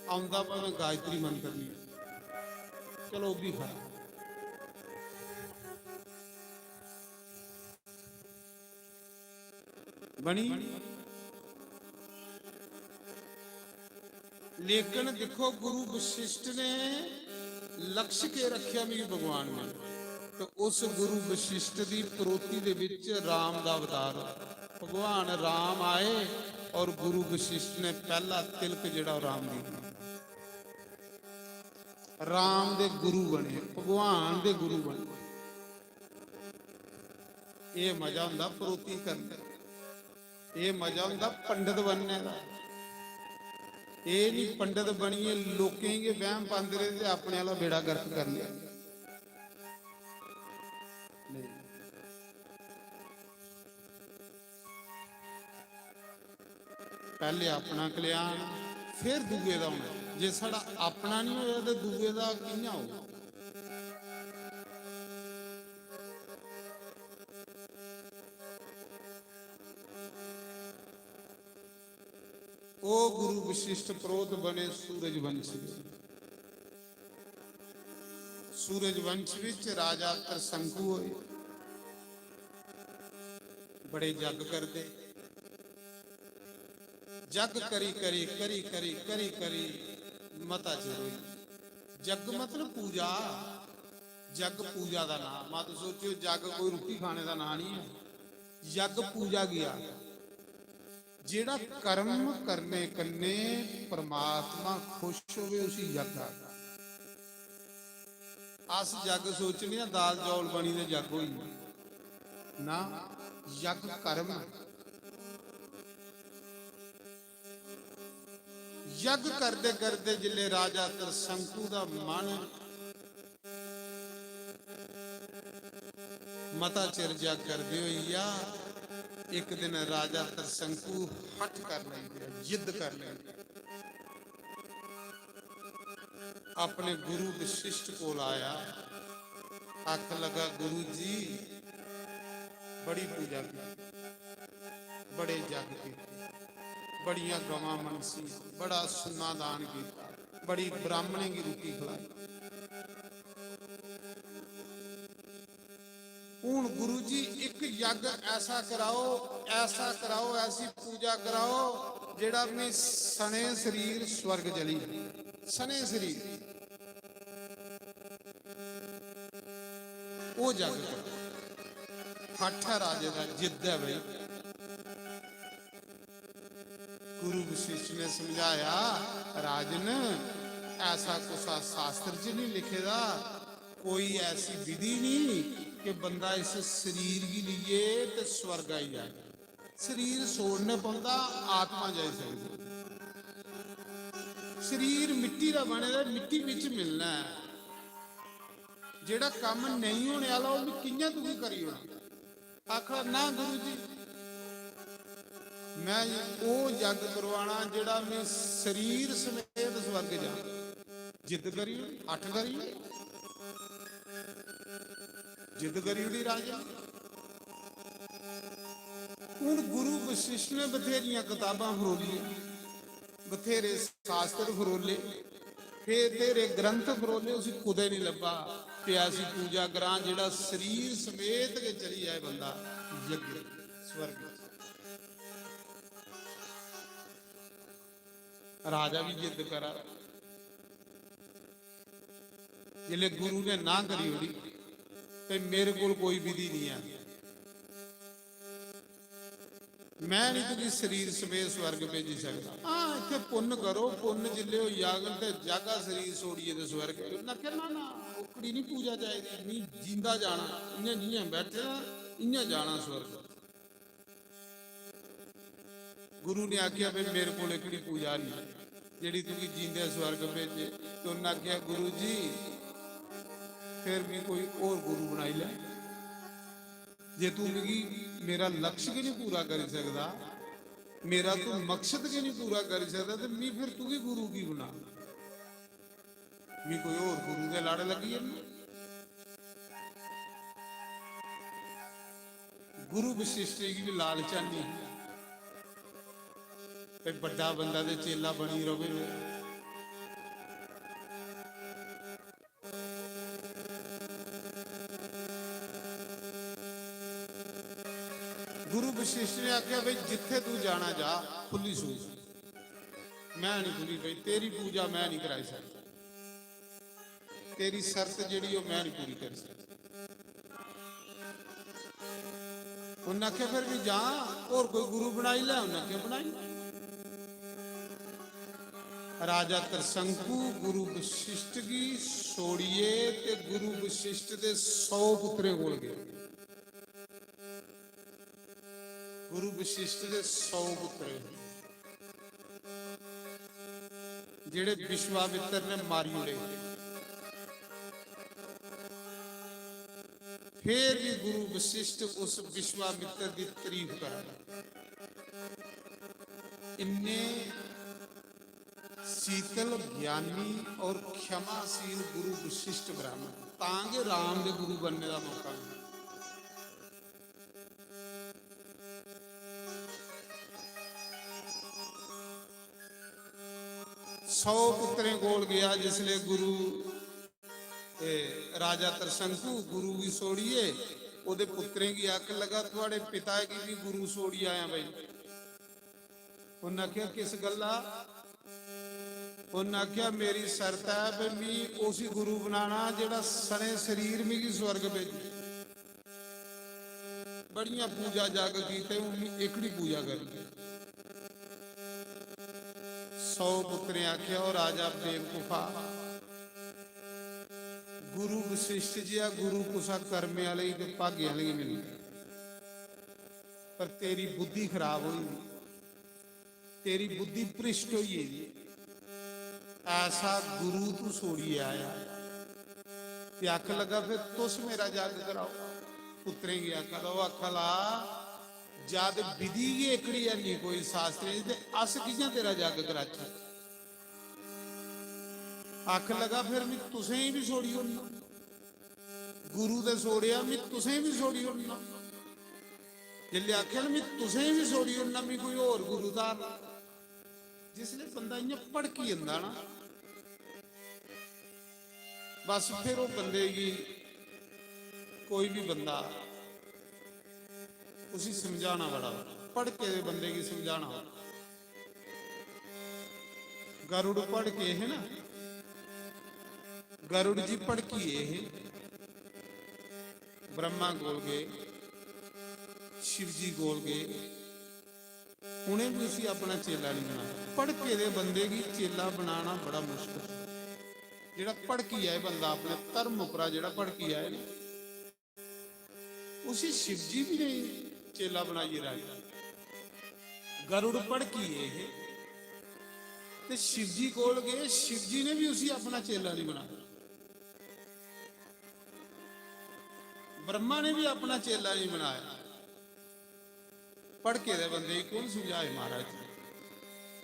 औंदा भामें गायत्री मंत्र निं।" चलो, ओह् बी खरा। बनी। लेकिन दिक्खो, गुरु वशिष्ठ ने लक्ष्य केह् रक्खेआ, मिगी भगवान ने, तो उस गुरु वशिष्ठ दी परोती दे विच राम दा अवतार। भगवान राम आए और गुरु वशिष्ठ ने पहला तिलक जेड़ा राम दी, राम दे गुरु बने, भगवान दे गुरु बने। एह् मजा होंदा परोती करने, एह् मजा होंदा पंडत बनने दा। एह् निं पंडत बनियै लोकें गी वैह्म पांदे रेह् ते अपने आह्ला बेड़ा गर्क करी लेआ। नेईं। पैह्ले अपना कल्याण, फिर दूए दा होना। जे साढ़ा अपना निं होया ते दूए दा कि'यां होग? ओ गुरु वशिष्ठ प्रोत बने सूरजवंशी। सूरजवंश विच राजा त्रसंकु होए, बड़े जग करदे। जग करी करी, करी करी, करी करी मता चिर होई। जग मतलब पूजा। जग पूजा दा नाम। मत सोचो जग कोई रुट्टी खाने दा नाम नहीं है। जग पूजा गी आखदे। जेड़ा कर्म करने कन्ने परमात्मा खुश होवे, उसी जग आखदे। अस जग सोचने आं, दाल चौल बनी ते जग होई। ना, जग कर्म। जग करदे करदे जिसले राजा त्रसंकु दा मन मता चिर जग करदे होई गेआ, इक दिन राजा त्रसंकु हठ कर लेंदे, जिद कर लेंदे। अपने गुरु वशिष्ठ कोल आया, आखन लगा, "गुरु जी, बड़ी पूजा की, बड़े जग की, बड़ियां गवां मनसी, बड़ा सुन्ना दान किया, बड़ी ब्राह्मणें की रुट्टी खलाई।" हुन गुरु जी, इक यज्ञ ऐसा कराओ, ऐसा कराओ, ऐसी पूजा कराओ, जेड़ा मैं सने शरीर स्वर्ग चली जाए, सने शरीर। ओ यज्ञ करो। हठ है राजे दा, जिद्द है भाई। गुरु वशिष्ठ ने समझाया, "राजन, ऐसा कुसा शास्त्र च नहीं लिखे दा, कोई ऐसी विधि नहीं कि बंदा इस शरीर गी लेइयै ते स्वर्ग आई जाए। शरीर छोड़ने पौंदा, आत्मा जाई सकदी। शरीर मिट्टी दा बने दा, मिट्टी बिच मिलना है। जेड़ा कम्म नहीं होने आह्ला, ओह् कि'यां तुगी करी ओड़ना?" आखा, "ना गुरु जी, मैं ओह् जग करवाना जेड़ा मैं शरीर समेत स्वर्ग जां।" जिद करी ओड़ी, हठ करी ओड़ी, जिद करी ओड़ी राजे ने। हुन गुरु वशिष्ठ ने बथेरियां कताबां फरोलियां, बथेरे शास्त्र फरोले, बथेरे ग्रंथ फरोले, उसी कुतै नहीं लब्भा कि ऐसी पूजा करां जेड़ा शरीर समेत गै चली जाए बंदा यज्ञ स्वर्ग। राजा भी जिद करा, जिसले गुरु ने ना करी ओड़ी, ते मेरे कोल कोई विधि नहीं है, मैं नहीं तुझे शरीर समेत स्वर्ग भेजी सकदा। हाँ, इत्थे पुन्न करो, पुन्न जिसले होई जागन ते जागा शरीर छोड़िए ते स्वर्ग। उन्हें आखेआ, "ना, ना, ओकड़ी नहीं पूजा चाहिदी, मैं जींदा जाना, इ'यां जि'यां बैठे दा, इ'यां जाना स्वर्ग।" गुरु ने आखेआ, "भाई, मेरे कोल एकड़ी पूजा नहीं, जेड़ी तुगी जींदे स्वर्ग भेजे।" तो उन्हें आखेआ, "गुरु जी, फिर भी कोई और गुरु बनाई ले। जे तू मिगी मेरा लक्ष्य गै नहीं पूरा करी सकदा, मेरा तू मकसद गै नहीं पूरा करी सकदा, ते मी फिर तुगी गुरु की बना?" मी कोई होर गुरु दे लड़ लग्गी जन्ने। गुरु वशिष्ठ गी बी लालच आनी ही, ते बड्डा बंदा ते चेला बनी रवे। गुरु वशिष्ठ ने आखेआ, "भाई, जित्थे तू जाना जा, खु'ल्ली सूझ, मैं नहीं खु'ल्ली, भाई, तेरी पूजा मैं नहीं कराई सकदा, तेरी शर्त जेह्ड़ी, ओह् मैं नहीं पूरी करी सकदा।" उन्नै आखेआ, "फिर भी जा, होर कोई गुरु बनाई लै।" उन्नै आखेआ, "बनाई लै।" राजा त्रिशंकु गुरु वशिष्ठ गी छोड़ियै ते गुरु वशिष्ठ दे सौ पुत्तरें कोल गेआ। गुरु वशिष्ठ दे सौ पुत्तर, जेह्ड़े विश्वामित्र ने मारी ओड़े, फिर भी गुरु वशिष्ठ उस विश्वामित्र की तारीफ करा। इन्ने शीतल, ज्ञानी और क्षमाशील गुरु वशिष्ठ ब्राह्मण, तां गै राम दे गुरु बनने दा मौका मिलेआ। सौ पुत्तरें कोल गया जिसले गुरु, ए, राजा त्रिशंकु गुरु गी छोड़ियै ओदे पुत्तरें गी आखन लगा, "थुआड़े पिता गी भी गुरु छोड़ी आया भाई।" उन्नै आखेआ, "किस गल्ला?" उन्नै आखेआ, "मेरी शर्त ऐ भई मी उसी गुरु बनाना जेह्ड़ा सने शरीर मिगी स्वर्ग भेजे।" बड़ियां पूजा जग कीते, हून मी एकड़ी पूजा करनी। सौ पुत्तरें आखेआ, "ओ राजा बेवकूफा, गुरु वशिष्ठ जेहा गुरु कुसा कर्मे आह्ले गी ते भागे आह्ले गी मिलदा, पर तेरी बुद्धि खराब होई दी।" तेरी बुद्धि भ्रिष्ट होई गेदी, ऐसा गुरु तू छोड़ियै आया। ते आखन लगा, "फिर तुस मेरा जग कराओ।" पुत्तरें गी आखा दा, ओह् आखा ला, "जद विधि गै एकड़ी है नहीं कोई शास्त्रें च, ते अस कि'यां तेरा जग कराचै?" आखन लगा, "फिर मैं तुसें गी भी छोड़ी ओड़ना।" गुरु ते छोड़ेआ, मैं तुसें बी छोड़ी ओड़ना। जिसलै आखेआ ना, मैं तुसें बी छोड़ी ओड़ना, मैं कोई होर गुरु धार। जिसलै बंदा इ'यां भड़की जंदा ना, बस फिर ओह् बंदे गी, कोई बी बंदा, उसी समझाना बड़ा, भड़के दे बंदे गी समझाना। गरुड़ भड़के हे ना, गरुड़ जी भड़किये हे, ब्रह्मा कोल गए, शिव जी कोल गए, उ'नें भी उसी अपना चेला नहीं बनाया। भड़के दे बंदे गी चेला बनाना बड़ा मुश्किल। जेह्ड़ा भड़की जाए बंदा, अपने धर्म उप्परा जेह्ड़ा भड़की जाए ना, उसी शिव जी भी नहीं चेला बनाइयै राजी। गरुड़ भड़की गे हे ते शिव जी कोल गए, शिव जी ने भी उसी अपना चेला नहीं बनाया, ब्रह्मा ने भी अपना चेला नहीं बनाया। भड़के दे बंदे गी कौन समझाए महाराज?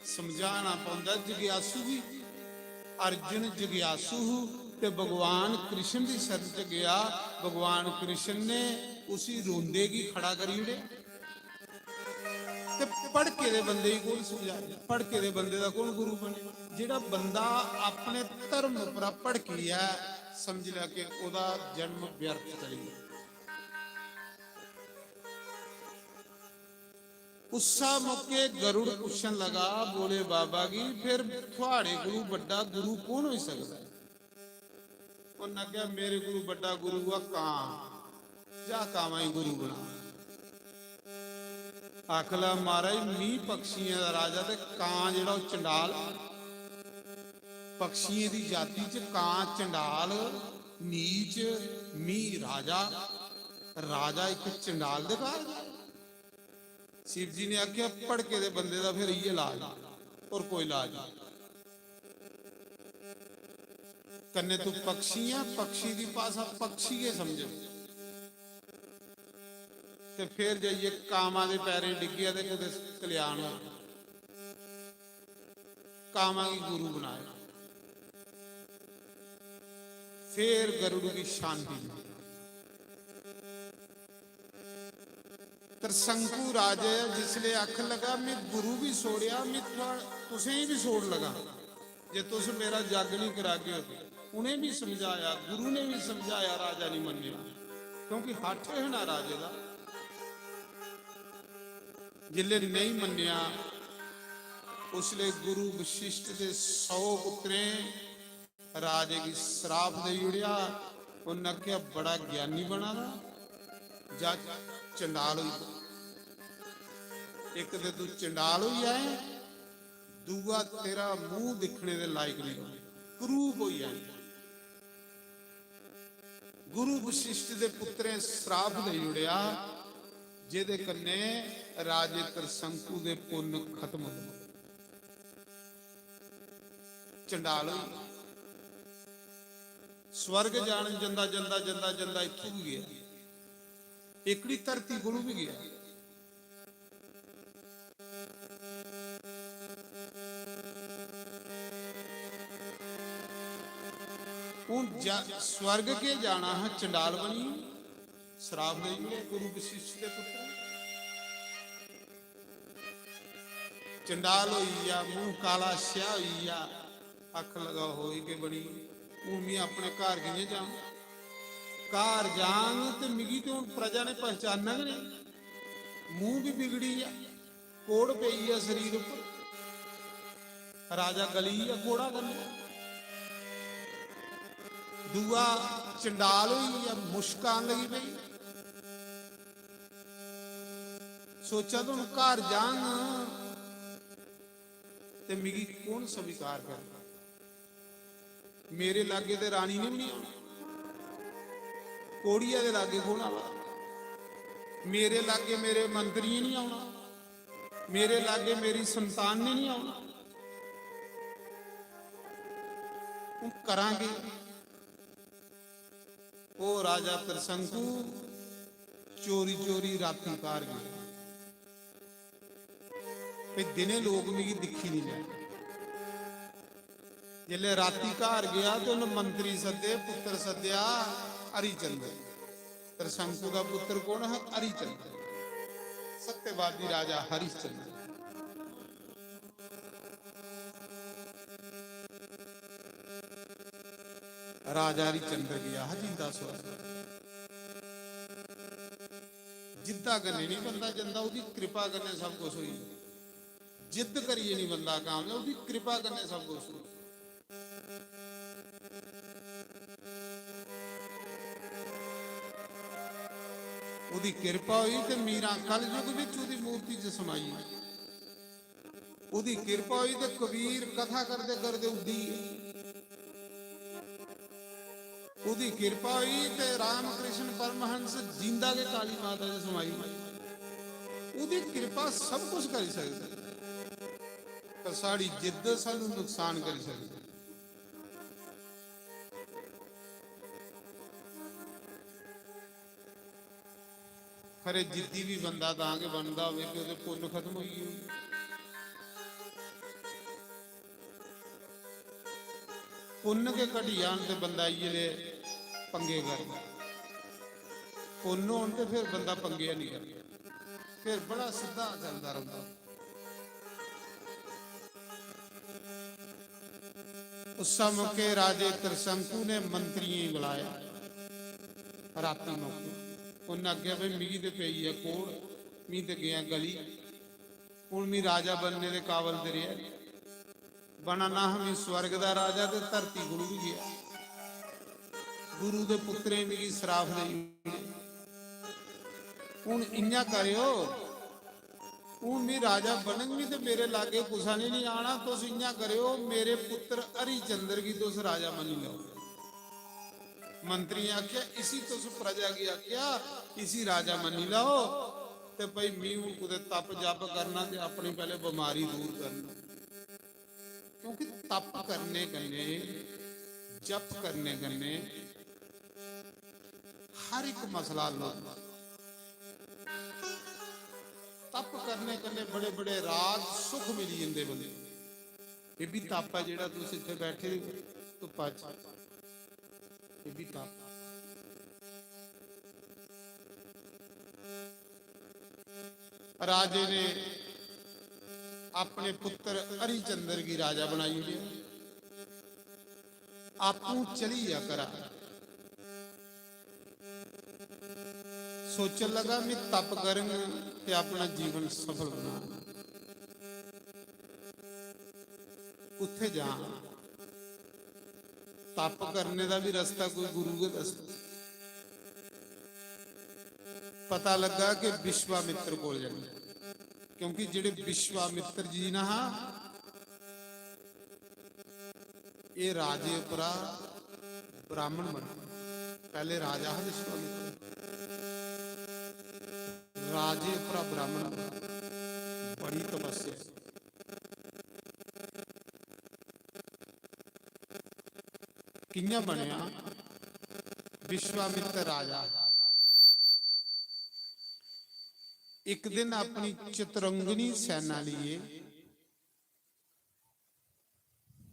समझाना पौंदा जिज्ञासु गी। अर्जुन जिज्ञासु हू ते भगवान कृष्ण दी शरण च गया। भगवान कृष्ण ने उसी रोंदे गी खड़ा करी ओड़े। ते भड़के दे बंदे गी कौन समझाए? भड़के दे बंदे दा कौन गुरु बने? जेह्ड़ा बंदा अपने धर्म उप्परा भड़की ऐ, समझ लै कि ओह्दा जन्म व्यर्थ चली गेआ। उस्सा मौके गरुड़ पुच्छन लगा भोले बाबा गी, "फिर थुआड़े कोलू बड्डा गुरु कौन होई सकदा ऐ?" उन्नै आखेआ, "मेरे कोलू बड्डा गुरु ऐ कां, जा कामां गी गुरु बना।" आखला, "महाराज, मी पक्षियें दा राजा ते कां जेह्ड़ा ओह् चंडाल, पक्षियें दी जाति च कां चंडाल, नीच, मी राजा, राजा इक चंडाल दे घर जाए।" शिव जी ने आखेआ, "भड़के दे बंदे दा फिर इ'यै इलाज, होर कोई इलाज नहीं। कन्नै तू पक्षी ऐ, पक्षी दी भाशा पक्षी गै समझ।" ते फिर जाइयै कामा दे पैरें डिग्गेआ ते कुतै कल्याण होआ। कामा गी गुरु बनाया। फिर गरुड़ गी शांति मिली। त्रसंकु राजे जिसले आखन लगा, "मैं गुरु भी छोड़िया, मैं थुआ-, तुसें ही भी छोड़ लगा, जे तुस मेरा जग नहीं करागे।" उ'नें भी समझाया, गुरु ने भी समझाया, राजा नहीं मन्नेआ, क्योंकि हठ है ना राजे दा। जिसले नहीं मन्नेआ, उसले गुरु वशिष्ठ दे सौ पुत्रें राजे गी श्राप देई ओड़ेआ। उन्नै आखेआ, "बड़ा ज्ञानी बना दा, जा चंडाल होई जा। इक ते तू चंडाल होई जाए, दूआ तेरा मूंह दिक्खने दे लायक नहीं रौह्ना, करूप होई जाए।" गुरु वशिष्ठ दे पुत्रें श्राप देई ओड़ेआ, जेह्दे कन्नै राजे त्रसंकु दे पुन्न खत्म होई गे। चंडाल होई गे। स्वर्ग जान जंदा, जंदा, जंदा, जंदा इत्थूं बी गेआ, एकड़ी धरती कोलू बी गेआ। हून जा-, स्वर्ग के जाना हा, चंडाल बनी, श्राप देई ओड़े गुरु वशिष्ठ दे पुत्र। चंडाल होई गेआ, मुंह काला स्याह होई गेआ, आखन लगा, "होई के बनी, हून मैं अपने घर कि'यां जाऊं? घर जांग ते मिगी ते हून प्रजा ने पहचानना गै नहीं, मुंह भी बिगड़ी गेआ, कोड़ पेई गेआ शरीर उप्पर, राजा गली गेआ कोड़ा कन्नै।" दूआ चंडाल होई गेआ, मुश्क आन लगी पेई। सोचा, "ते हून घर जांग ते मिगी कौन स्वीकार करग? मेरे लागे ते रानी ने भी नहीं आना, कोड़िया दे लागे कौन आवा? मेरे लागे मेरे मंत्रियें नहीं आना, मेरे लागे मेरी संतान ने नहीं आना। हून करां केह्?" ओ राजा त्रसंकु चोरी चोरी राती घर गया, ते दिने लोक मिगी दिक्खी नहीं लैन। जिसले राती घर गया ते उन्हें मंत्री सद्दे, पुत्र सद्दया हरिचंद्र। त्रसंकु दा पुत्र कौन हा? हरिचंद्र, सत्यवादी राजा हरिश्चंद्र। राजा हरिचंद्र गया हा जिंदा स्वर्ग। जिद्दा कन्नै नहीं बंदा जंदा, ओदी कृपा कन्नै सब कुछ होई। जिद्द करियै नहीं बंदा कामयाब, ओदी कृपा कन्नै सब कुछ होई। ओदी कृपा होई ते मीरा कलयुग विच ओदी मूर्ति च समाई। ओदी कृपा होई ते कबीर कथा करदे करदे उड्डी। ओदी कृपा होई ते रामकृष्ण परमहंस जींदा गै काली माता च समाई। ओदी कृपा सब कुछ करी सकदी, पर साढ़ी जिद्द सानू नुकसान करी सकदी। खरे जिद्दी भी बंदा तां गै बनदा होवे कि ओह्दे पुन्न खत्म होई गे। पुन्न गै घटी जान ते बंदा इ'यै ले पंगे करदा। पुन्न होन ते फिर बंदा पंगे निं करदा, फिर बड़ा सिद्धा चलदा रौंह्दा। उस मौके राजे त्रिशंकु ने मंत्रियें गी बुलाया। रातीं मौके उन्नै आखेआ, "भाई, मिगी ते पेई ऐ कोड़, मी ते गेआ गली, हुन मी राजा बनने दे काबल ते रेहा निं। बना ना हा मी स्वर्ग दा राजा ते धरती कोलू बी गेआ। गुरु दे पुत्तरें मिगी श्राप देई ओड़े। हुन इ'यां करेओ, हून मी राजा बनग बी ते मेरे लागै कुसै ने निं आना। तुस इ'यां करेओ, मेरे पुत्तर हरिचंद्र गी तुस राजा मन्नी लैओ।" मंत्री ने आखेआ, "इसी तुस प्रजा गी आखेआ, इसी राजा मन्नी लैओ, ते भाई, मी हून कुतै तप जप करना ते अपनी पैह्ले बमारी दूर करनी।" क्योंकि तप करने कन्नै, जप करने कन्नै हर इक मसला हल होंदा। तप करने कन्नै बड़े बड़े राज सुख मिली जंदे बंदे। एह् बी तप ऐ जेह्ड़ा तुस इत्थै बैठे दे धुप्पा च, एह् बी तप। राजे ने अपने पुत्र हरिचंद्र गी राजा बनाई ओड़ेआ। आपूं चली गेआ घरा। सोचन लगा, "मैं तप करङ ते अपना जीवन सफल बनाङ।" कुत्थै जां? तप करने दा भी रस्ता कोई गुरु गै दस्सदा। पता लग्गा कि विश्वामित्र कोल जाना, क्योंकि जेह्ड़े विश्वामित्र जी ना हा, एह् राजे उप्परा ब्राह्मण बने। पैह्ले राजा हा विश्वामित्र, राजे उप्परा ब्राह्मण बने। बड़ी तपस्या। कि'यां बनेआ? विश्वामित्र राजा इक दिन अपनी चतुरंगनी सेना लेइयै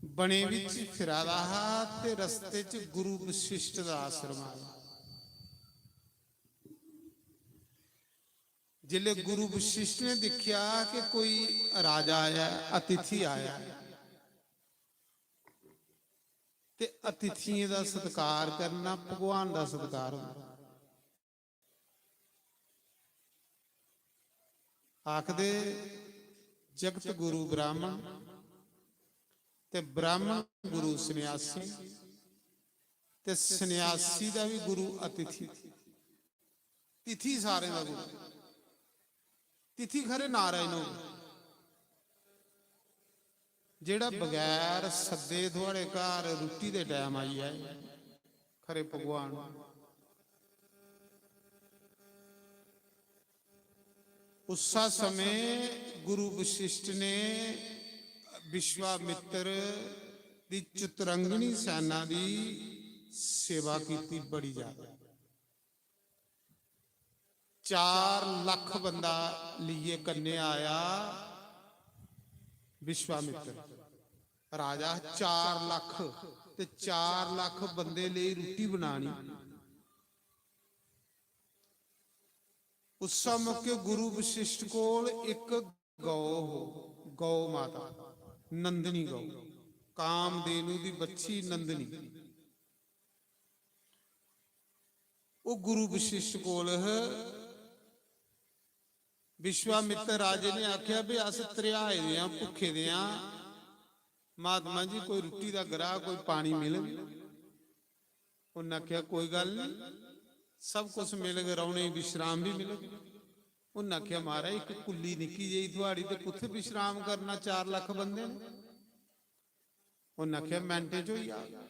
बने बिच फिरा दा हा ते रस्ते च गुरु वशिष्ठ दा आश्रम आया। जिसले गुरु वशिष्ठ ने दिक्खेआ कि कोई राजा आया ऐ, अतिथि आया ऐ, ते अतिथियें दा सत्कार करना भगवान दा सत्कार होंदा। आखदे, जगत गुरु ब्राह्मण ते ब्राह्मण गुरु सन्यासी ते सन्यासी दा बी गुरु अतिथि। तिथि सारें दा गुरु। तिथि खरे नारायण होग, जेह्ड़ा बगैर सद्दे थुआड़े घर रुट्टी दे टैम आई जाए, खरे भगवान। उस्सा समें गुरु वशिष्ठ ने विश्वामित्र दी चतुरंगनी सेना दी सेवा कीती बड़ी ज्यादा। चार लक्ख बंदा लेइयै कन्नै आया विश्वामित्र। राजा चार लक्ख, ते चार लक्ख बंदे लेई रुट्टी बनानी। उस मौके गुरु वशिष्ठ कोल इक गौ हो, गौ माता, नंदिनी गौ, कामधेनु दी बच्ची नंदिनी। ओह् गुरु वशिष्ठ कोल ह। विश्वामित्र राजे ने आखेआ, "भी अस त्रेहाए दे आं, भुक्खे दे आं, महात्मा जी, कोई रुट्टी दा ग्राह, कोई पानी मिलग?" उन्नै आखेआ, "कोई गल्ल निं, सब कुछ मिलग, रौह्ने गी विश्राम बी मिलग।" उन्नै आखेआ, "महाराज, इक कुल्ली निक्की जेही थुआड़ी, ते कुत्थै विश्राम करना, चार लक्ख बंदे न।" उन्नै आखेआ, "मैंटें च होई जाग।"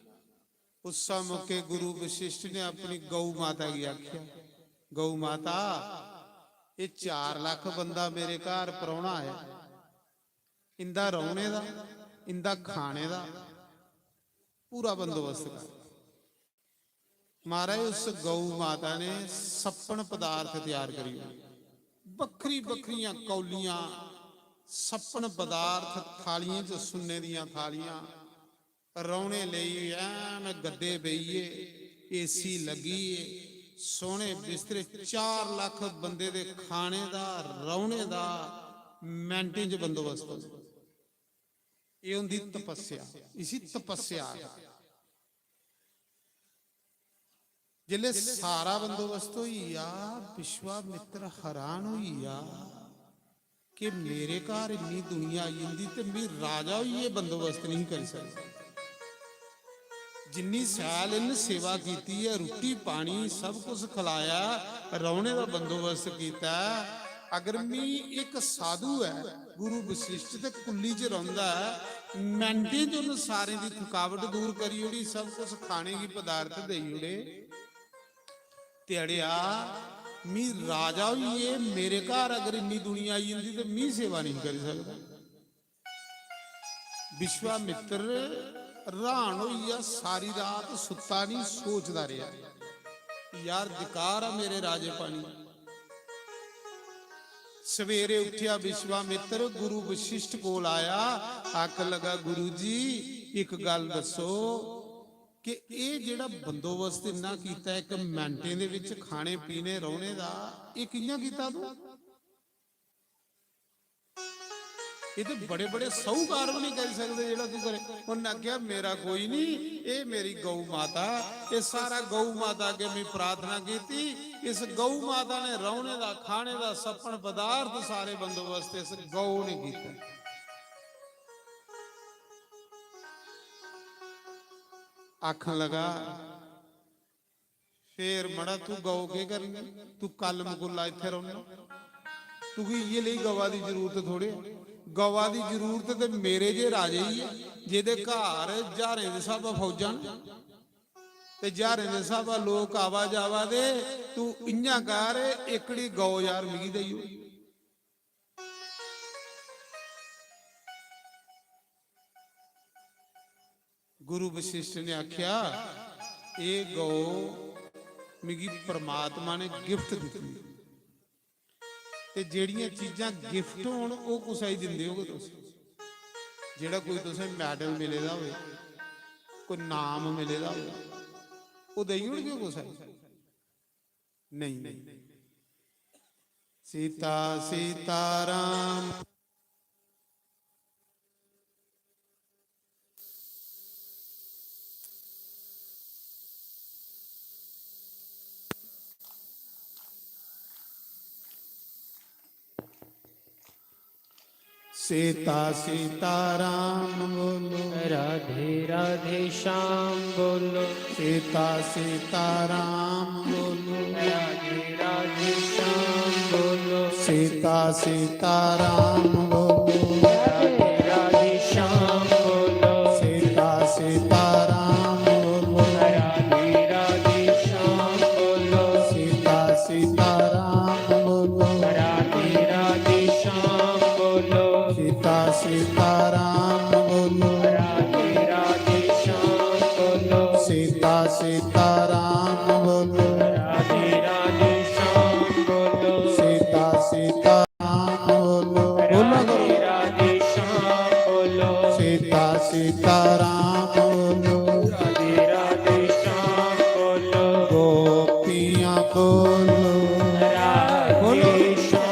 उस्सै मौके गुरु वशिष्ठ ने अपनी गौ माता गी आखेआ, "गौ माता, एह् चार लक्ख बंदा मेरे घर परौह्ना आया, इंदा रौह्ने दा, इंदा खाने दा पूरा बंदोबस्त कर।" महाराज, उस गौ माता ने सप्पन पदार्थ त्यार करी ओड़े, बक्खरी बक्खरियां कौलियां, सप्पन पदार्थ, थालियें च सुन्ने दियां थालियां, रौह्ने लेई ऐन गद्दे बेहियै, एसी लग्गी ऐ, सोह्ने बिस्तरे, चार लक्ख बंदे दे खाने दा, रौह्ने दा, मैंटें च बंदोबस्त होंदा। एह् होंदी तपस्या, इसी तपस्या आखदे। जिसलै सारा बंदोबस्त होई गेआ, विश्वामित्र हैरान होई गेआ कि मेरे घर इन्नी दुनिया आई जंदी ते में राजा होइयै बंदोबस्त नहीं करी सकदा। जिन्नी सैल इन्न सेवा कीती ऐ, रुट्टी पानी सब कुछ खलाया, रौह्ने दा बंदोबस्त कीता ऐ, अगर मी इक साधु ऐ, गुरु वशिष्ठ ते कुल्ली च रौंह्दा ऐ, मैंटें च उन्न सारें दी थकावट दूर करी ओड़ी, सब कुछ खाने गी पदार्थ देई ओड़े, ते अड़ेआ, मी राजा होइयै मेरे घर अगर इन्नी दुनिया आई जंदी ते मी सेवा नेईं करी सकदा। विश्वामित्र र्हान होइयै सारी रात सुत्ता निं, सोचदा रेहा, "यार, धिक्कार आ मेरे राजेपन गी।" सवेरे उट्ठेआ विश्वामित्र, गुरु वशिष्ठ कोल आया, आखन लगा, "गुरु जी, इक गल्ल दस्सो कि एह् जेह्ड़ा बंदोबस्त इन्ना कीता, इक मैंटें दे बिच खाने पीने रौह्ने दा, एह् कि'यां कीता तूं?" ये तो बड़े बड़े साहूकार भी नहीं करी सकते जेड़ा तू करे। उन्हें आख्या, "मेरा कोई नहीं, ये मेरी गौ माता, ये सारा गौ माता अगे मैं प्रार्थना की, इस गौ माता ने रहने का, खाने का, सपन पदार्थ, सारे बंदोबस्त इस गौ ने किया।" आखन लगा, "फिर मड़ा तू गौ के करनी? तू कल मकुल्ला इत्थे रौहना, तुगी इये लेई गवा दी जरूरत थोड़े। गवा दी जरूरत ते मेरे जे राजे ही है, जेदे घर ज्हारें दे स्हाबा फौजां न ते ज्हारें दे स्हाबा लोक आवा जावा दे। तू इयां कर, एकड़ी गौ यार मिगी देई ओड़।" गुरु वशिष्ठ ने आख्या, "एह गौ मिगी परमात्मा ने गिफ्ट दित्ती।" ते जेड़ियां चीजां गिफ्ट होन, ओह कुसै गी दिंदे होगे तुस? जेड़ा कोई तुसें मैडल मिले दा होवे, कोई नाम मिले दा होवे, ओह देई ओड़गे कुसै गी? नहीं। सीता सीता राम। सीता सीता राम बोलो। राधे राधे श्याम बोलो। सीता सीता राम बोलो। राधे राधे श्याम बोलो। सीता सीता राम बोलो। राधे राधे श्याम बोलो। सीता सीता राम बोलो। राधे राधे श्याम बोलो। सीता सीता राम बोलो। राधे राधे श्याम बोलो। सीता सीता राम बोलो। राधे राधे श्याम बोलो। सीता सीता राम बोलो। राधे राधे श्याम बोलो। सीता सीता राम बोलो। बोलो। राधे राधे श्याम बोलो। सीता सीता राम बोलो। राधे राधे श्याम बोलो। गोपियां बोलो। राधे श्याम।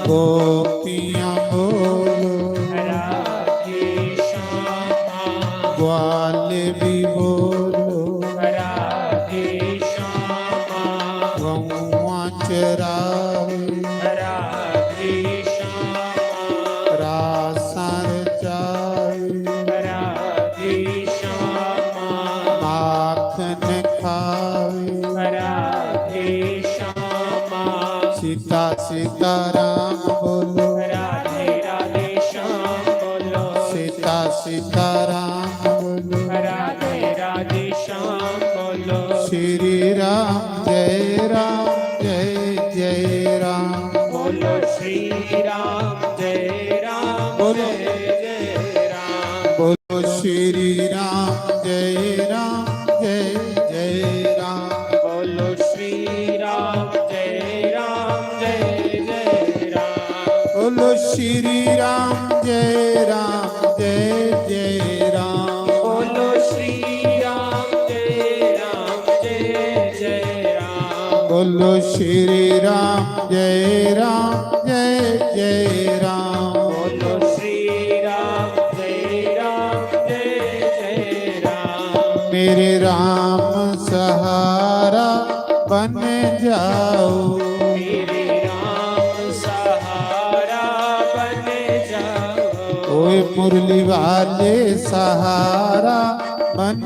गोपियां बोलो। राधे श्याम। ग्वाले भी बोलो। राधे श्याम। गौआं चरावे। राधे श्याम। रासां रचावे। राधे श्याम। माखन खावे। राधे श्याम। सीता सीता राम बोलो। राधे राधे श्याम बोलो। सीता सीता राम बोलो। राधे राधे श्याम बोलो। श्री राम जय राम जय जय राम। बोलो श्री राम जय राम। बोलो। जय जय राम। बोलो श्री राम जय राम जय जय राम। बोलो श्री राम जय राम जय जय राम। बोलो श्री राम जय राम जय जय राम। बोलो श्री राम जय राम जय जय राम। बोलो श्री राम जय राम जय जय राम। बोलो श्री राम जय राम जय जय राम। मेरे राम सहारा बन जाओ। मेरे राम सहारा बन जाओ। ओए मुरली वाले सहारा बन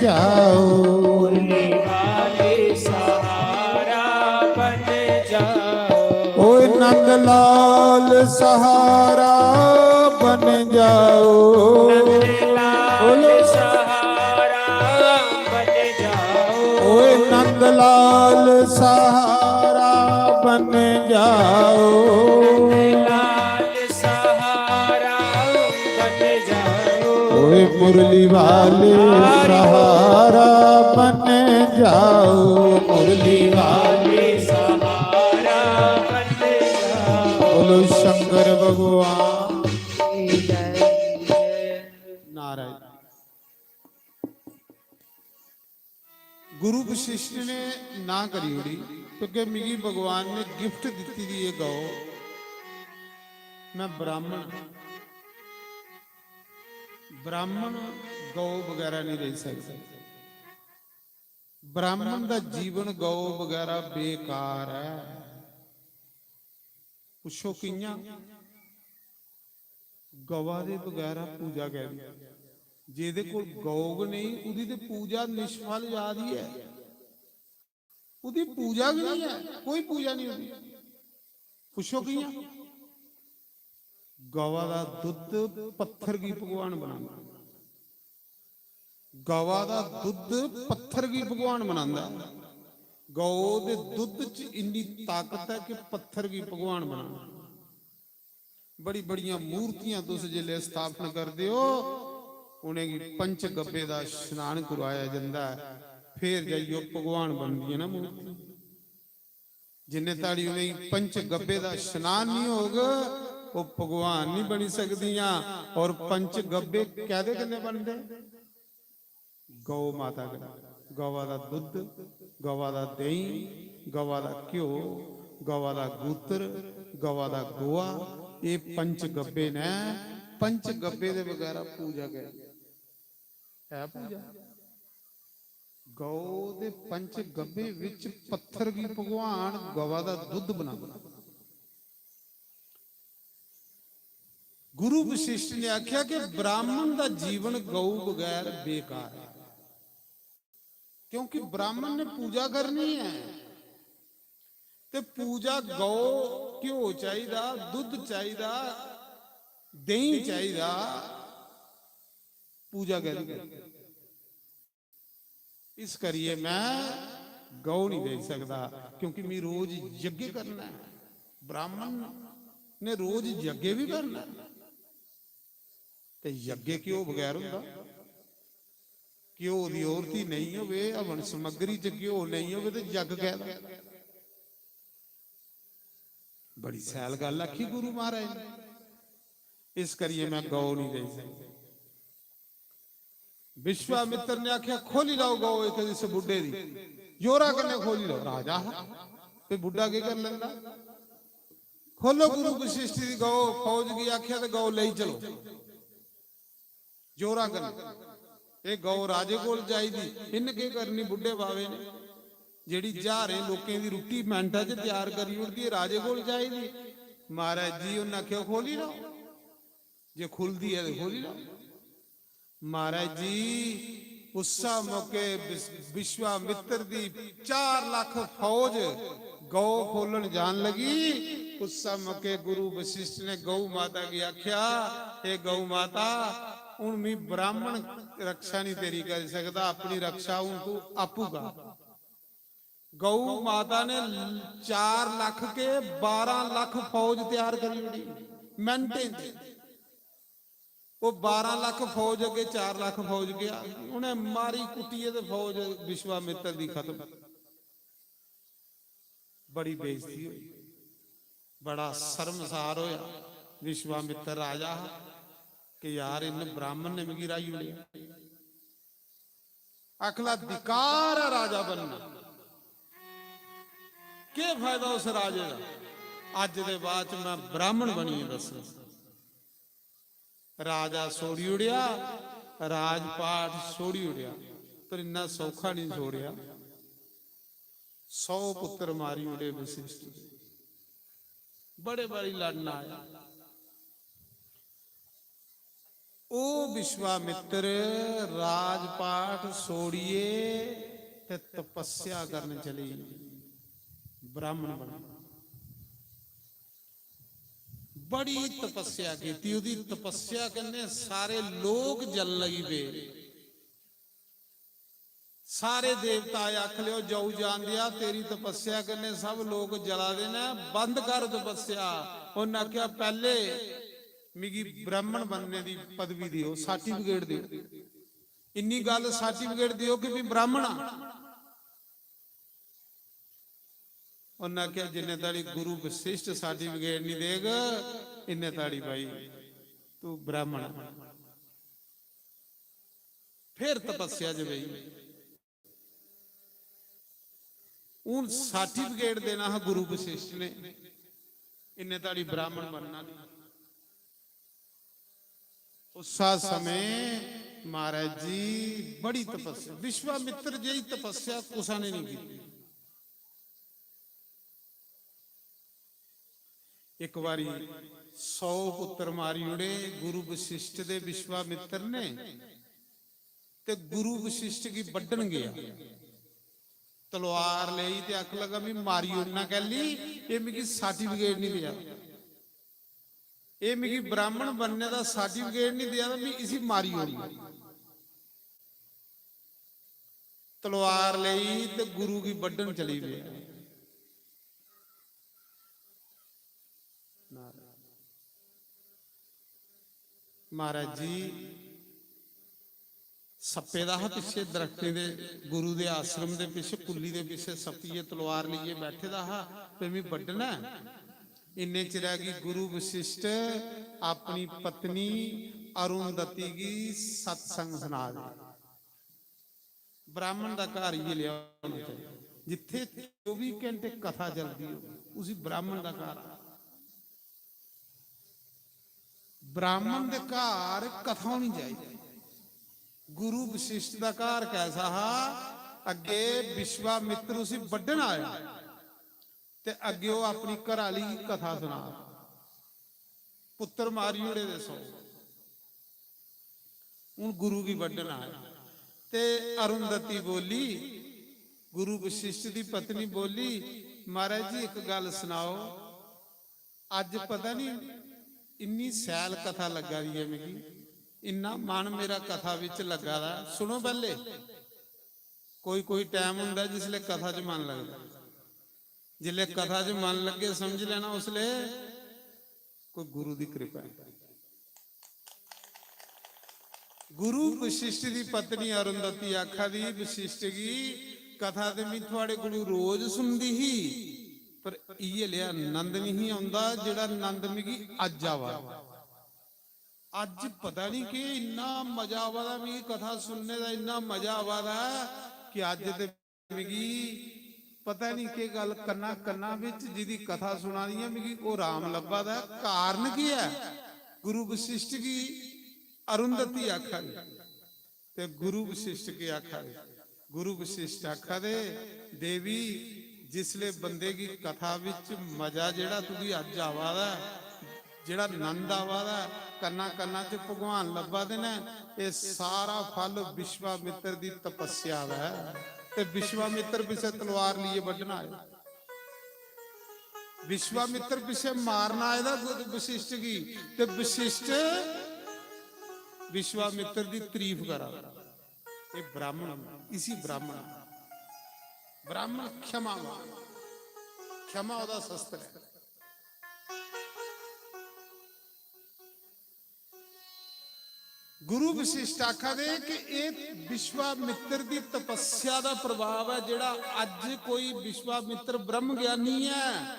जाओ। मुरली वाले सहारा बन जाओ। ओए नंदलाल सहारा बन जाओ। नंदलाल बोलो। सहारा बन जाओ। ओए नंदलाल सहारा बन जाओ। नंदलाल सहारा बन जाओ। ओए मुरली वाले सहारा बन जाओ। मुरली वाले सहारा बन जाओ। बोलो शंकर भगवान। नारायण। गुरु वशिष्ठ ने ना करी ओड़ी, क्योंकि मिगी भगवान ने गिफ्ट दित्ती दी एह् गौ। मैं ब्राह्मण, ब्राह्मण गौ बगैरा नहीं रही सकदा। ब्राह्मण दा जीवन गौ बगैरा बेकार ऐ। पुच्छो कि'यां? गवा दे बगैरा पूजा कैह्दी? जेह्दे कोल गौ गै नेईं, ओह्दी ते पूजा निष्फल जा दी ऐ। ओह्दी पूजा गै नहीं ऐ, कोई पूजा नहीं होंदी। पुच्छो कि'यां? गवा दा दुद्ध पत्थर गी भगवान बनांदा। गवा दा दुद्ध पत्थर गी भगवान बनांदा। गौ दे दुद्ध च इन्नी ताकत ऐ कि पत्थर गी भगवान बनांदा। बड़ी बड़ियां मूर्तियां तुस जिसलै स्थापन करदे ओ, उ'नेंगी पंच गब्बे दा स्नान करवाया जंदा ऐ, फिर जाइयै ओह् भगवान बनदियां ना मूर्तियां। जिन्ने ताड़ी उ'नेंगी पंच गब्बे दा स्नान नहीं होग, ओह् भगवान नहीं बनी सकदियां। और पंच गब्बे कैह्दे कन्नै बनदे? गौ माता कन्नै। गवा दा दुद्ध, गवा दा देहीं, गवा दा घ्यो, गवा दा गूत्र, गवा दा गोहा, एह् पंच गब्बे न। पंच गब्बे दे बगैरा पूजा कैह्दी? ऐ पूजा? गौ दे पंच गब्बे विच पत्थर गी भगवान गवा दा दुद्ध बनांदा। गुरु वशिष्ठ ने आख्या कि ब्राह्मण दा जीवन गौ बगैर बेकार है, क्योंकि ब्राह्मण ने पूजा करनी है, ते पूजा गौ, घ्यो चाहिदा, दुद्ध चाहिदा, देहीं चाहिदा, पूजा कैह्दी करनी? इस करियै मैं गौ नहीं देई सकदा, क्योंकि मैं रोज यज्ञ करना है। ब्राह्मण ने रोज यज्ञ भी करना है, ते यज्ञ घ्यो बगैर होंदा? घ्यो दी औरती नहीं होवे, हवन समग्री च घ्यो नहीं होवे, ते यज्ञ कैह्दा? बड़ी सैल गल्ल आखी गुरु महाराज ने। इस करियै मैं गौ नहीं देई सकदा। विश्वामित्र ने आख्या, "खोली लाओ गौ इक इस बुड्ढे दी, जोरा कन्नै खोली लाओ।" राजा हा, ते बुड्ढा केह् कर लेंदा? "खोलो गुरु वशिष्ठ दी गौ।" फौज गी आख्या ते गौ लेई चलो जोरा कन्नै। एह् गौ राजे कोल चाहिदी, इन्न केह् करनी बुड्ढे बावे ने? जेह्ड़ी ज्हारें लोकें दी रुट्टी मैंटा च त्यार करी ओड़दी, एह् राजे कोल चाहिदी। महाराज जी उन्न आखेआ, "खोली लाओ, जे खुलदी ऐ ते खोली लाओ।" महाराज जी, उस्सै मौके विस-, विश्वामित्र दी चार लक्ख फौज गौ खोलन जान लगी। उस्सै मौके गुरु वशिष्ठ ने गौ माता गी आख्या, "हे गौ माता, हुन मी ब्राह्मण रक्षा नहीं तेरी करी सकदा, अपनी रक्षा हुन तू आपूं कर।" गौ माता ने चार लक्ख के बारां लक्ख फौज तैयार करी ओड़ी, मिनटें च। वो बारां लक्ख फौज अग्गे चार लक्ख फौज गया, उन्हें मारी कुट्टियै ते फौज विश्वामित्र दी खत्म। बड़ी बेइज्जती हुई, बड़ा शर्मसार होया। विश्वामित्र राजा हा कि यार, इन ब्राह्मण ने मिगी राही ओड़ेआ। अखला धिकार ऐ राजा बनना, केह् फायदा उस राजे दा? अज्ज दे बाद च मैं ब्राह्मण बनियै दस्सना। राजा छोड़ी ओड़ेआ, राजपाट छोड़ी ओड़ेआ, पर इन्ना सौखा नहीं छोड़ेआ। सौ पुत्र मारी ओड़े वशिष्ठ दे। बड़े बारी लड़ना आया। ओ विश्वामित्र राजपाट छोड़िए ते तपस्या करने चली, ब्राह्मण बन। बड़ी तपस्या कीती, ओदी तपस्या कन्नै सारे लोक जलन लगी पे। सारे देवता आए, आख लियो, "जाऊ जान दिया, तेरी तपस्या कन्नै सब लोक जला दे न, बंद कर तपस्या।" उन्नै आखेआ, "पैह्ले मिगी ब्राह्मण बनने दी पदवी देओ, सर्टिफिकेट देओ। इन्नी गल्ल सर्टिफिकेट देओ कि मैं ब्राह्मण आं।" उन्नै आखेआ, "जिन्ने ताड़ी गुरु वशिष्ठ सर्टिफिकेट नहीं देग, इन्ने ताड़ी भाई तू ब्राह्मण ऐ।" फिर तपस्या च बेही। हून सर्टिफिकेट देना हा गुरु वशिष्ठ ने, इन्ने ताड़ी ब्राह्मण बनना नहीं। उस्सा समें महाराज जी बड़ी तपस्या, विश्वामित्र जेही तपस्या कुसा ने नहीं की। एक बारी सौ पुत्र मारी उड़े गुरु वशिष्ठ दे विश्वामित्र ने, ते गुरु वशिष्ठ गी बड्ढन गया। तलवार लेई ते आखन लगा, "मैं मारी ओड़ना कैली, ये मिगी सर्टिफिकेट नहीं दिया, ये मिगी ब्राह्मण बनने दा सर्टिफिकेट नहीं दिया, तो मैं इसी मारी ओड़ना।" तलवार लेई ते गुरु गी बड्ढन चली पेआ। महाराज जी सप्पे दा हा पिच्छे दरख्तें दे, गुरु दे आश्रम दे पिच्छे, कुल्ली दे पिच्छे सप्पियै तलवार लेइयै बैठे दा हा, ते मैं बड्ढना ऐ। इन्ने चिरै गी गुरु वशिष्ठ अपनी पत्नी अरुंधति गी सत्संग सना दे। ब्राह्मण दा घर इयै लेआ होना चाहिदा, जित्थे चौबी घैंटे कथा चलदी हो, उसी ब्राह्मण दा घर। ब्राह्मण दे घर कथा होनी चाहिदी। गुरु वशिष्ठ दा घर कैसा हा? अग्गे विश्वामित्र उसी बड्ढन आया, ते अग्गे ओह अपनी घराली गी कथा सुना। पुत्र मारी ओड़े दे सौ, हूं गुरु गी बड्ढन आया। ते अरुंधति बोली, गुरु वशिष्ठ दी पत्नी बोली, "महाराज जी, एक गल्ल सनाओ, अज्ज पता नहीं इन्नी सैल कथा लग्गा दी ऐ मिगी, इन्ना मन मेरा कथा बिच लग्गा दा ऐ।" सुनो पैह्ले, कोई कोई टाइम होंदा जिसलै कथा च मन लगदा, जिसलै कथा च मन लग्गे समझ लैना उसलै कोई गुरु दी कृपा ऐ। गुरु वशिष्ठ दी पत्नी अरुंधति आखा दी वशिष्ठ गी, "कथा ते मैं थुआड़े कोलू रोज सुनदी ही, पर इयै लेआ नंद नहीं औंदा जेड़ा नंद मिगी अज्ज आवा दा। अज्ज पता नहीं के इन्ना मजा आवा दा, मिगी कथा सुनने दा इन्ना मजा आवा दा कि अज्ज ते मिगी पता नहीं के गल्ल कन्ना कन्ना बिच जिदी कथा सुना दी ऐ, मिगी ओह राम लब्भा दा ऐ। कारण केह ऐ?" गुरु वशिष्ठ गी अरुंधति आखा दी, ते गुरु वशिष्ठ के आखा दे? गुरु वशिष्ठ आखा दे, "देवी, जिसले बंदे गी कथा विच मजा जेड़ा तुगी अज्ज आवा दा ऐ, जेड़ा नंद आवा दा ऐ, कन्ना कन्ना च भगवान लब्भा दे न, एह सारा फल विश्वामित्र दी तपस्या दा ऐ।" ते विश्वामित्र पिच्छे तलवार लेइयै बड्ढना आए, विश्वामित्र पिच्छे मारना आए दा गुरु वशिष्ठ गी, ते वशिष्ठ विश्वामित्र दी तारीफ करा दा। ये ब्राह्मण, इसी ब्राह्मण, ब्राह्मण क्षमावान, क्षमा ओहदा शस्त्र है। गुरु वशिष्ठ आखा दे कि एह विश्वामित्र दी तपस्या दा प्रभाव ऐ, जेड़ा अज्ज कोई विश्वामित्र ब्रह्म ज्ञानी ऐ,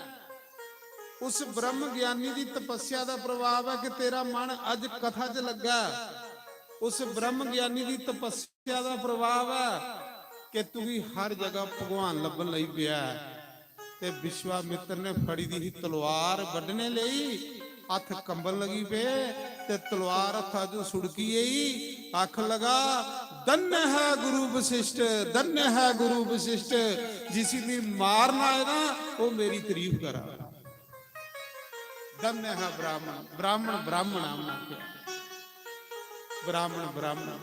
उस ब्रह्म ज्ञानी दी तपस्या दा प्रभाव ऐ कि तेरा मन अज्ज कथा च लग्गा ऐ। उस ब्रह्म ज्ञानी दी तपस्या दा प्रभाव ऐ कि तुगी हर जगह भगवान लब्भन लगी पेआ ऐ। ते विश्वामित्र ने फड़ी दी ही तलवार बड्ढने लेई, हत्थ कंबन लगी पे ते तलवार हत्था चों सुड़की गेई। आखन लगा, "धन्य है गुरु वशिष्ठ, धन्य है गुरु वशिष्ठ, जिसी मैं मारना आए ना, वो मेरी तारीफ करा।" धन्य है ब्राह्मण, ब्राह्मण, ब्राह्मण है, उन्हें आखेआ। ब्राह्मण, ब्राह्मण।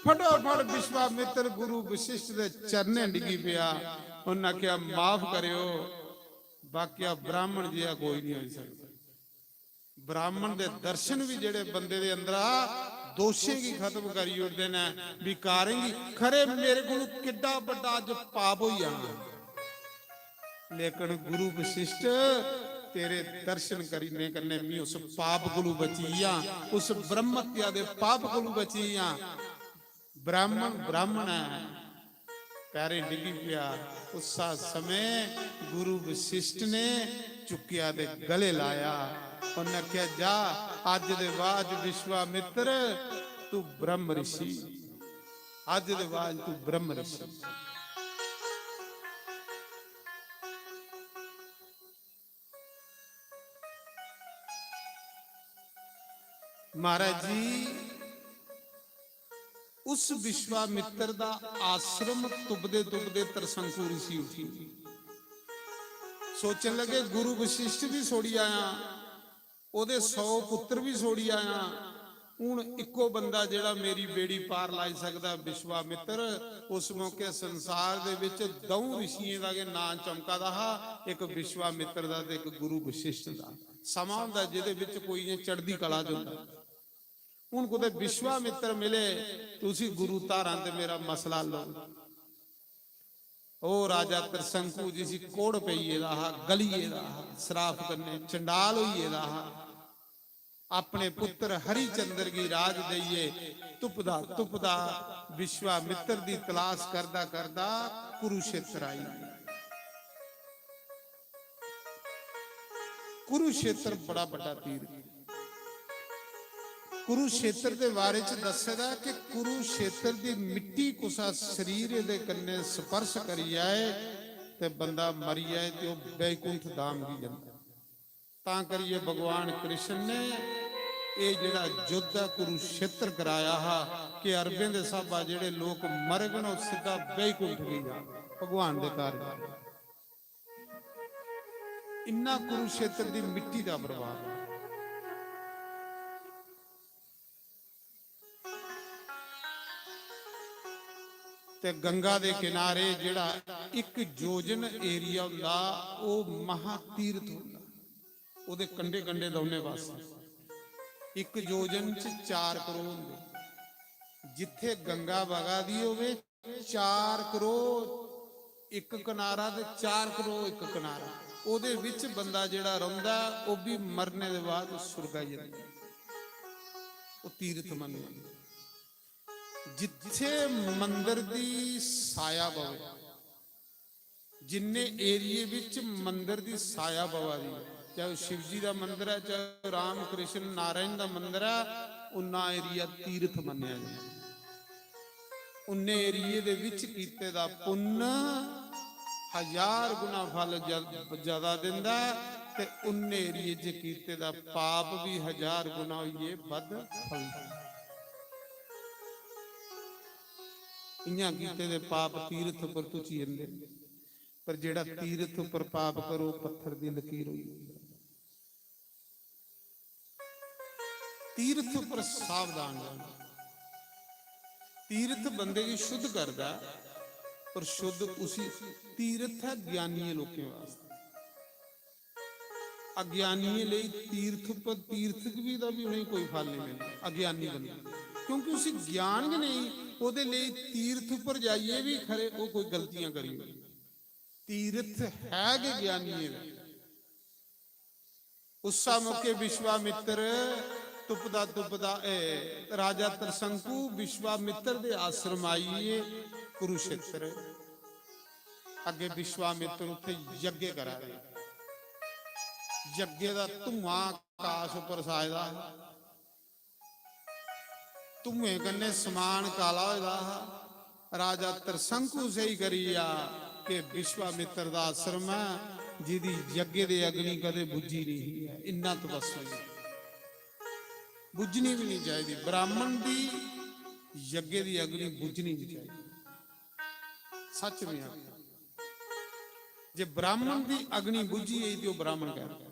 फटोफट विश्वामित्र गुरु वशिष्ठ दे चरणें डिग्गी पेआ। उन्हें आखेआ, "माफ करेओ, बाकिया ब्राह्मण जेहा कोई नहीं होई सकदा।" ब्राह्मण दे दर्शन भी जेड़े बंदे दे अंदरा दोशें गी खत्म करी ओड़दे न, विकारें गी। खरे मेरे कोलू किड्डा बड्डा अज्ज पाप होई जाना, लेकिन गुरु वशिष्ठ, तेरे दर्शन करने कन्नै मी उस पाप कोलू बची गेआ, उस ब्रह्म हत्या दे पाप कोलू बची गेआ। ब्राह्मण ब्राह्मण ऐ, पैरें डिग्गी पेआ। उस्सा समें गुरु वशिष्ठ ने चुक्केआ ते गले लाया। उन्नै आखेआ, "जा, अज्ज दे बाद विश्वामित्र, तू ब्रह्म ऋषि, अज्ज दे बाद तू ब्रह्म ऋषि।" महाराज जी, उस विश्वामित्र दा आश्रम तुपदे तुपदे त्रसंकु ऋषि उठी। सोचन लगे, गुरु वशिष्ठ भी छोड़ी आया, ओदे सौ पुत्र भी छोड़ी आया, हून इक्को बंदा जेड़ा मेरी बेड़ी पार लाई सकदा, विश्वामित्र। उस मौके संसार दे विच दऊं ऋषियें दा गै नां चमका दा हा, इक विश्वामित्र दा ते इक गुरु वशिष्ठ दा। समां होंदा जेदे विच कोई इ'यां चढ़दी कला च होंदा। हून कुतै विश्वामित्र मिले ते उसी गुरु धारां ते मेरा मसला हल होग। ओह् राजा त्रसंकु जिसी कोढ़ पेई गेदा हा, गली गेदा हा, श्राप कन्नै चंडाल होई गेदा हा, अपने पुत्र हरिचंद्र गी राज देइयै तुपदा तुपदा विश्वामित्र दी तलाश करदा करदा कुरुक्षेत्र आई। कुरुक्षेत्र बड़ा बड्डा तीर्थ। कुरुक्षेत्र दे बारे च दस्से दा कि कुरुक्षेत्र दी मिट्टी कुसा शरीर दे कन्नै स्पर्श करी जाए ते बंदा मरी जाए ते ओह् बैकुंठ धाम गी जंदा। तां करियै भगवान कृष्ण ने एह् जेह्ड़ा युद्ध ऐ कुरुक्षेत्र कराया हा कि अरबें दे स्हाबा जेह्ड़े लोक मरगन, ओह् सिद्धा बैकुंठ गी जान, भगवान दे घर जान। इन्ना कुरुक्षेत्र दी मिट्टी दा प्रभाव। ते गंगा दे किनारे जेह्ड़ा इक योजन एरिया होंदा, ओह् महातीर्थ होंदा। ओह्दे कंढे कंढे दौनें पासै इक योजन च चार करोड़ होंदे। जित्थै गंगा बगा दी होवे, चार करोड़ इक किनारा ते चार करोड़ इक किनारा, ओह्दे बिच बंदा जेह्ड़ा रौंह्दा ऐ, ओह् बी मरने दे बाद सुर्ग आई जंदा ऐ। ओह् तीर्थ मन्नेआ। जित्थै मंदर दी साया पवै, जिन्ने एरिये बिच मंदर दी साया पवा दी ऐ, चाहे ओह् शिव जी दा मंदर ऐ, चाहे ओह् राम कृष्ण नारायण दा मंदर ऐ, उन्ना एरिया तीर्थ मन्नेआ जंदा। उन्ने एरिये दे विच कीते दा पुन्न हजार गुना फल ज-, ज्यादा दिंदा ऐ ते उन्ने एरिये च कीते दा पाप भी हजार गुना होइयै बद्ध फलदा। इयां कीते दे पाप तीर्थ पर तुची जंदे, पर जेड़ा तीर्थ पर पाप करो, पत्थर दी लकीर होई जंदा। तीर्थ पर सावधान रहना। तीर्थ बंदे गी शुद्ध करदा, पर शुद्ध उसी तीर्थ है ज्ञानियें लोकें वास्ते। अज्ञानियें लेई तीर्थ पर, तीर्थ च भी दा भी उ'नेंगी कोई फल नहीं मिलदा, अज्ञानी बंदे, क्योंकि उसी ज्ञान गै नहीं, ओह्दे लेई तीर्थ पर जाइयै भी खरे ओह् कोई गलतियां करी ओड़े। तीर्थ है गै ज्ञानियें दा। उस्सा मौके विश्वामित्र तुपदा तुपदा, ए, राजा त्रसंकु विश्वामित्र दे आश्रम आइयै कुरुक्षेत्र। अग्गे विश्वामित्र उत्थे यज्ञ करा दे। यज्ञ दा धुआं आकाश उपर छाए दा हा। धुएं कन्नै समान काला होए दा हा। राजा त्रसंकु सेही करी गेआ कि विश्वामित्र दा आश्रम ऐ, जिदी यज्ञ दी अग्नि कदें बुझी नहीं है। इन्ना तपस्वी, बुझनी भी नहीं चाहिदी। ब्राह्मण दी यज्ञ दी अग्नि बुझनी नहीं चाहिदी। सच में आखो, जे ब्राह्मण दी अग्नि बुझी गई ते ओह् ब्राह्मण कहलांदा।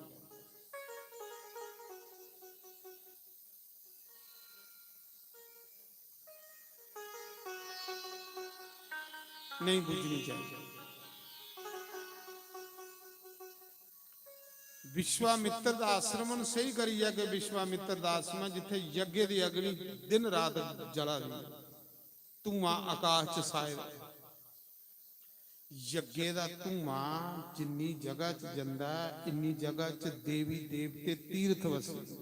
नहीं बुझनी चाहिए। विश्वामित्र दा आश्रम सेही करियै कि विश्वामित्र दा आश्रम जिथे यज्ञ दी अग्नि दिन रात जला दी, धुआं आकाश च साए दा। यज्ञ दा धुआं जिन्नी जगह च जंदा ऐ, इन्नी जगह च देवी देवते तीर्थ वसदे।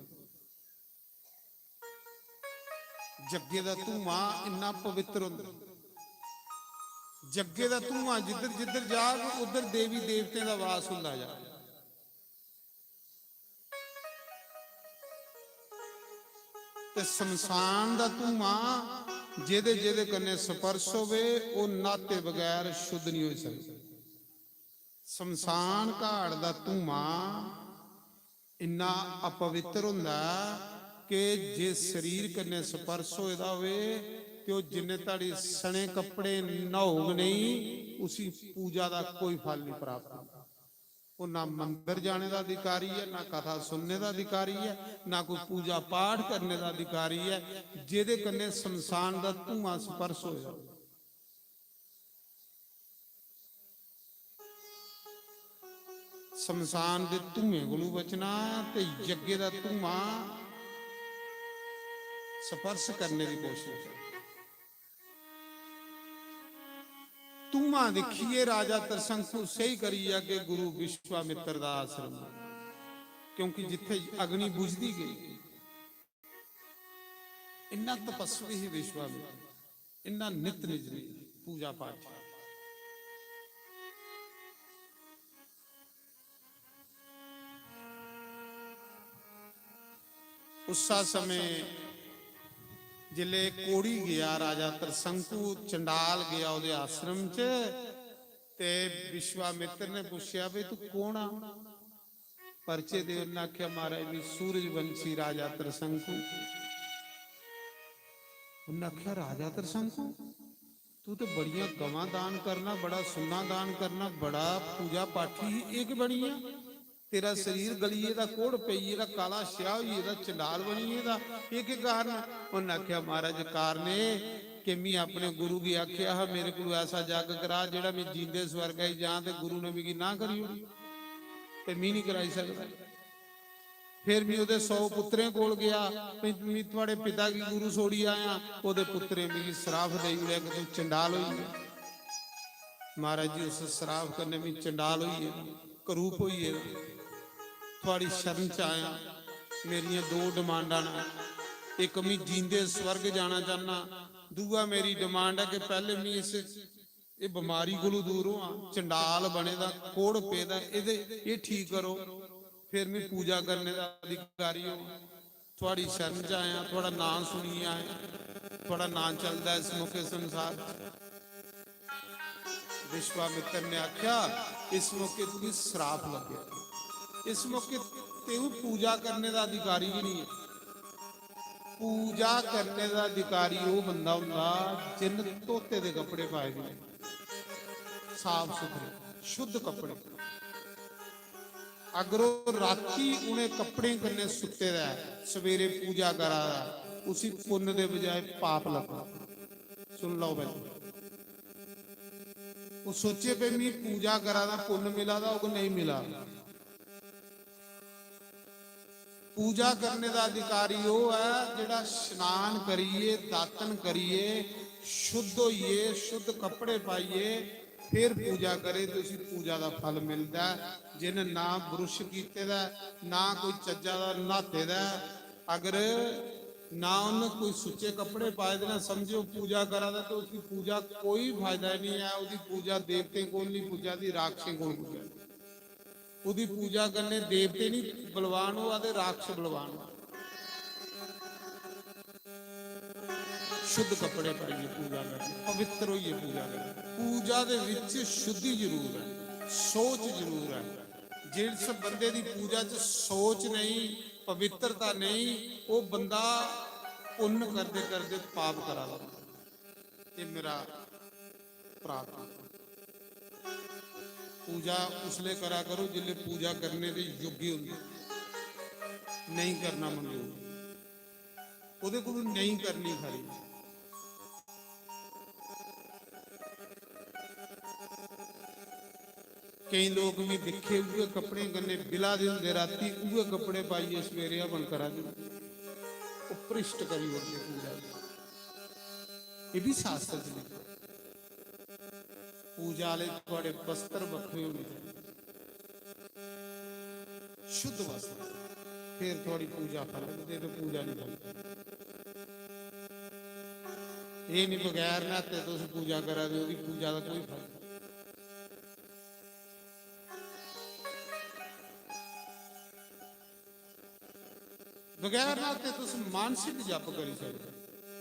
यज्ञ दा धुआं इन्ना पवित्र होंदा। यज्ञ दा धुआं जिद्धर जिद्धर जाग, उद्धर देवी देवतें दा वास होंदा जाग। ते शमशान दा धुआं जेह्दे जेह्दे कन्नै स्पर्श होवे, ओह् न्हाते बगैर शुद्ध नहीं होई सकदा। शमशान घाट दा धुआं इन्ना अपवित्र होंदा ऐ कि जे शरीर कन्नै स्पर्श होए दा होए ते ओह् जिन्ने धड़ी सने कपड़े न्हौग नेईं, उसी पूजा दा कोई फल नेईं प्राप्त होंदा। ओह् ना मंदर जाने दा अधिकारी ऐ, ना कथा सुनने दा अधिकारी ऐ, ना कोई पूजा पाठ करने दा अधिकारी ऐ, जेह्दे कन्नै शमशान दा धुआं स्पर्श होए दा होए। शमशान दे धुएं कोलू बचना ते यज्ञ दा धुआं स्पर्श करने दी कोशिश। धुआं दिक्खियै राजा त्रिशंकु स्हेई करी गेआ कि गुरु विश्वामित्र दा आश्रम ऐ, क्योंकि जित्थै अग्नि बुझदी गेई, इन्ना तपस्वी ही विश्वामित्र, इन्ना नित निजमी पूजा पाठ। उस्सा समें जिसलै कोड़ी गेआ राजा त्रिशंकु, चंडाल गेआ ओह्दे आश्रम च, ते विश्वामित्र ने पुच्छेआ, "भाई, तू कौन आ?" परिचय दे। उन्नै आखेआ, "महाराज, मी सूरजवंशी राजा त्रिशंकु।" उन्नै आखेआ, "राजा त्रिशंकु, तू ते बड़ियां गवां दान करना, बड़ा सुन्ना दान करना, बड़ा पूजा पाठी ही, एह् केह् बनी गेआ? तेरा शरीर गली गेदा, कोढ़ पेई गेदा, काला स्याह् होई गेदा, चंडाल बनी गेदा, एह् केह् कारण ऐ?" उन्नै आखेआ, "महाराज, कारण एह् कि मी अपने गुरु गी आखेआ हा, मेरे कोलू ऐसा जग करा जेह्ड़ा मी जींदे स्वर्ग आई जां, ते गुरु ने मिगी ना करी ओड़ी, ते मी निं कराई सकदा।" फिर मी ओह्दे सौ पुत्तरें कोल गेआ, "मी, मी थुआढ़े पिता गी गुरु छोड़ी आया।" ओह्दे पुत्तरें मिगी श्राप देई ओड़ेआ कि तूं चंडाल होई गेआ। महाराज जी, उस श्राप कन्नै मी चंडाल होई गेदा, करूप होई गेदा। थुआढ़ी शरण च आया, मेरियां दो डिमांडां न, इक मी जींदे स्वर्ग जाना चाह्न्नां, दूआ मेरी डिमांड ऐ कि पैह्ले मी इस एह् बमारी कोलू दूर होआं, चंडाल बने दा, कोढ़ पेदा, एह्दे, एह् ठीक करो, फिर मी पूजा करने दा अधिकारी होआं। थुआढ़ी शरण च आया, थुआढ़ा नांऽ सुनियै आया, थुआढ़ा नांऽ चलदा इस मौके संसार च। विश्वामित्र ने आखेआ, "इस मौके तुगी श्राप लग्गेआ, इस मौके तेऊ पूजा करने दा अधिकारी गै निं ऐ।" पूजा करने दा अधिकारी ओह् बंदा होंदा जिन्न धोते दे कपड़े पाए दे, साफ सुथरे, शुद्ध कपड़े। अगर ओह् राती उ'नें कपड़ें कन्नै सुत्ते दा ऐ, सवेरे पूजा करा दा ऐ, उसी पुन्न दे बजाय पाप लग्गना। सुन लैओ भाई, ओह् सोचे, "भाई, मी पूजा करा दा, पुन्न मिला दा होग, नेईं मिला दा।" पूजा करने दा अधिकारी ओह् ऐ जेह्ड़ा स्नान करियै, दातन करियै, शुद्ध होइयै, शुद्ध कपड़े पाइयै फिर पूजा करे ते उसी पूजा दा फल मिलदा ऐ। जिन्न ना ब्रुश कीते दा ऐ, ना कोई चज्जा दा न्हाते दा ऐ, अगर ना उन्न कोई सुच्चे कपड़े पाए दे, ना समझो पूजा करा दा, ते उसदी पूजा कोई फायदा निं ऐ। ओह्दी पूजा देवतें कोल निं पुज्जा दी, राक्षसें कोल पुज्जा दी। ओह्दी पूजा कन्नै देवते निं बलवान होआ दे, राक्षस बलवान होआ। शुद्ध कपड़े पाइयै पूजा करनी, पवित्र होइयै पूजा करनी। पूजा दे विच शुद्धि जरूर ऐ, सोच जरूर ऐ। जिस बंदे दी पूजा च सोच नेईं, पवित्रता नेईं, ओह् बंदा पुन्न करदे करदे पाप करा दा। एह् मेरा प्रार्थना। पूजा उसले करा करो जिसले पूजा करने दे योग्य होंदे। नेईं करना मंजूर, ओह्दे कोलू नेईं करनी खरी। केईं लोक में दिक्खे उ'ऐ कपड़े कन्नै बिला दे होंदे, राती उ'ऐ कपड़े पाइयै सवेरे हवन करा दे, ओह् भ्रिश्ट करी ओड़दे पूजा गी। एह् बी शास्त्र च लिखे। पूजा आह्ले थुआढ़े वस्त्र बक्खरे होने चाहिदे, शुद्ध वस्त्र, फिर थुआढ़ी पूजा फलग, नेईं ते पूजा निं फलग। एह् निं बगैर न्हाते तुस पूजा करा दे, ओह्दी पूजा दा कोई फल। बगैर न्हाते तुस मानसिक जप करी सकदे,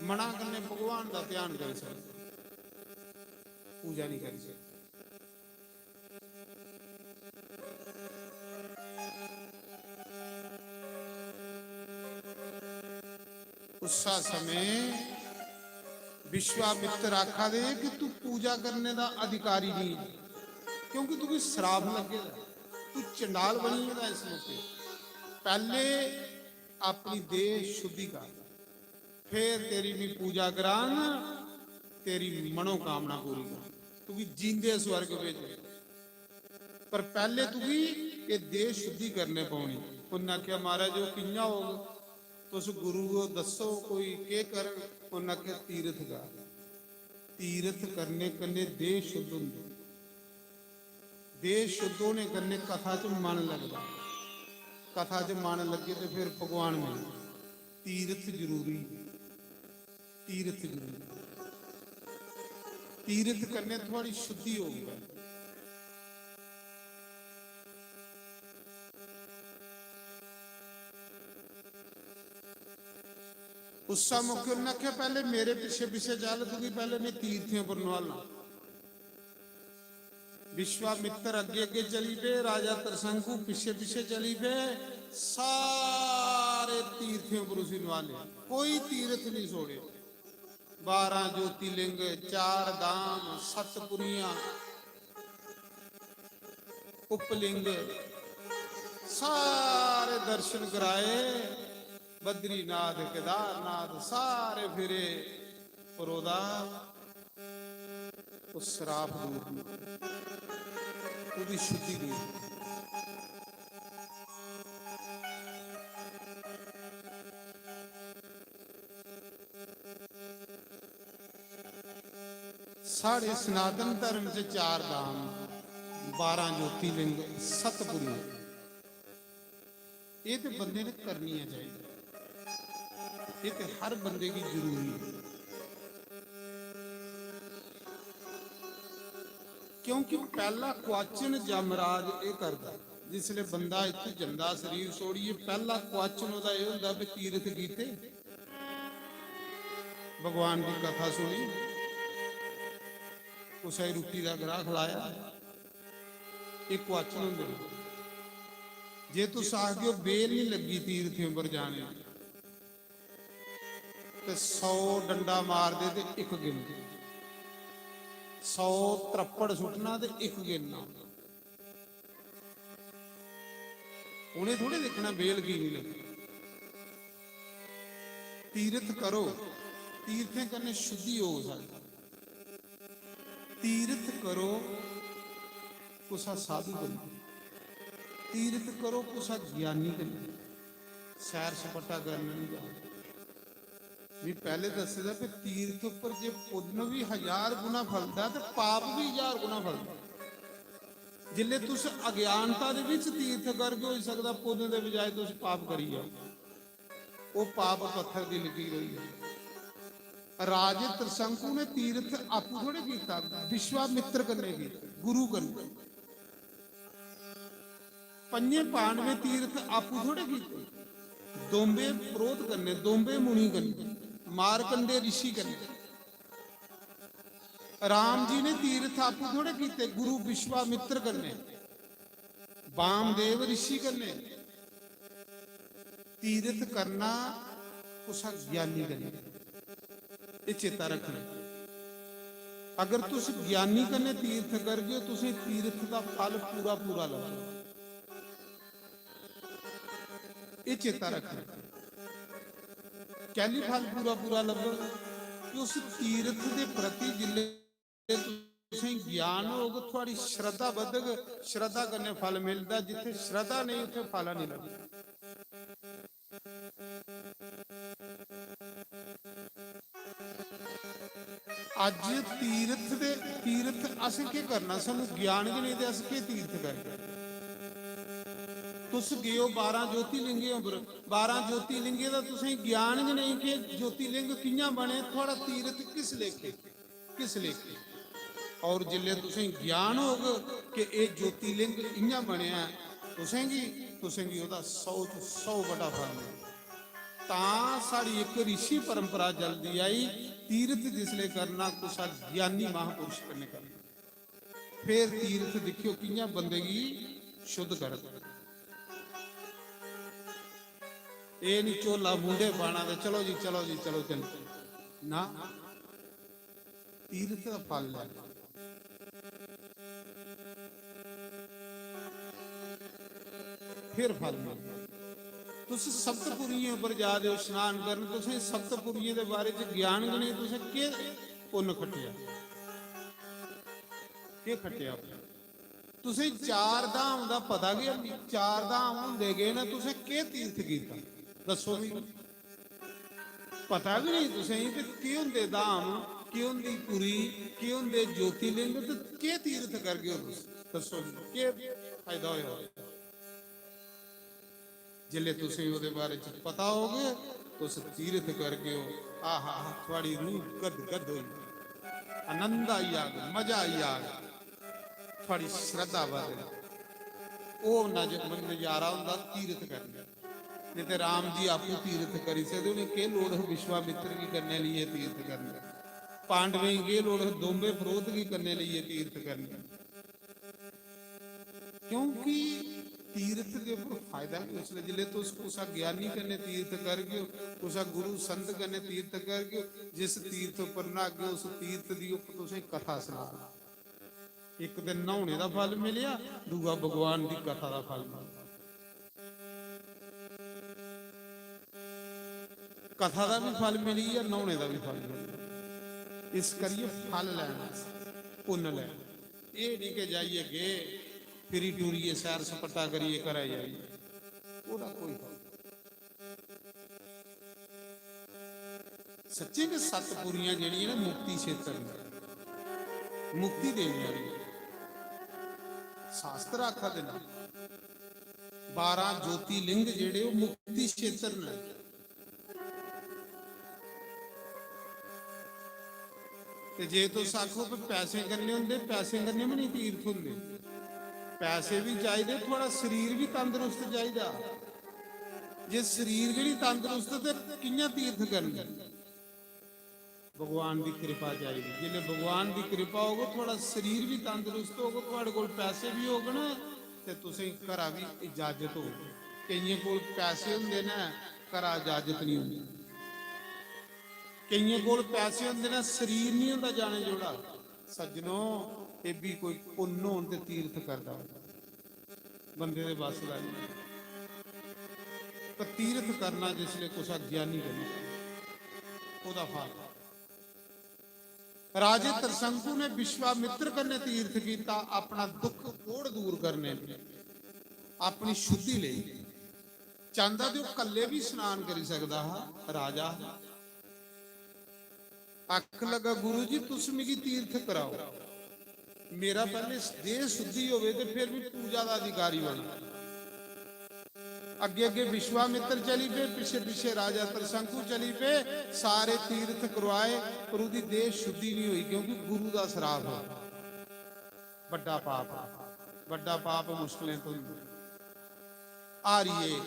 मना कन्नै भगवान दा ध्यान करी सकदे, पूजा निं करी सकदे। उस्सा समें विश्वामित्र आखा दे कि तू पूजा करने दा अधिकारी नहीं, क्योंकि तुगी श्राप लग्गे दा, तू चंडाल बनी गेदा इस मौके। पैह्ले अपनी देह शुद्धि कर, फिर तेरी मैं पूजा करांग, तेरी मनोकामना पूरी कर, तुगी जींदे स्वर्ग भेज। पर पैह्ले तुगी एह् देह शुद्धि करने पौनी। उन्नै आखेआ, "महाराज, ओह् कि'यां होग? तुस गुरु ओ, दस्सो, कोई केह् करन?" उन्नै आखेआ, "तीरथ कर। तीरथ करने कन्नै देह शुद्ध होंदी। देह शुद्ध होने कन्नै कथा च मन लगदा। कथा च मन लग्गे ते फिर भगवान मिलदे। तीरथ जरूरी।" तीरथ जरूरी। तीरथ कन्नै थुआड़ी शुद्धि होग। उस्सा मौके उन्नै आखेआ, "पैह्ले मेरे पिच्छे पिच्छे चल, तुगी पैह्ले में तीर्थें पर नुहालां।" विश्वामित्र अग्गे अग्गे चली पे, राजा त्रसंकु पिच्छे पिच्छे चली पे। सारे तीर्थें पर उसी नुहाले, कोई तीर्थ नहीं छोड़े। बारां ज्योतिर्लिंग, चार धाम, सतपुरियां, उपलिंग, सारे दर्शन कराए। बद्रीनाथ, केदारनाथ सारे फिरे। पर ओह्दा ओह् श्राप दूर नहीं, ओह्दी शुद्धि दूर। साढ़े सनातन धर्म च चार धाम, बारां ज्योतिर्लिंग, सतपुरी, एह् ते बंदे ने करनियां चाहिदियां। एह् ते हर बंदे गी जरूरी ऐ, क्योंकि पैह्ला क्वाचन जमराज एह् करदा। जिसलै बंदा इत्थूं जंदा शरीर छोड़ियै, पैह्ला क्वाचन ओह्दा एह् होंदा भी तीरथ कीते, भगवान दी कथा सुनी, कुसै गी रुट्टी दा ग्राह खलाया। एह् क्वाचन होंदे न। जे तुस आखदे ओ बेल निं लग्गी तीर्थें पर जाने दी, ते सौ डंडा मारदे ते इक गिनदे, सौ त्रप्पड़ सुट्टना ते इक गिनना। उ'नें थोड़े दिक्खना बेल की निं लग्गी। तीरथ करो, तीर्थें कन्नै शुद्धि होग साढ़ी। तीरथ करो कुसै साधु कन्नै, तीरथ करो कुसै ज्ञानी कन्नै, सैर सपाटा करन निं जाओ। में पैह्ले दस्से दा कि तीरथ उप्पर जे पुन्न बी हजार गुना फलदा ते पाप बी हजार गुना फलदा। जिसलै तुस अज्ञानता दे बिच तीरथ करगे, होई सकदा पुन्न दे बजाए तुस पाप करी जाओ। ओह् पाप पत्थर दी लकीर होई गेई। राजे त्रिशंकु ने तीरथ आपूं थोड़े कीता, विश्वामित्र कन्नै कीता, गुरु कन्नै। पंजे पांडवें तीरथ आपूं थोड़े कीते, दोंबे प्रोत कन्नै, दोंबे मुनि कन्नै, मारकंडे ऋषि कन्नै। राम जी ने तीरथ आपूं थोड़े कीते, गुरु विश्वामित्र कन्नै, बामदेव ऋषि कन्नै। तीरथ करना कुसै ज्ञानी कन्नै, एह् चेता रखना। अगर तुस ज्ञानी कन्नै तीरथ करगे, तुसें तीरथ दा फल पूरा पूरा लब्भना। एह् चेता रखना। कैली फल पूरा पूरा लब्भग? कि उस तीरथ दे प्रति जिल्लै तुसें ज्ञान होग, थुआड़ी श्रद्धा बधग, श्रद्धा कन्नै फल मिलदा, जित्थै श्रद्धा नेईं, उत्थै फल नेईं लभदा। अज्ज तीरथ दे, तीरथ असें केह् करना? सानू ज्ञान गै नेईं ते अस केह् तीरथ करगे? तुस गेओ बारां ज्योतिर्लिंगें उप्पर, बारां ज्योतिर्लिंगें दा तुसें ज्ञान गै नेईं कि ज्योतिर्लिंग कि'यां बने, थुआड़ा तीरथ किस लेखे, किस लेखे? और जिसलै तुसें ज्ञान होग कि एह् ज्योतिर्लिंग इ'यां बनेआ, तुसेंगी, तुसेंगी ओह्दा सौ च सौ बटा फल मिलग। तां साढ़ी इक ऋषि परंपरा चलदी आई, तीरथ जिसलै करना कुसै ज्ञानी महापुरुष कन्नै करना। फिर तीरथ दिक्खेओ कि'यां बंदे गी शुद्ध करग। एह् निं झोला मूंढे पाना ते चलो जी, चलो जी, चलो, चलो। ना, तीरथ दा फल ऐ। फिर फल मिलदा। तुस सप्तपुरियें उप्पर जा दे ओ स्नान करन, तुसें सप्तपुरियें दे बारे च ज्ञान गै नेईं, तुसें केह् पुन्न खट्टेआ? केह् खट्टेआ? तुसें चार धाम दा पता गै नेईं, चार धाम होंदे गै न, तुसें केह् तीर्थ कीता? दस्सो मिगी। पता गै नेईं तुसें गी ते केह् होंदे धाम, केह् होंदी पुरी, केह् होंदे ज्योतिर्लिंग, ते केह् तीर्थ करगे ओ तुस? दस्सो मिगी, केह् फायदा होएआ? जिसलै तुसें गी ओह्दे बारे च पता होग, तुस तीर्थ करगे ओ। आहा हा, थुआड़ी रूह गद गद होई, आनंद आई जाग, मजा आई जाग, थुआड़ी श्रद्धा बधग। ओह् नज-, नजारा होंदा तीर्थ करने। नेईं ते राम जी आपूं तीर्थ करी सकदे, उ'नें केह् लोड़ ही विश्वामित्र गी कन्नै लेइयै तीर्थ करने? पांडवें गी केह् लोड़ ही दोंबे फरोत गी कन्नै लेइयै तीर्थ करने? क्योंकि तीर्थ दे उप्पर फायदा गै उसलै, जिसलै तुस कुसै ज्ञानी कन्नै तीर्थ करगे ओ, कुसै गुरु संत कन्नै तीर्थ करगे ओ, जिस तीर्थ उप्पर न्हागे, उस तीर्थ दी उप्पर तुसें कथा सनाग। इक ते न्हौने दा फल मिलेआ, दूआ भगवान दी कथा दा फल मिलेआ। कथा दा बी फल मिली गेआ, न्हौने दा बी फल मिली गेआ। इस करियै फल लैना, पुन्न लैना। एह् निं कि जाइयै गे, फिरी टुरियै, सैर सपट्टा करियै घरै आई जाइयै, ओह्दा कोई फल। सच्चें गै सत्त पुरियां जेह्ड़ियां न, मुक्ति क्षेत्र न, मुक्ति देने आह्ली। शास्त्र आखा दे न, बारां ज्योतिर्लिंग जेह्ड़े, ओह् मुक्ति क्षेत्र न। ते जे तुस आखो कि पैसें कन्नै होंदे, पैसें कन्नै बी निं तीर्थ होंदे। पैसे बी चाहिदे, थुआढ़ा शरीर बी तंदरुस्त चाहिदा। जे शरीर गै निं तंदरुस्त, ते कि'यां तीर्थ करने? भगवान दी किरपा चाहिदी। जिसलै भगवान दी किरपा होग, थुआढ़ा शरीर बी तंदरुस्त होग, थुआढ़े कोल पैसे बी होङन ते तुसें घरा बी इजाजत होग। केइयें कोल पैसे होंदे न, घरा इजाजत निं होंदी। केइयें कोल पैसे होंदे न, शरीर निं होंदा जाने जोड़ा। सज्जनो, एह् बी कोई पुन्न होन ते तीर्थ करदा होऐ, बंदे दे बस दा निं। पर तीर्थ करना जिसलै कुसै ज्ञानी कन्नै, ओह्दा फल। राजे त्रसंकु ने विश्वामित्र कन्नै तीर्थ कीता, अपना दुख कोढ़ दूर करने लेई, अपनी शुद्धि लेई। चांहदा ते ओह् कल्ले बी स्नान करी सकदा हा, राजा हा। आखन लगा, "गुरु जी, तुस मिगी तीर्थ कराओ, मेरा पैह्ले देह शुद्धि होवे ते फिर में पूजा दा अधिकारी बनां।" अग्गे अग्गे विश्वामित्र चली पे, पिच्छे पिच्छे राजा त्रसंकु चली पे। सारे तीर्थ करवाए, पर ओह्दी देह शुद्धि नहीं होई, क्योंकि गुरु दा श्राप है। बड्डा पाप, बड्डा पाप मुश्किलें तो हारिए।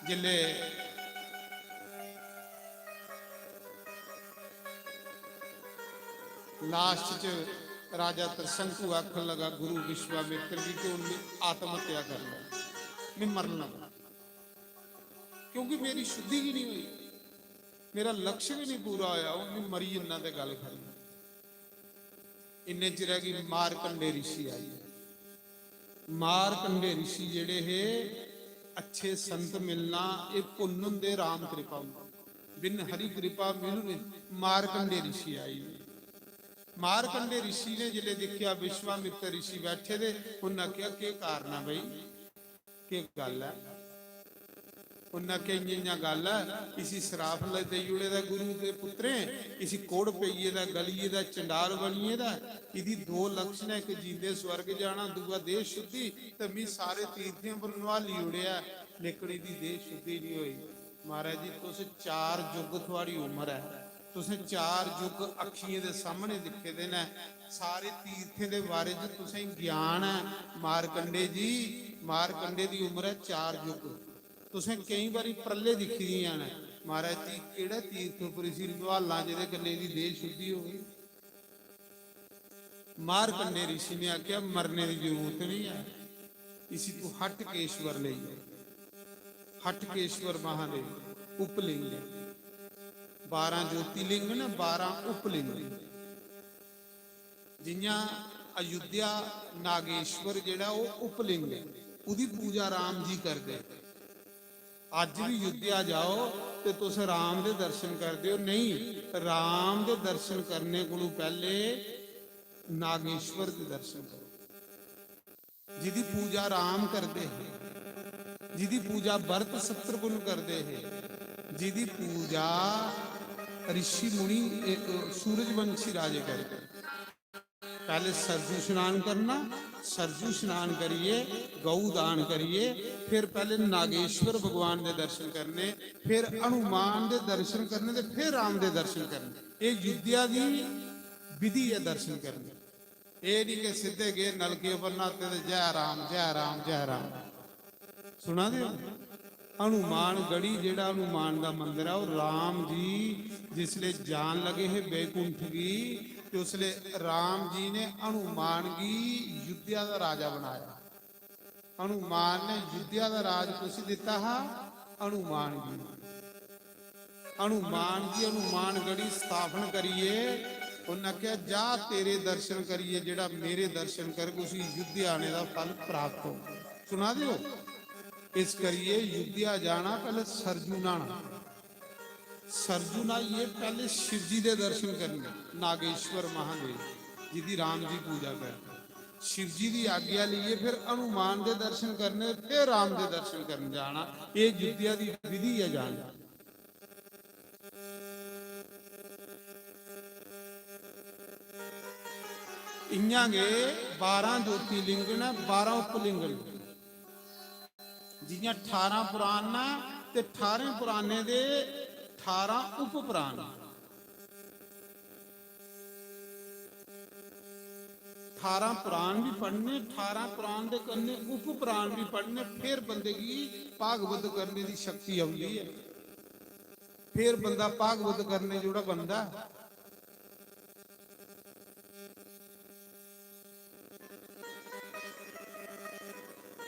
जिसले लास्ट च राजा त्रसंकु आखन लगा गुरु विश्वामित्र गी कि उन्हें आत्महत्या कर लै, मैं मरन लगा, क्योंकि मेरी शुद्धि ही नहीं हुई, मेरा लक्ष्य भी नहीं पूरा होया, हून मैं मरी जन्ना ते गल्ल खत्म। इन्ने चिरै गी मारकंडे ऋषि आई। मारकंडे ऋषि जेह्ड़े हे, अच्छे संत मिलना, एह् पुन्न हुंदे, राम कृपा हुंदी। बिन हरि कृपा मिलु नहीं। मारकंडे ऋषि आई। मारकंडे ऋषि ने जिसलै दिक्खेआ विश्वामित्र ऋषि बैठे दे, उन्नै आखेआ, "केह् कारण ऐ भाई? केह् गल्ल ऐ?" उन्नै आखेआ, "इ'यां इ'यां गल्ल ऐ, इसी श्राप ल-, देई ओड़े दा गुरु दे पुत्रें, इसी कोढ़ पेई गेदा, गली गेदा, चंडाल बनी गेदा। इदी दो लक्षण ऐ, इक जींदे स्वर्ग जाना, दूआ देह शुद्धि, ते मी सारे तीर्थें पर नुहाली ओड़ेआ, लेकिन इदी देह शुद्धि निं होई।" महाराज जी, तुस चार युग थुआड़ी उम्र ऐ, तुसें चार युग अक्खियें दे सामने दिक्खे दे न, सारे तीर्थें दे बारे च तुसें ज्ञान ऐ। मारकंडे जी, मारकंडे दी उम्र ऐ चार युग। तुसें केईं बारी प्रलय दिक्खी दियां न। महाराज जी, केह्ड़े तीर्थ उप्पर इसी नुहालां जेह्दे कन्नै एह्दी देह शुद्धि होवे? मारकंडे ऋषि ने आखेआ, "मरने दी जरूरत नहीं है, इसी तू हट केश्वर लेई जा।" हटकेश्वर महादेव उपलिंग ऐ। बारां ज्योतिलिंग न, बारां उपलिंग न। जियां अयोध्या नागेश्वर जेह्ड़ा ओह् उपलिंग ऐ, ओह्दी पूजा राम जी करदे। अज्ज बी अयोध्या जाओ ते तुस राम दे दर्शन करदे ओ, नेईं, राम दे दर्शन करने कोलू पैह्ले नागेश्वर दे दर्शन करो। जिदी पूजा राम करदे हे, जिदी पूजा भरत शत्रुघ्न करदे हे, जिदी पूजा ऋषि मुनि, ए, अ, सूरजवंशी राजे करदे। पैह्ले सरजू स्नान करना, सरजू स्नान करियै, गौ दान करियै, फिर पैह्ले नागेश्वर भगवान दे दर्शन करने, फिर हनुमान दे दर्शन करने ते फिर राम दे दर्शन करने। एह् अयोध्या दी विधि ऐ दर्शन करने। एह् निं कि सिद्धे गे नलके उप्पर न्हाते ते जै राम, जै राम, जै राम। सुना दे ओ? हनुमान गढ़ी जेह्ड़ा हनुमान दा मंदर ऐ, ओह् राम जी जिसले जान लगे हे बैकुंठ गी, ते उसले राम जी ने हनुमान गी अयोध्या दा राजा बनाया। हनुमान ने अयोध्या दा राज कुसी दित्ता हा? हनुमान गी। हनुमान गी हनुमानगढ़ी स्थापन करियै उन्नै आखेआ, "जा, तेरे दर्शन करियै जेह्ड़ा मेरे दर्शन करग, उसी युद्ध आने दा फल प्राप्त होग।" सुना दे ओ? इस करियै युद्ध जाना, पैह्ले सरजू न्हाना, सरजू न्हाइयै पैह्ले शिव जी दे दर्शन करने, नागेश्वर महादेव जी दी राम जी पूजा करनी। शिव जी दी आज्ञा लेइयै फिर हनुमान दे दर्शन करने, फिर राम दे दर्शन करन जाना। एह् युद्ध दी विधि ऐ जाना। इयां गै बारां ज्योतिलिंग न, बारां उपलिंग न। जियां ठारां पुराण न ते ठारें पुराणें दे ठारां उप पुराण न। ठारां पुराण बी पढ़ने, ठारां पुराण दे कन्नै उप पुराण बी पढ़ने, फिर बंदे गी भागवत करने दी शक्ति औंदी ऐ। फिर बंदा भागवत करने जोड़ा बनदा।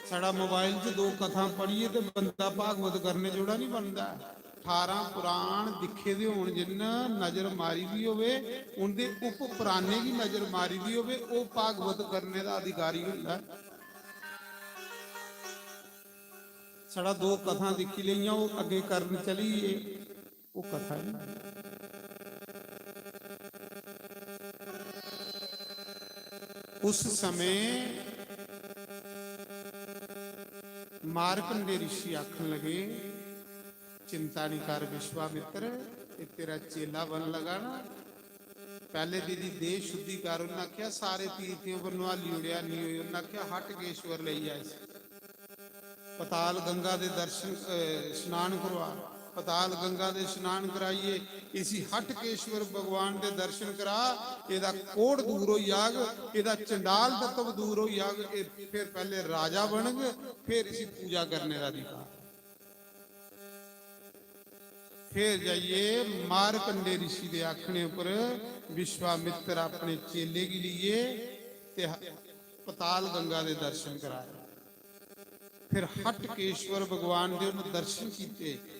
साढ़ा मोबाइल च दो कथां पढ़ियै ते बंदा भागवत करने जोड़ा नहीं बनदा। ठारां पुराण दिक्खे दे होन, जिन्न नजर मारी दी होवे, उं'दे उप पुराणे गी नजर मारी दी होवे, ओह् भागवत करने दा अधिकारी होंदा। साढ़ा दो कथां दिक्खी लेइयां, ओह् अग्गें करन चली गे। ओह् कथा है ना। उस समय मारकंडे ऋषि आखन लगे, "चिंता नहीं कर विश्वामित्र, ये तेरा चेला बन लगा ना।" पहले तेरी देह शुद्धि कर, उन्हें आख्या, "सारे तीर्थियों पर नुहाली उड़िया, नहीं हुई।" उन्हें आख्या, "हटकेश्वर ले जा इसे।" पताल गंगा दे दर्शन, अ, स्नान करवा, पताल गंगा दे स्नान कराइए इसी हटकेश्वर भगवान दे दर्शन करा, एदा कोढ़ दूर होई जाग, एदा चंडाल तत्व दूर होई जाग, ए फिर पहले राजा बनग, फिर इसी पूजा करने दा अधिकार। फिर जाइए मारकंडे ऋषि दे आखने पर विश्वामित्र अपने चेले गी लिए ते ह-, पताल गंगा दे दर्शन कराए। फिर हटकेश्वर भगवान दे उन्हें दर्शन कीते।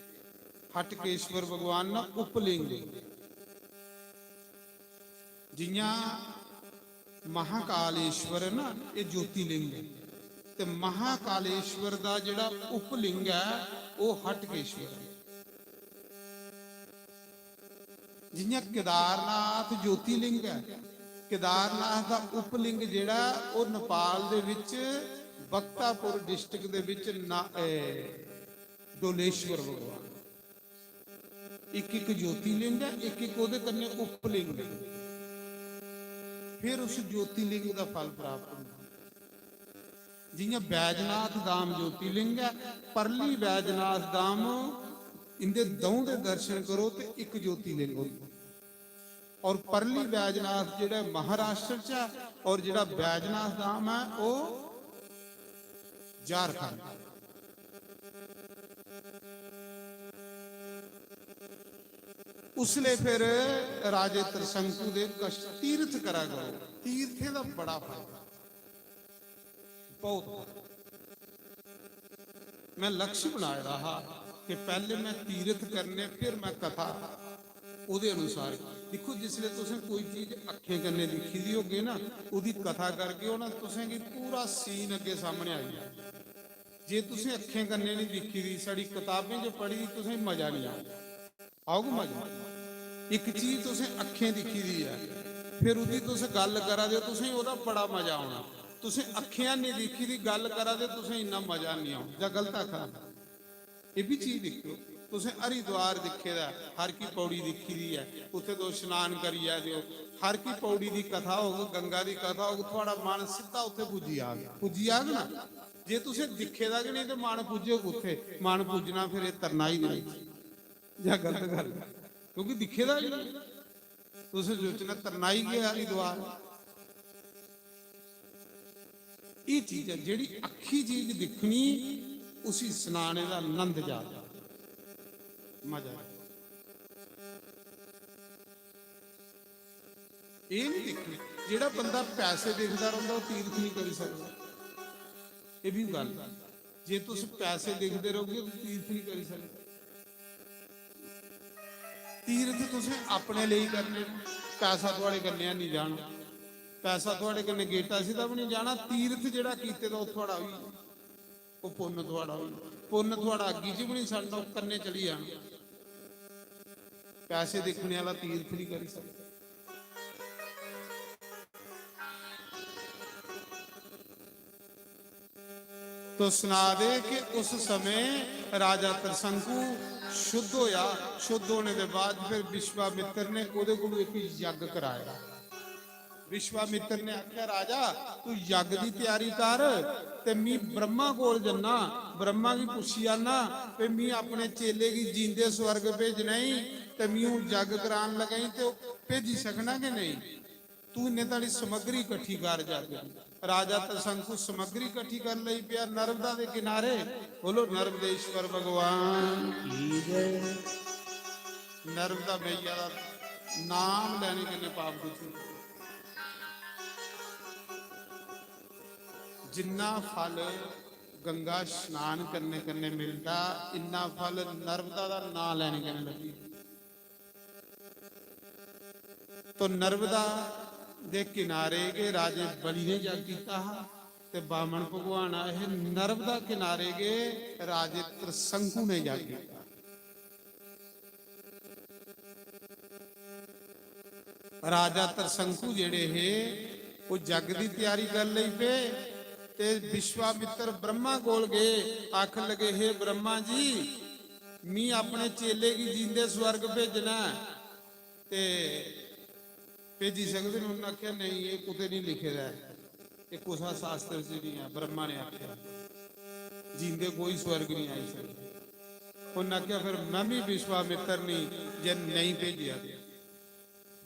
हटकेश्वर भगवान ना उपलिंग, जियां महाकालेश्वर है ना, ये ज्योतिलिंग है, ते महाकालेश्वर दा जेड़ा उपलिंग है, वो हटकेश्वर है। जियां केदारनाथ ज्योतिलिंग है, केदारनाथ दा उपलिंग जेड़ा, वो नेपाल दे विच बख्तापुर डिस्ट्रिक्ट दे विच ना, ए, डोलेश्वर भगवान। इक इक ज्योतिलिंग ऐ, इक इक ओह्दे कन्नै उपलिंग ऐ। फिर उस ज्योतिलिंग दा फल प्राप्त होंदा। जियां बैजनाथ धाम ज्योतिलिंग ऐ, परली बैजनाथ धाम, इंदे दौं दे दर्शन करो ते इक ज्योतिलिंग होंदा। और परली बैजनाथ जेह्ड़ा महाराष्ट्र च ऐ और जेह्ड़ा बैजनाथ धाम ऐ, ओह् झारखंड। उसले फिर राजे त्रिशंकु दे कश तीर्थ करा करो, तीर्थें दा बड़ा फायदा, बहुत फायदा। में लक्ष्य बनाए दा हा कि पैह्ले में तीरथ करने, फिर में कथा। ओह्दे अनुसार दिक्खो, जिसलै तुसें कोई चीज अक्खें कन्नै दिक्खी दी होगी ना, ओह्दी कथा करगे ओ ना, तुसें गी पूरा सीन अग्गें सामनै आई जाए। जे तुसें अक्खें कन्नै नहीं दिक्खी दी, साढ़ी कताबें च पढ़ी दी, तुसें मजा नहीं आना। औग मजा। इक चीज तुसें अक्खें दिक्खी दी ऐ, फिर ओह्दी तुस गल्ल करा दे ओ, तुसें ओह्दा बड़ा मजा औना। तुसें अक्खें नहीं दिक्खी दी, गल्ल करा दे, तुसें इन्ना मजा नहीं औना। जां गलत आखा दा? एह् बी चीज दिक्खेओ। तुसें हरिद्वार दिक्खे दा ऐ, हर की पौड़ी दिक्खी दी ऐ, उत्थै तुस स्नान करी आए दे ओ, हर की पौड़ी दी कथा होग, गंगा दी कथा होग, थुआढ़ा मन सिद्धा उत्थै पुज्जी जाग। पुज्जी जाग ना? जे तुसें दिक्खे दा गै नहीं ते मन पुज्जे कुत्थै? मन पुज्जना फिर एह् तरनाई दे बिच। जां गलत गल्ल ऐ? क्योंकि दिक्खे दा गै नहीं। तुसें सोचना तरनाई गै हरिद्वार। एह् चीज ऐ, जेह्ड़ी अक्खी चीज दिक्खनी, उसी सनाने दा नंद जा, मजा। एह् नहीं दिक्खनी, जेह्ड़ा बंदा पैसे दिखदा रौंह्दा, ओह् तीरथ नहीं करी सकदा। एह् बी गल्ल ऐ। जे तुस पैसे दिखदे रौह्गे, ते तीरथ नहीं करी सकदे। तीरथ तुसें अपने लेई करने न, पैसा थुआढ़े कन्नै नहीं जाना, पैसा थुआढ़े कन्नै गेटा सिद्धा बी नहीं जाना। तीरथ जेह्ड़ा कीते दा, ओह् थुआढ़ा होई गेआ, ओह् पुन्न थुआढ़ा होई गेआ। पुन्न थुआढ़ा अग्गी च बी नहीं सड़ना, ओह् कन्नै चली जाना। पैसे दिक्खने आह्ला तीरथ नहीं करी सकदा। तो सना दे कि उस समय राजा त्रिशंकु शुद्ध होया, शुद्ध होने दे बाद फिर विश्वामित्र ने ओह्दे कोल इक यज्ञ कराया। विश्वामित्र ने आख्या, "राजा, तू यज्ञ दी तैयारी कर, ते मी ब्रह्मा कोल जन्ना, ब्रह्मा गी पुच्छी आना, ते मी अपने चेले गी जींदे स्वर्ग भेजना ई, ते मी हून यज्ञ करान लगा ई, ते ओह् भेजी सकना कि नेईं? तू इन्ने धड़ी समग्री कट्ठी कर यज्ञ दी।" राजा त्रिशंकु समग्री कट्ठी कर लई पेआ नर्मदा दे किनारे। बोलो नर्मदेश्वर भगवान की जय। नर्मदा मैया दा नाम लैने कन्नै पाप दूर। जिन्ना फल गंगा स्नान करने कन्नै मिलदा, इन्ना फल नर्मदा दा नाम लैने कन्नै लगी। तो नर्मदा दे किनारे गै राजे बलि ने जग कीता हा, ते बामन भगवान आए हे। नर्मदा किनारे गै राजे त्रिशंकु ने जग कीता। राजा त्रिशंकु जेड़े हे, ओह् जग दी तैयारी कर लई पे, ते विश्वामित्र ब्रह्मा कोल गए, आखन लगे, "हे ब्रह्मा जी, मी अपने चेले गी जींदे स्वर्ग भेजना ऐ, ते भेजी सकदे न?" उन्नै आखेआ, "नेईं, एह् कुतै निं लिखे दा ऐ, एह् कुसै शास्त्र च निं ऐ।" ब्रह्मा ने आखेआ, "जींदे कोई स्वर्ग निं आई सकदा।" उन्नै आखेआ, "फिर में बी विश्वामित्र निं, जे नेईं भेजेआ ते।"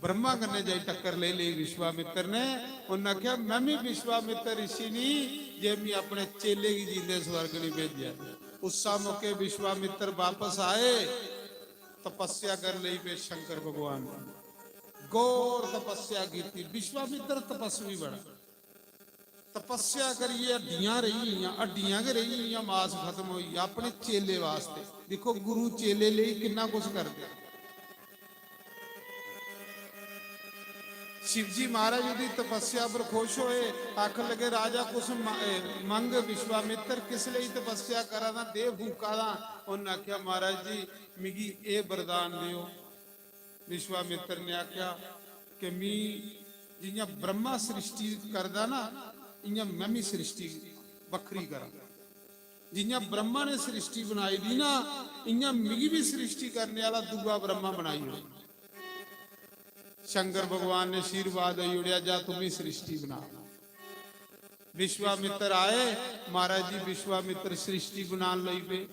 ब्रह्मा कन्नै जाई टक्कर लेई लेई विश्वामित्र ने। उन्नै आखेआ, "में बी विश्वामित्र ऋषि निं, जे मी अपने चेले गी जींदे स्वर्ग निं भेजेआ।" उस्सा मौके विश्वामित्र बापस आए, तपस्या कर लेई पे शंकर भगवान ने। घोर तपस्या कीती। विश्वामित्र तपस्वी बड़ा। तपस्या करियै हड्डियां रेही गेइयां, हड्डियां गै रेही गेइयां, मास खत्म होई गेआ अपने चेले वास्ते। दिक्खो, गुरु चेले लेई किन्ना कुछ करदे। शिवजी महाराज ओह्दी तपस्या पर खुश होए, आखन लगे, "राजा, कुछ म-, ए, मंग विश्वामित्र, किस लेई तपस्या करा दा, दे फूका दा?" उन्नै आखेआ, "महाराज जी, मिगी एह् वरदान देओ।" विश्वामित्र ने आखेआ कि मी जि'यां ब्रह्मा सृष्टि करदा ना, इ'यां में मी सृष्टि बक्खरी करां। जि'यां ब्रह्मा ने सृष्टि बनाई दी ना, इ'यां मिगी बी सृष्टि करने आह्ला दूआ ब्रह्मा बनाई ओड़े। शंकर भगवान ने आशीर्वाद देई ओड़ेआ, "जा, तूं बी सृष्टि बना।" विश्वामित्र आए, महाराज जी विश्वामित्र सृष्टि बनान लगी पे।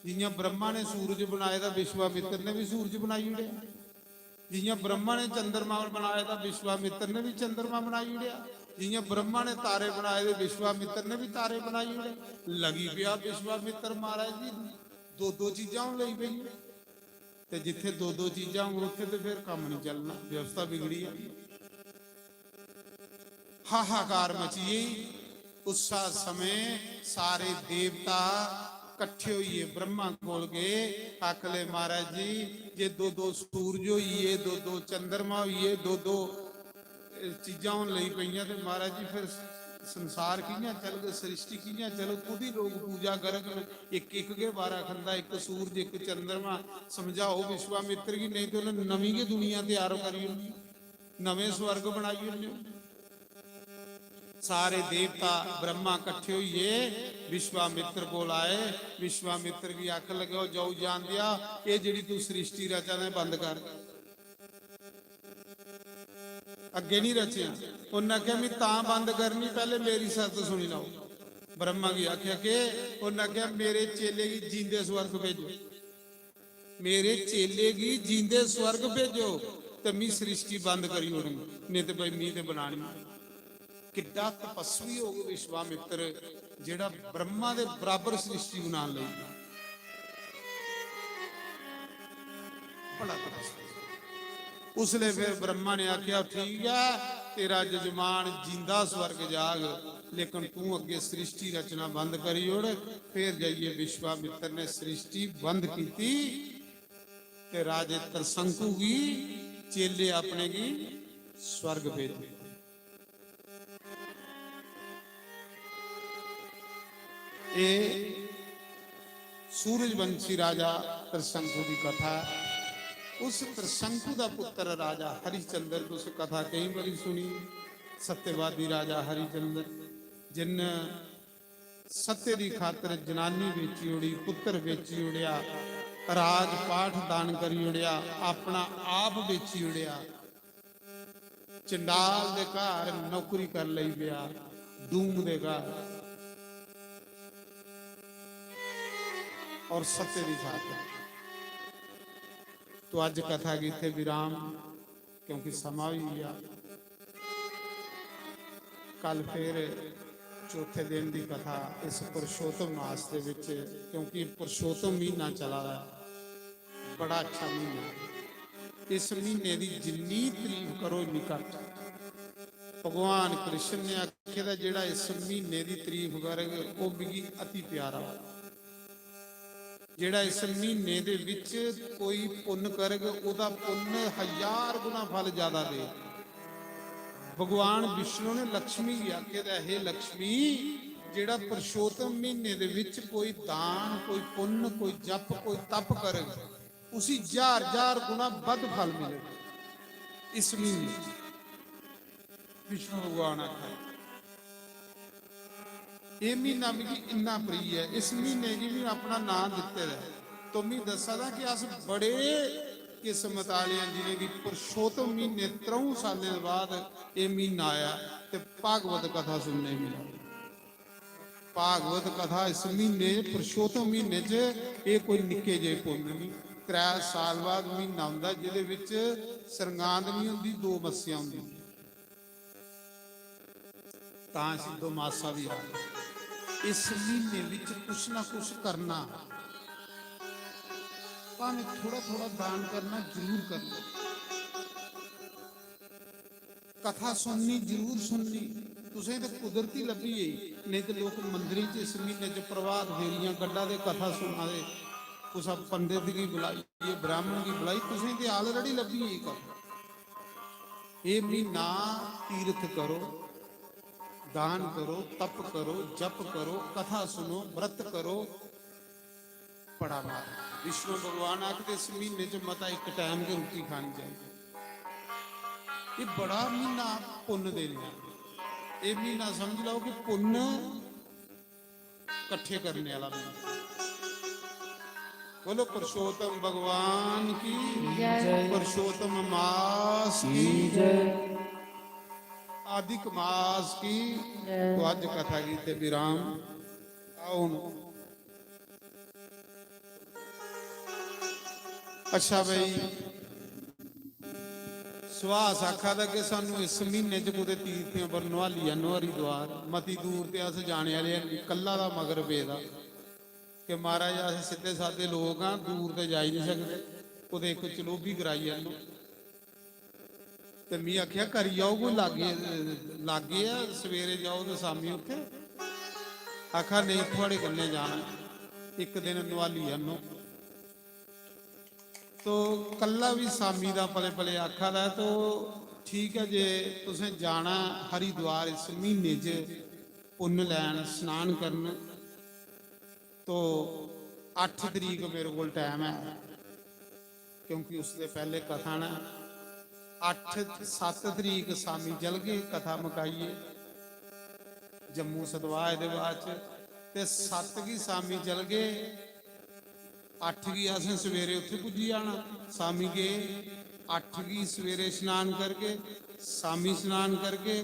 जि'यां ब्रह्मा ने सूरज बनाए दा, विश्वामित्र ने भी सूरज बनाई ओड़ेआ। जि'यां ब्रह्मा ने चंद्रमा बनाए दा, विश्वामित्र ने भी चंद्रमा बनाई ओड़ेआ। जि'यां ब्रह्मा ने तारे बनाए दे, विश्वामित्र ने भी तारे बनाई ओड़े। लगी पेआ विश्वामित्र महाराज जी, दो दो चीजां होन लगी पेइयां। ते जित्थै दो दो चीजां होन, उत्थै ते फिर कम्म निं चलना, व्यवस्था बिगड़ी जानी। हाहाकार मची गेई। उस्सा समें सारे देवता कट्ठे होइयै ब्रह्मा कोल गे, आखले, "महाराज जी, जे दो दो सूरज होई गे, दो दो चंद्रमा होई गे, दो दो, ए, चीजां होन लगी पेइयां, ते महाराज जी, फिर संसार कि'यां चलग, सृष्टि कि'यां चलग, कुदी लोक पूजा करग?" इक इक गै बारा खंदा, इक सूरज, इक चंद्रमा। समझाओ विश्वामित्र गी, नेईं ते उ'नें नमीं गै दुनिया त्यार करी ओड़नी, नमें स्वर्ग बनाई ओड़ने। सारे देवता ब्रह्मा कट्ठे होइयै विश्वामित्र कोल आए। विश्वामित्र गी आखन लगे, "ओ जाऊ जान दिया, एह् जेह्ड़ी तू सृष्टि रचा दे, बंद कर, अग्गें निं रचेआं।" उन्न आखेआ, "मी तां बंद करनी, पैह्ले मेरी शर्त सुनी लैओ।" ब्रह्मा गी आखेआ, "केह्?" उन्न आखेआ, "मेरे चेले गी जींदे स्वर्ग भेजो।" मेरे चेले गी जींदे स्वर्ग भेजो, ते मी सृष्टि बंद करी ओड़नी, नेईं ते भाई मी ते बनानी। किड्डा तपस्वी होग विश्वामित्र, जेह्ड़ा ब्रह्मा दे बराबर सृष्टि बनान लगी। बड़ा तपस्वी। उसले फिर ब्रह्मा ने आख्या, "ठीक ऐ, तेरा जजमान जींदा स्वर्ग जाग, लेकिन तू अग्गे सृष्टि रचना बंद करी ओड़।" फिर जाइए विश्वामित्र ने सृष्टि बंद कीती। ते राजे तरसंकु गी, चेले अपने गी स्वर्ग भेजे। एह सूरजवंशी राजा तरसंकु दी कथा है। उस तरसंकु दा पुत्र राजा हरिश्चंद्र, तुस कथा केई बारी सुनी, सत्यवादी राजा हरिश्चंद्र, जिन्न सत्य दी खातर जनानी बेची ओड़ी, पुत्र बेची ओड़ेआ, राजपाठ दान करी ओड़ेआ, अपना आप बेची ओड़ेआ, चंडाल दे घर नौकरी कर लेई पेआ, डूम दे घर। और सत्य दी खातर। तो अज कथा गी इत्थे विराम, क्योंकि समां होई गया। कल फिर चौथे दिन दी कथा इस पुरुषोत्तम मास दे विच, क्योंकि पुरुषोत्तम महीना चला दा है, बड़ा अच्छा महीना। इस महीने दी जिन्नी तारीफ करो, इन्नी घट। भगवान कृष्ण ने आखे दा, "जेड़ा इस महीने दी तारीफ करग, ओह मिगी अति प्यारा।" जेड़ा इस महीने दे विच कोई पुन्न करग, ओहदा पुन्न हजार गुना फल ज्यादा दे। भगवान विष्णु ने लक्ष्मी गी आखे दा, "हे लक्ष्मी, जेड़ा पुरुषोत्तम महीने दे विच कोई दान, कोई पुन्न, कोई जप, कोई तप करग, उसी हजार हजार गुना बद्ध फल मिलेगा।" इस महीने विष्णु भगवान आखा दे, "एह महीना मिगी इन्ना प्रिय ऐ, इस महीने गी में अपना नांऽ दित्ते दा ऐ।" तो मी दस्सा दा कि अस बड़े किस्मत आह्ले आं, जिनेंगी पुरुषोत्तम महीने त्र'ऊं सालें दे बाद एह महीना आया ते भागवत कथा सुनने गी मिला। भागवत कथा इस महीने, पुरुषोत्तम महीने च, एह कोई निक्के जेह् पुन्न निं। त्रै साल बाद महीना औंदा, जेह्दे विच सरंगांद निं होंदी, दो मस्सेआ होंदी। तां इसी दोमासा बी आखदे। इस म्हीने विच कुछ ना कुछ करना, भामें थोड़ा-थोड़ा दान करना, जरूर करना। कथा सुननी, जरूर सुननी। तुसें ते कुदरती लब्भी गेई, नेईं ते लोक मंदरें च इस म्हीने च प्रभात फेरियां कड्ढा दे, कथा सुना दे। कुसै पंडित गी बुलाई, ब्राह्मण गी बुलाई, तुसें ते already लब्भी गेई कथा। एह् म्हीना तीर्थ करो, दान करो, तप करो, जप करो, कथा सुनो, व्रत करो, बड़ा महत्व। विष्णु भगवान आखदे, इस म्हीने च मता इक time गै रुट्टी खानी चाहिदी। एह् बड़ा म्हीना पुन्न देने आह्ला। एह् म्हीना समझ लैओ कि पुन्न कट्ठे करने आह्ला म्हीना। बोलो पुरुषोत्तम भगवान की, जय। पुरुषोत्तम मास की, की जय। अधिक मास की। जय। तो अज्ज कथा गी इत्थे विराम। आओ हुन। अच्छा भाई, सुहास आखा दा कि सानू इस म्हीने च कुतै तीर्थें पर नुहाली आनो हरिद्वार। मती दूर ते अस जाने आह्ले हैनी, कल्ला दा मगर पेदा कि महाराज अस सिद्धे सादे लोक आं, दूर ते जाई निं सकदे, कुतै इक चलोभी कराई आनो। ते मी आखेआ, "करी आओ कोई, लाग्गे, लाग्गे ऐ, सवेरे जाओ ते शामी उत्थै।" आखा, "नेईं, थुआढ़े कन्नै जाना।" इक दिन नुहाली आह्नो। तो कल्ला बी सामी दा पले पले आखा दा ऐ, तो ठीक ऐ, जे तुसें जाना ऐ हरिद्वार इस म्हीने च पुन्न लैन, स्नान करन, तो अट्ठ तरीक मेरे कोल टैम ऐ, क्योंकि उसदे पैह्ले कथा न। अट्ठ, सत्त तरीक सामी चलगे, कथा मकाइयै जम्मू सतवाह दे बाद च, ते सत्त गी सामी चलगे। अट्ठ गी असें सवेरे उत्थै पुज्जी जाना। सामी गे, अट्ठ गी सवेरे स्नान करगे, सामी स्नान करगे,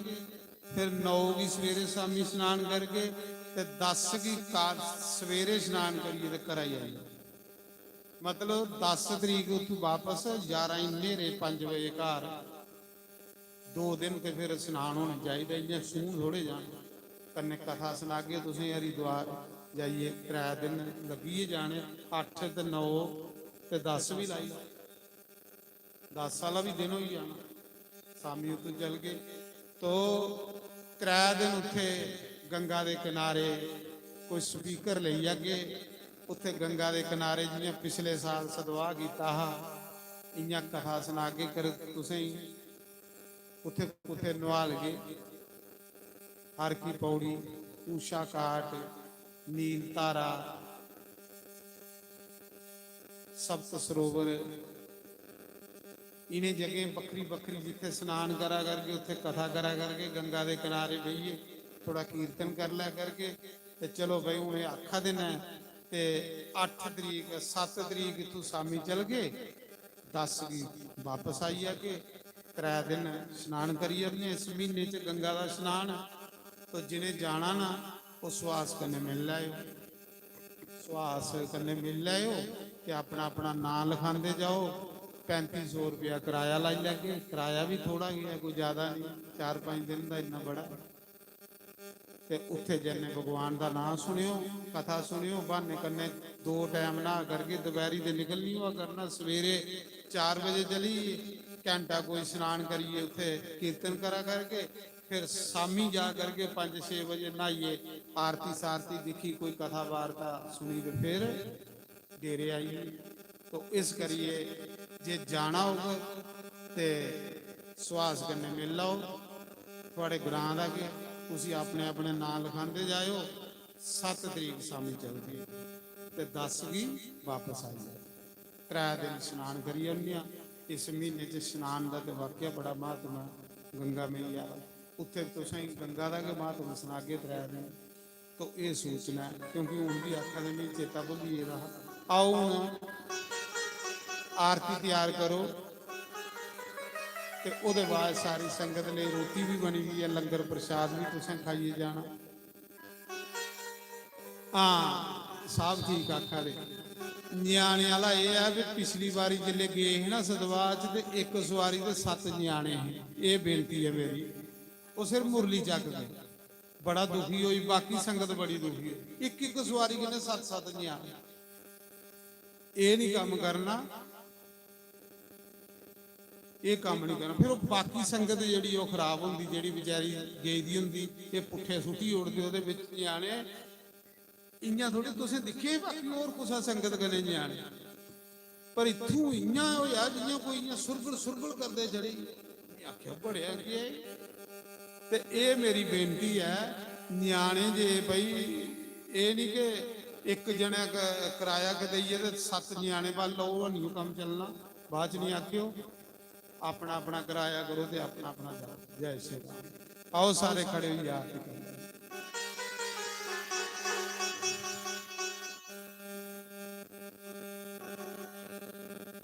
फिर नौ गी सवेरे सामी स्नान करगे, ते दस गी का-, सवेरे स्नान करियै ते घरा आई जाना। मतलब दस तरीक उत्थूं बापस, ञारां गी न्हेरे पंज बजे घर। दो दिन ते फिर स्नान होने चाहिदे, इ'यां सून थोड़े जान। कन्नै कथा सनागे तुसें हरिद्वार जाइयै, त्रै दिन लग्गी गै जाने, अट्ठ ते नौ ते दस बी लाई लैओ। दस आह्ला बी दिन होई जाना, सामी उत्थूं चलगे। तो त्रै दिन उत्थे गंगा दे किनारे कोई स्पीकर लेई जागे, उत्थे गंगा दे किनारे जि'यां पिछले साल सतवाह कीता हा, इ'यां कथा सनागे कर तुसेंगी। उत्थे कुत्थे नुहालगे, हर की पौड़ी, पूषा घाट, नील धारा, सप्त सरोवर, इ'नें जगहें बक्खरी बक्खरी जित्थे स्नान करा करगे, उत्थे कथा करा करगे, गंगा दे किनारे बेहियै थोड़ा कीर्तन कर लै करगे। ते चलो भाई, हून एह् आखा दे न, ते अट्ठ तरीक, सत्त तरीक इत्थूं सामी चलगे, दस गी बापस आई जागे। त्रै दिन स्नान करी औन्ने इस म्हीने च गंगा दा स्नान। तो जिनें जाना ना, ओह् सुहास कन्नै मिली लैएओ, सुहास कन्नै मिली लैएओ ते अपना अपना नांऽ लखांदे जाओ। पैंती सौ रपेआ कराया लाई लैगे, कराया बी थोड़ा गै ऐ, कोई ज्यादा नेईं, चार पंज दिन दा इन्ना बड़ा। ते उत्थे जन्ने भगवान दा नांऽ सुनेओ, कथा सुनेओ, ब्हाने कन्नै दो टैम न्हाऽ करगे, दपैह्री दे निकल निं होआ करना, सवेरे चार बजे चली, घैंटा कोई स्नान करियै उत्थे कीर्तन करा करगे, फिर शामी जा करगे पंज छे बजे न्हाइयै, आरती सारती दिक्खी, कोई कथा वार्ता सुनी ते फिर डेरे आई गे। तो इस करियै जे जाना होग ते सुहास कन्नै मिली लैओ, थुआढ़े ग्रां दा गै, उसी अपने अपने नांऽ लखांदे जाएओ। सत्त तरीक शामी चलदी ऐ ते दस गी बापस आई जाओ। त्रै दिन स्नान करी औन्ने आं। इस म्हीने च स्नान दा ते वाकया बड़ा म्हत्तव ऐ। गंगा मैया, उत्थे तुसें गंगा दा गै म्हत्तव सनागे त्रै दिन। तो एह् सूचना ऐ, क्योंकि हून बी आखा दे, मिगी चेता भुल्ली गेदा हा। आओ हून आरती त्यार करो ते ओह्दे बाद सारी संगत लेई रोटी बी बनी दी ऐ, लंगर प्रसाद बी तुसें खाइयै जाना। हां, साहब ठीक आखा दे। ञ्याणे आह्ला एह् ऐ भी पिछली बारी जिसलै गे हे ना सतवाह च, ते इक सुआरी ते सत्त ञ्याणे हे। एह् बेनती ऐ मेरी, ओह् सिर्फ मुरली चकदे। बड़ा दुखी होई, बाकी संगत बड़ी दुखी होई। इक इक सुआरी कन्नै सत्त सत्त ञ्याणे। एह् निं कम्म करना, एह् कम्म निं करना। फिर ओह् बाकी संगत जेह्ड़ी ओह् खराब होंदी, जेह्ड़ी बेचारी गेदी होंदी, एह् पुट्ठे सुट्टी ओड़दे ओह्दे बिच ञ्याणे। इ'यां थोड़ी तुसें दिक्खे बाकी होर कुसै संगत कन्नै ञ्याणे। पर इत्थूं इ'यां होएआ जि'यां कोई इ'यां सुरबल सुरबल करदे चढ़ी। में आखेआ, "बड़ेआ केह् ऐ?" ते एह् मेरी बेनती ऐ, ञ्याणे जे भई, एह् निं कि इक जने क-, कराया गै देइयै ते सत्त ञ्याणे पाली लैओ, ओह् निं कम्म चलना। बाद च निं आखेओ, अपना अपना कराया करो ते अपना अपना जाओ। जय श्री राम। आओ सारे खड़े होइयै आरती करो।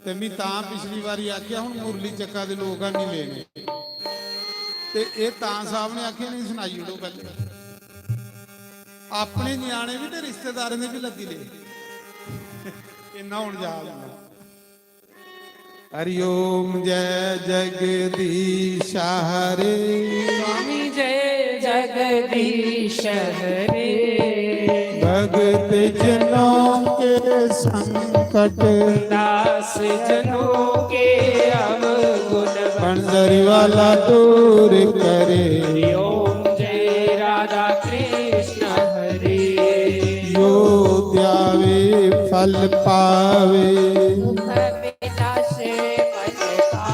ते मी तां पिछली बारी आखेआ, "हुन मुरली चक्का दे लोक हैनी लेने।" ते एह् तां साहब ने आखेआ, "नेईं, सनाई ओड़ो पैह्ले।" अपने ञ्याणे बी ते रिश्तेदारें दे बी लग्गी ले। इन्ना हुन याद आया। हरि ओम जय जगदीश हरे। स्वामी जय जगदीश हरे। भगत जनों के संकट। दास जनों के अवगुण। पंडरी वाला दूर करे। हरि ओम जय राधा कृष्ण हरे। यो ध्यावे फल पावे। दुख विनाशे मन का,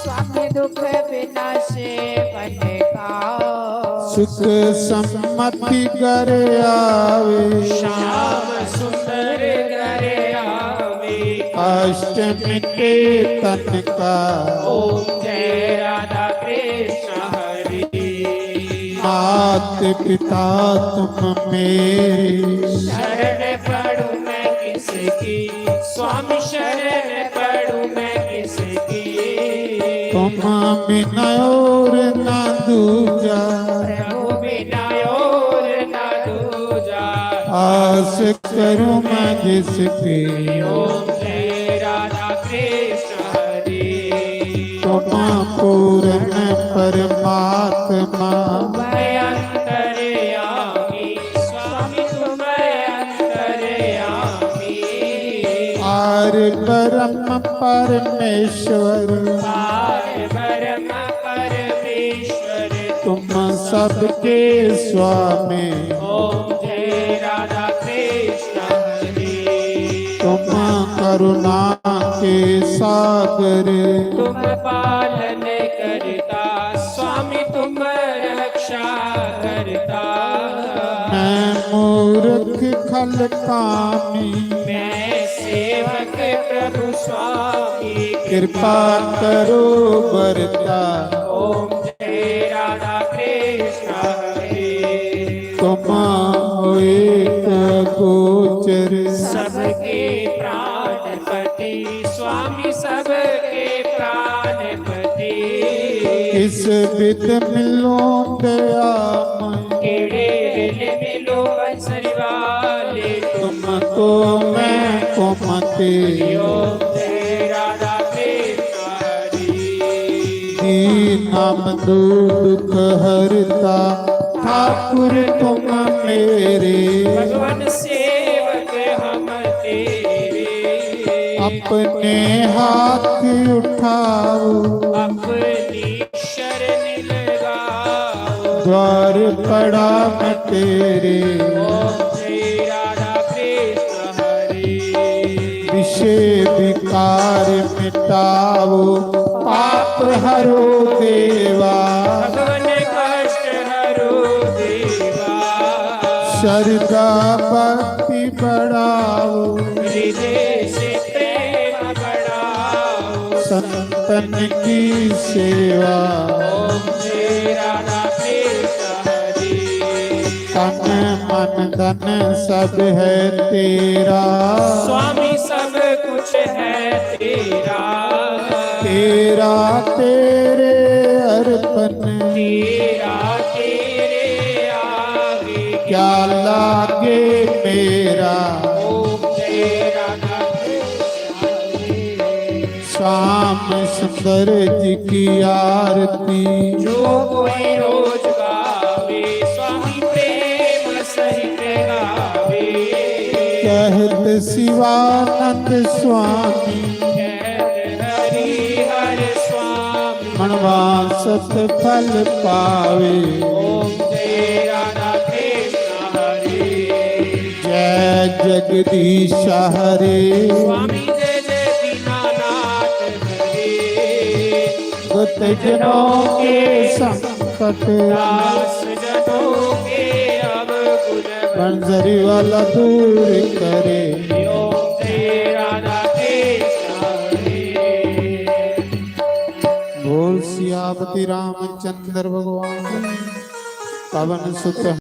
स्वामी दुख विनाशे मन का। सुख सम्मति घर आवे। श्याम सुंदर घर आवे। कष्ट मिटे तन का। ओम जय राधा कृष्ण हरे। मात पिता तुम मेरे। शरण पड़ू मैं किसकी, स्वामी शरण पड़ू मैं किसकी। तुम बिना और ना दूजा। प्रभु बिना और ना दूजा। आस करूं मैं जिसकी। ओम जय राधा कृष्ण हरे। तुम पूर्ण परमात्मा। तुम अंतर्यामी, स्वामी तुम अंतर्यामी। पार ब्रह्म परमेश्वर। पार ब्रह्म परमेश्वर। तुम सबके स्वामी। ओम जय राधा कृष्ण हरे। तुम करुणा के सागर। तुम पालन करता, स्वामी तुम रक्षा करता। मैं मूर्ख खल कामी। मैं सेवक प्रभु स्वामी। कृपा करो बरता। ओम जय राधा कृष्ण हरे। तुम हो एक गोचर। सबके प्राणपति, स्वामी सबके प्राणपति। किस विध मिलूं दयामय। केड़े वेले मिलो बंसरी वाले। तुमको मैं कुमति। ओम जय राधा कृष्ण हरे। दीन बंधु दुख हरता। ठाकुर तुम मेरे। भगवान सेवक हम तेरे। अपने हाथ उठाओ। अपनी शरण लगाओ। द्वार पड़ा मैं तेरे। ओम जय राधा कृष्ण हरे। विषय विकार मिटाओ। पाप हरो देवा। भगवान कष्ट हरो देवा। श्रद्धा भक्ति बढ़ाओ। हृदय से प्रेम बढ़ाओ। संतन की सेवा। ओम जय राधा कृष्ण हरे। तन मन धन सब है तेरा। स्वामी सब कुछ है तेरा। तेरा तेरे अर्पण। तेरा तेरे आगे। क्या लागे मेरा। ओम जय राधा कृष्ण हरे। श्याम सुंदर जी की आरती। जो कोई रोज गावे, स्वामी प्रेम सहित गावे। कहत शिवानंद स्वामी। कहत हरि हर स्वामी। मनवांछित फल पावे। ओम जय राधा कृष्ण हरे। जय जगदीश हरे। स्वामी जय जय दीनानाथ हरे। भक्त जनों के संकट। दास जनों के अवगुण। बंसरी वाला दूर करे। ओम जय राधा कृष्ण हरे। बोल सियापति रामचंद्र भगवान। पवन सुत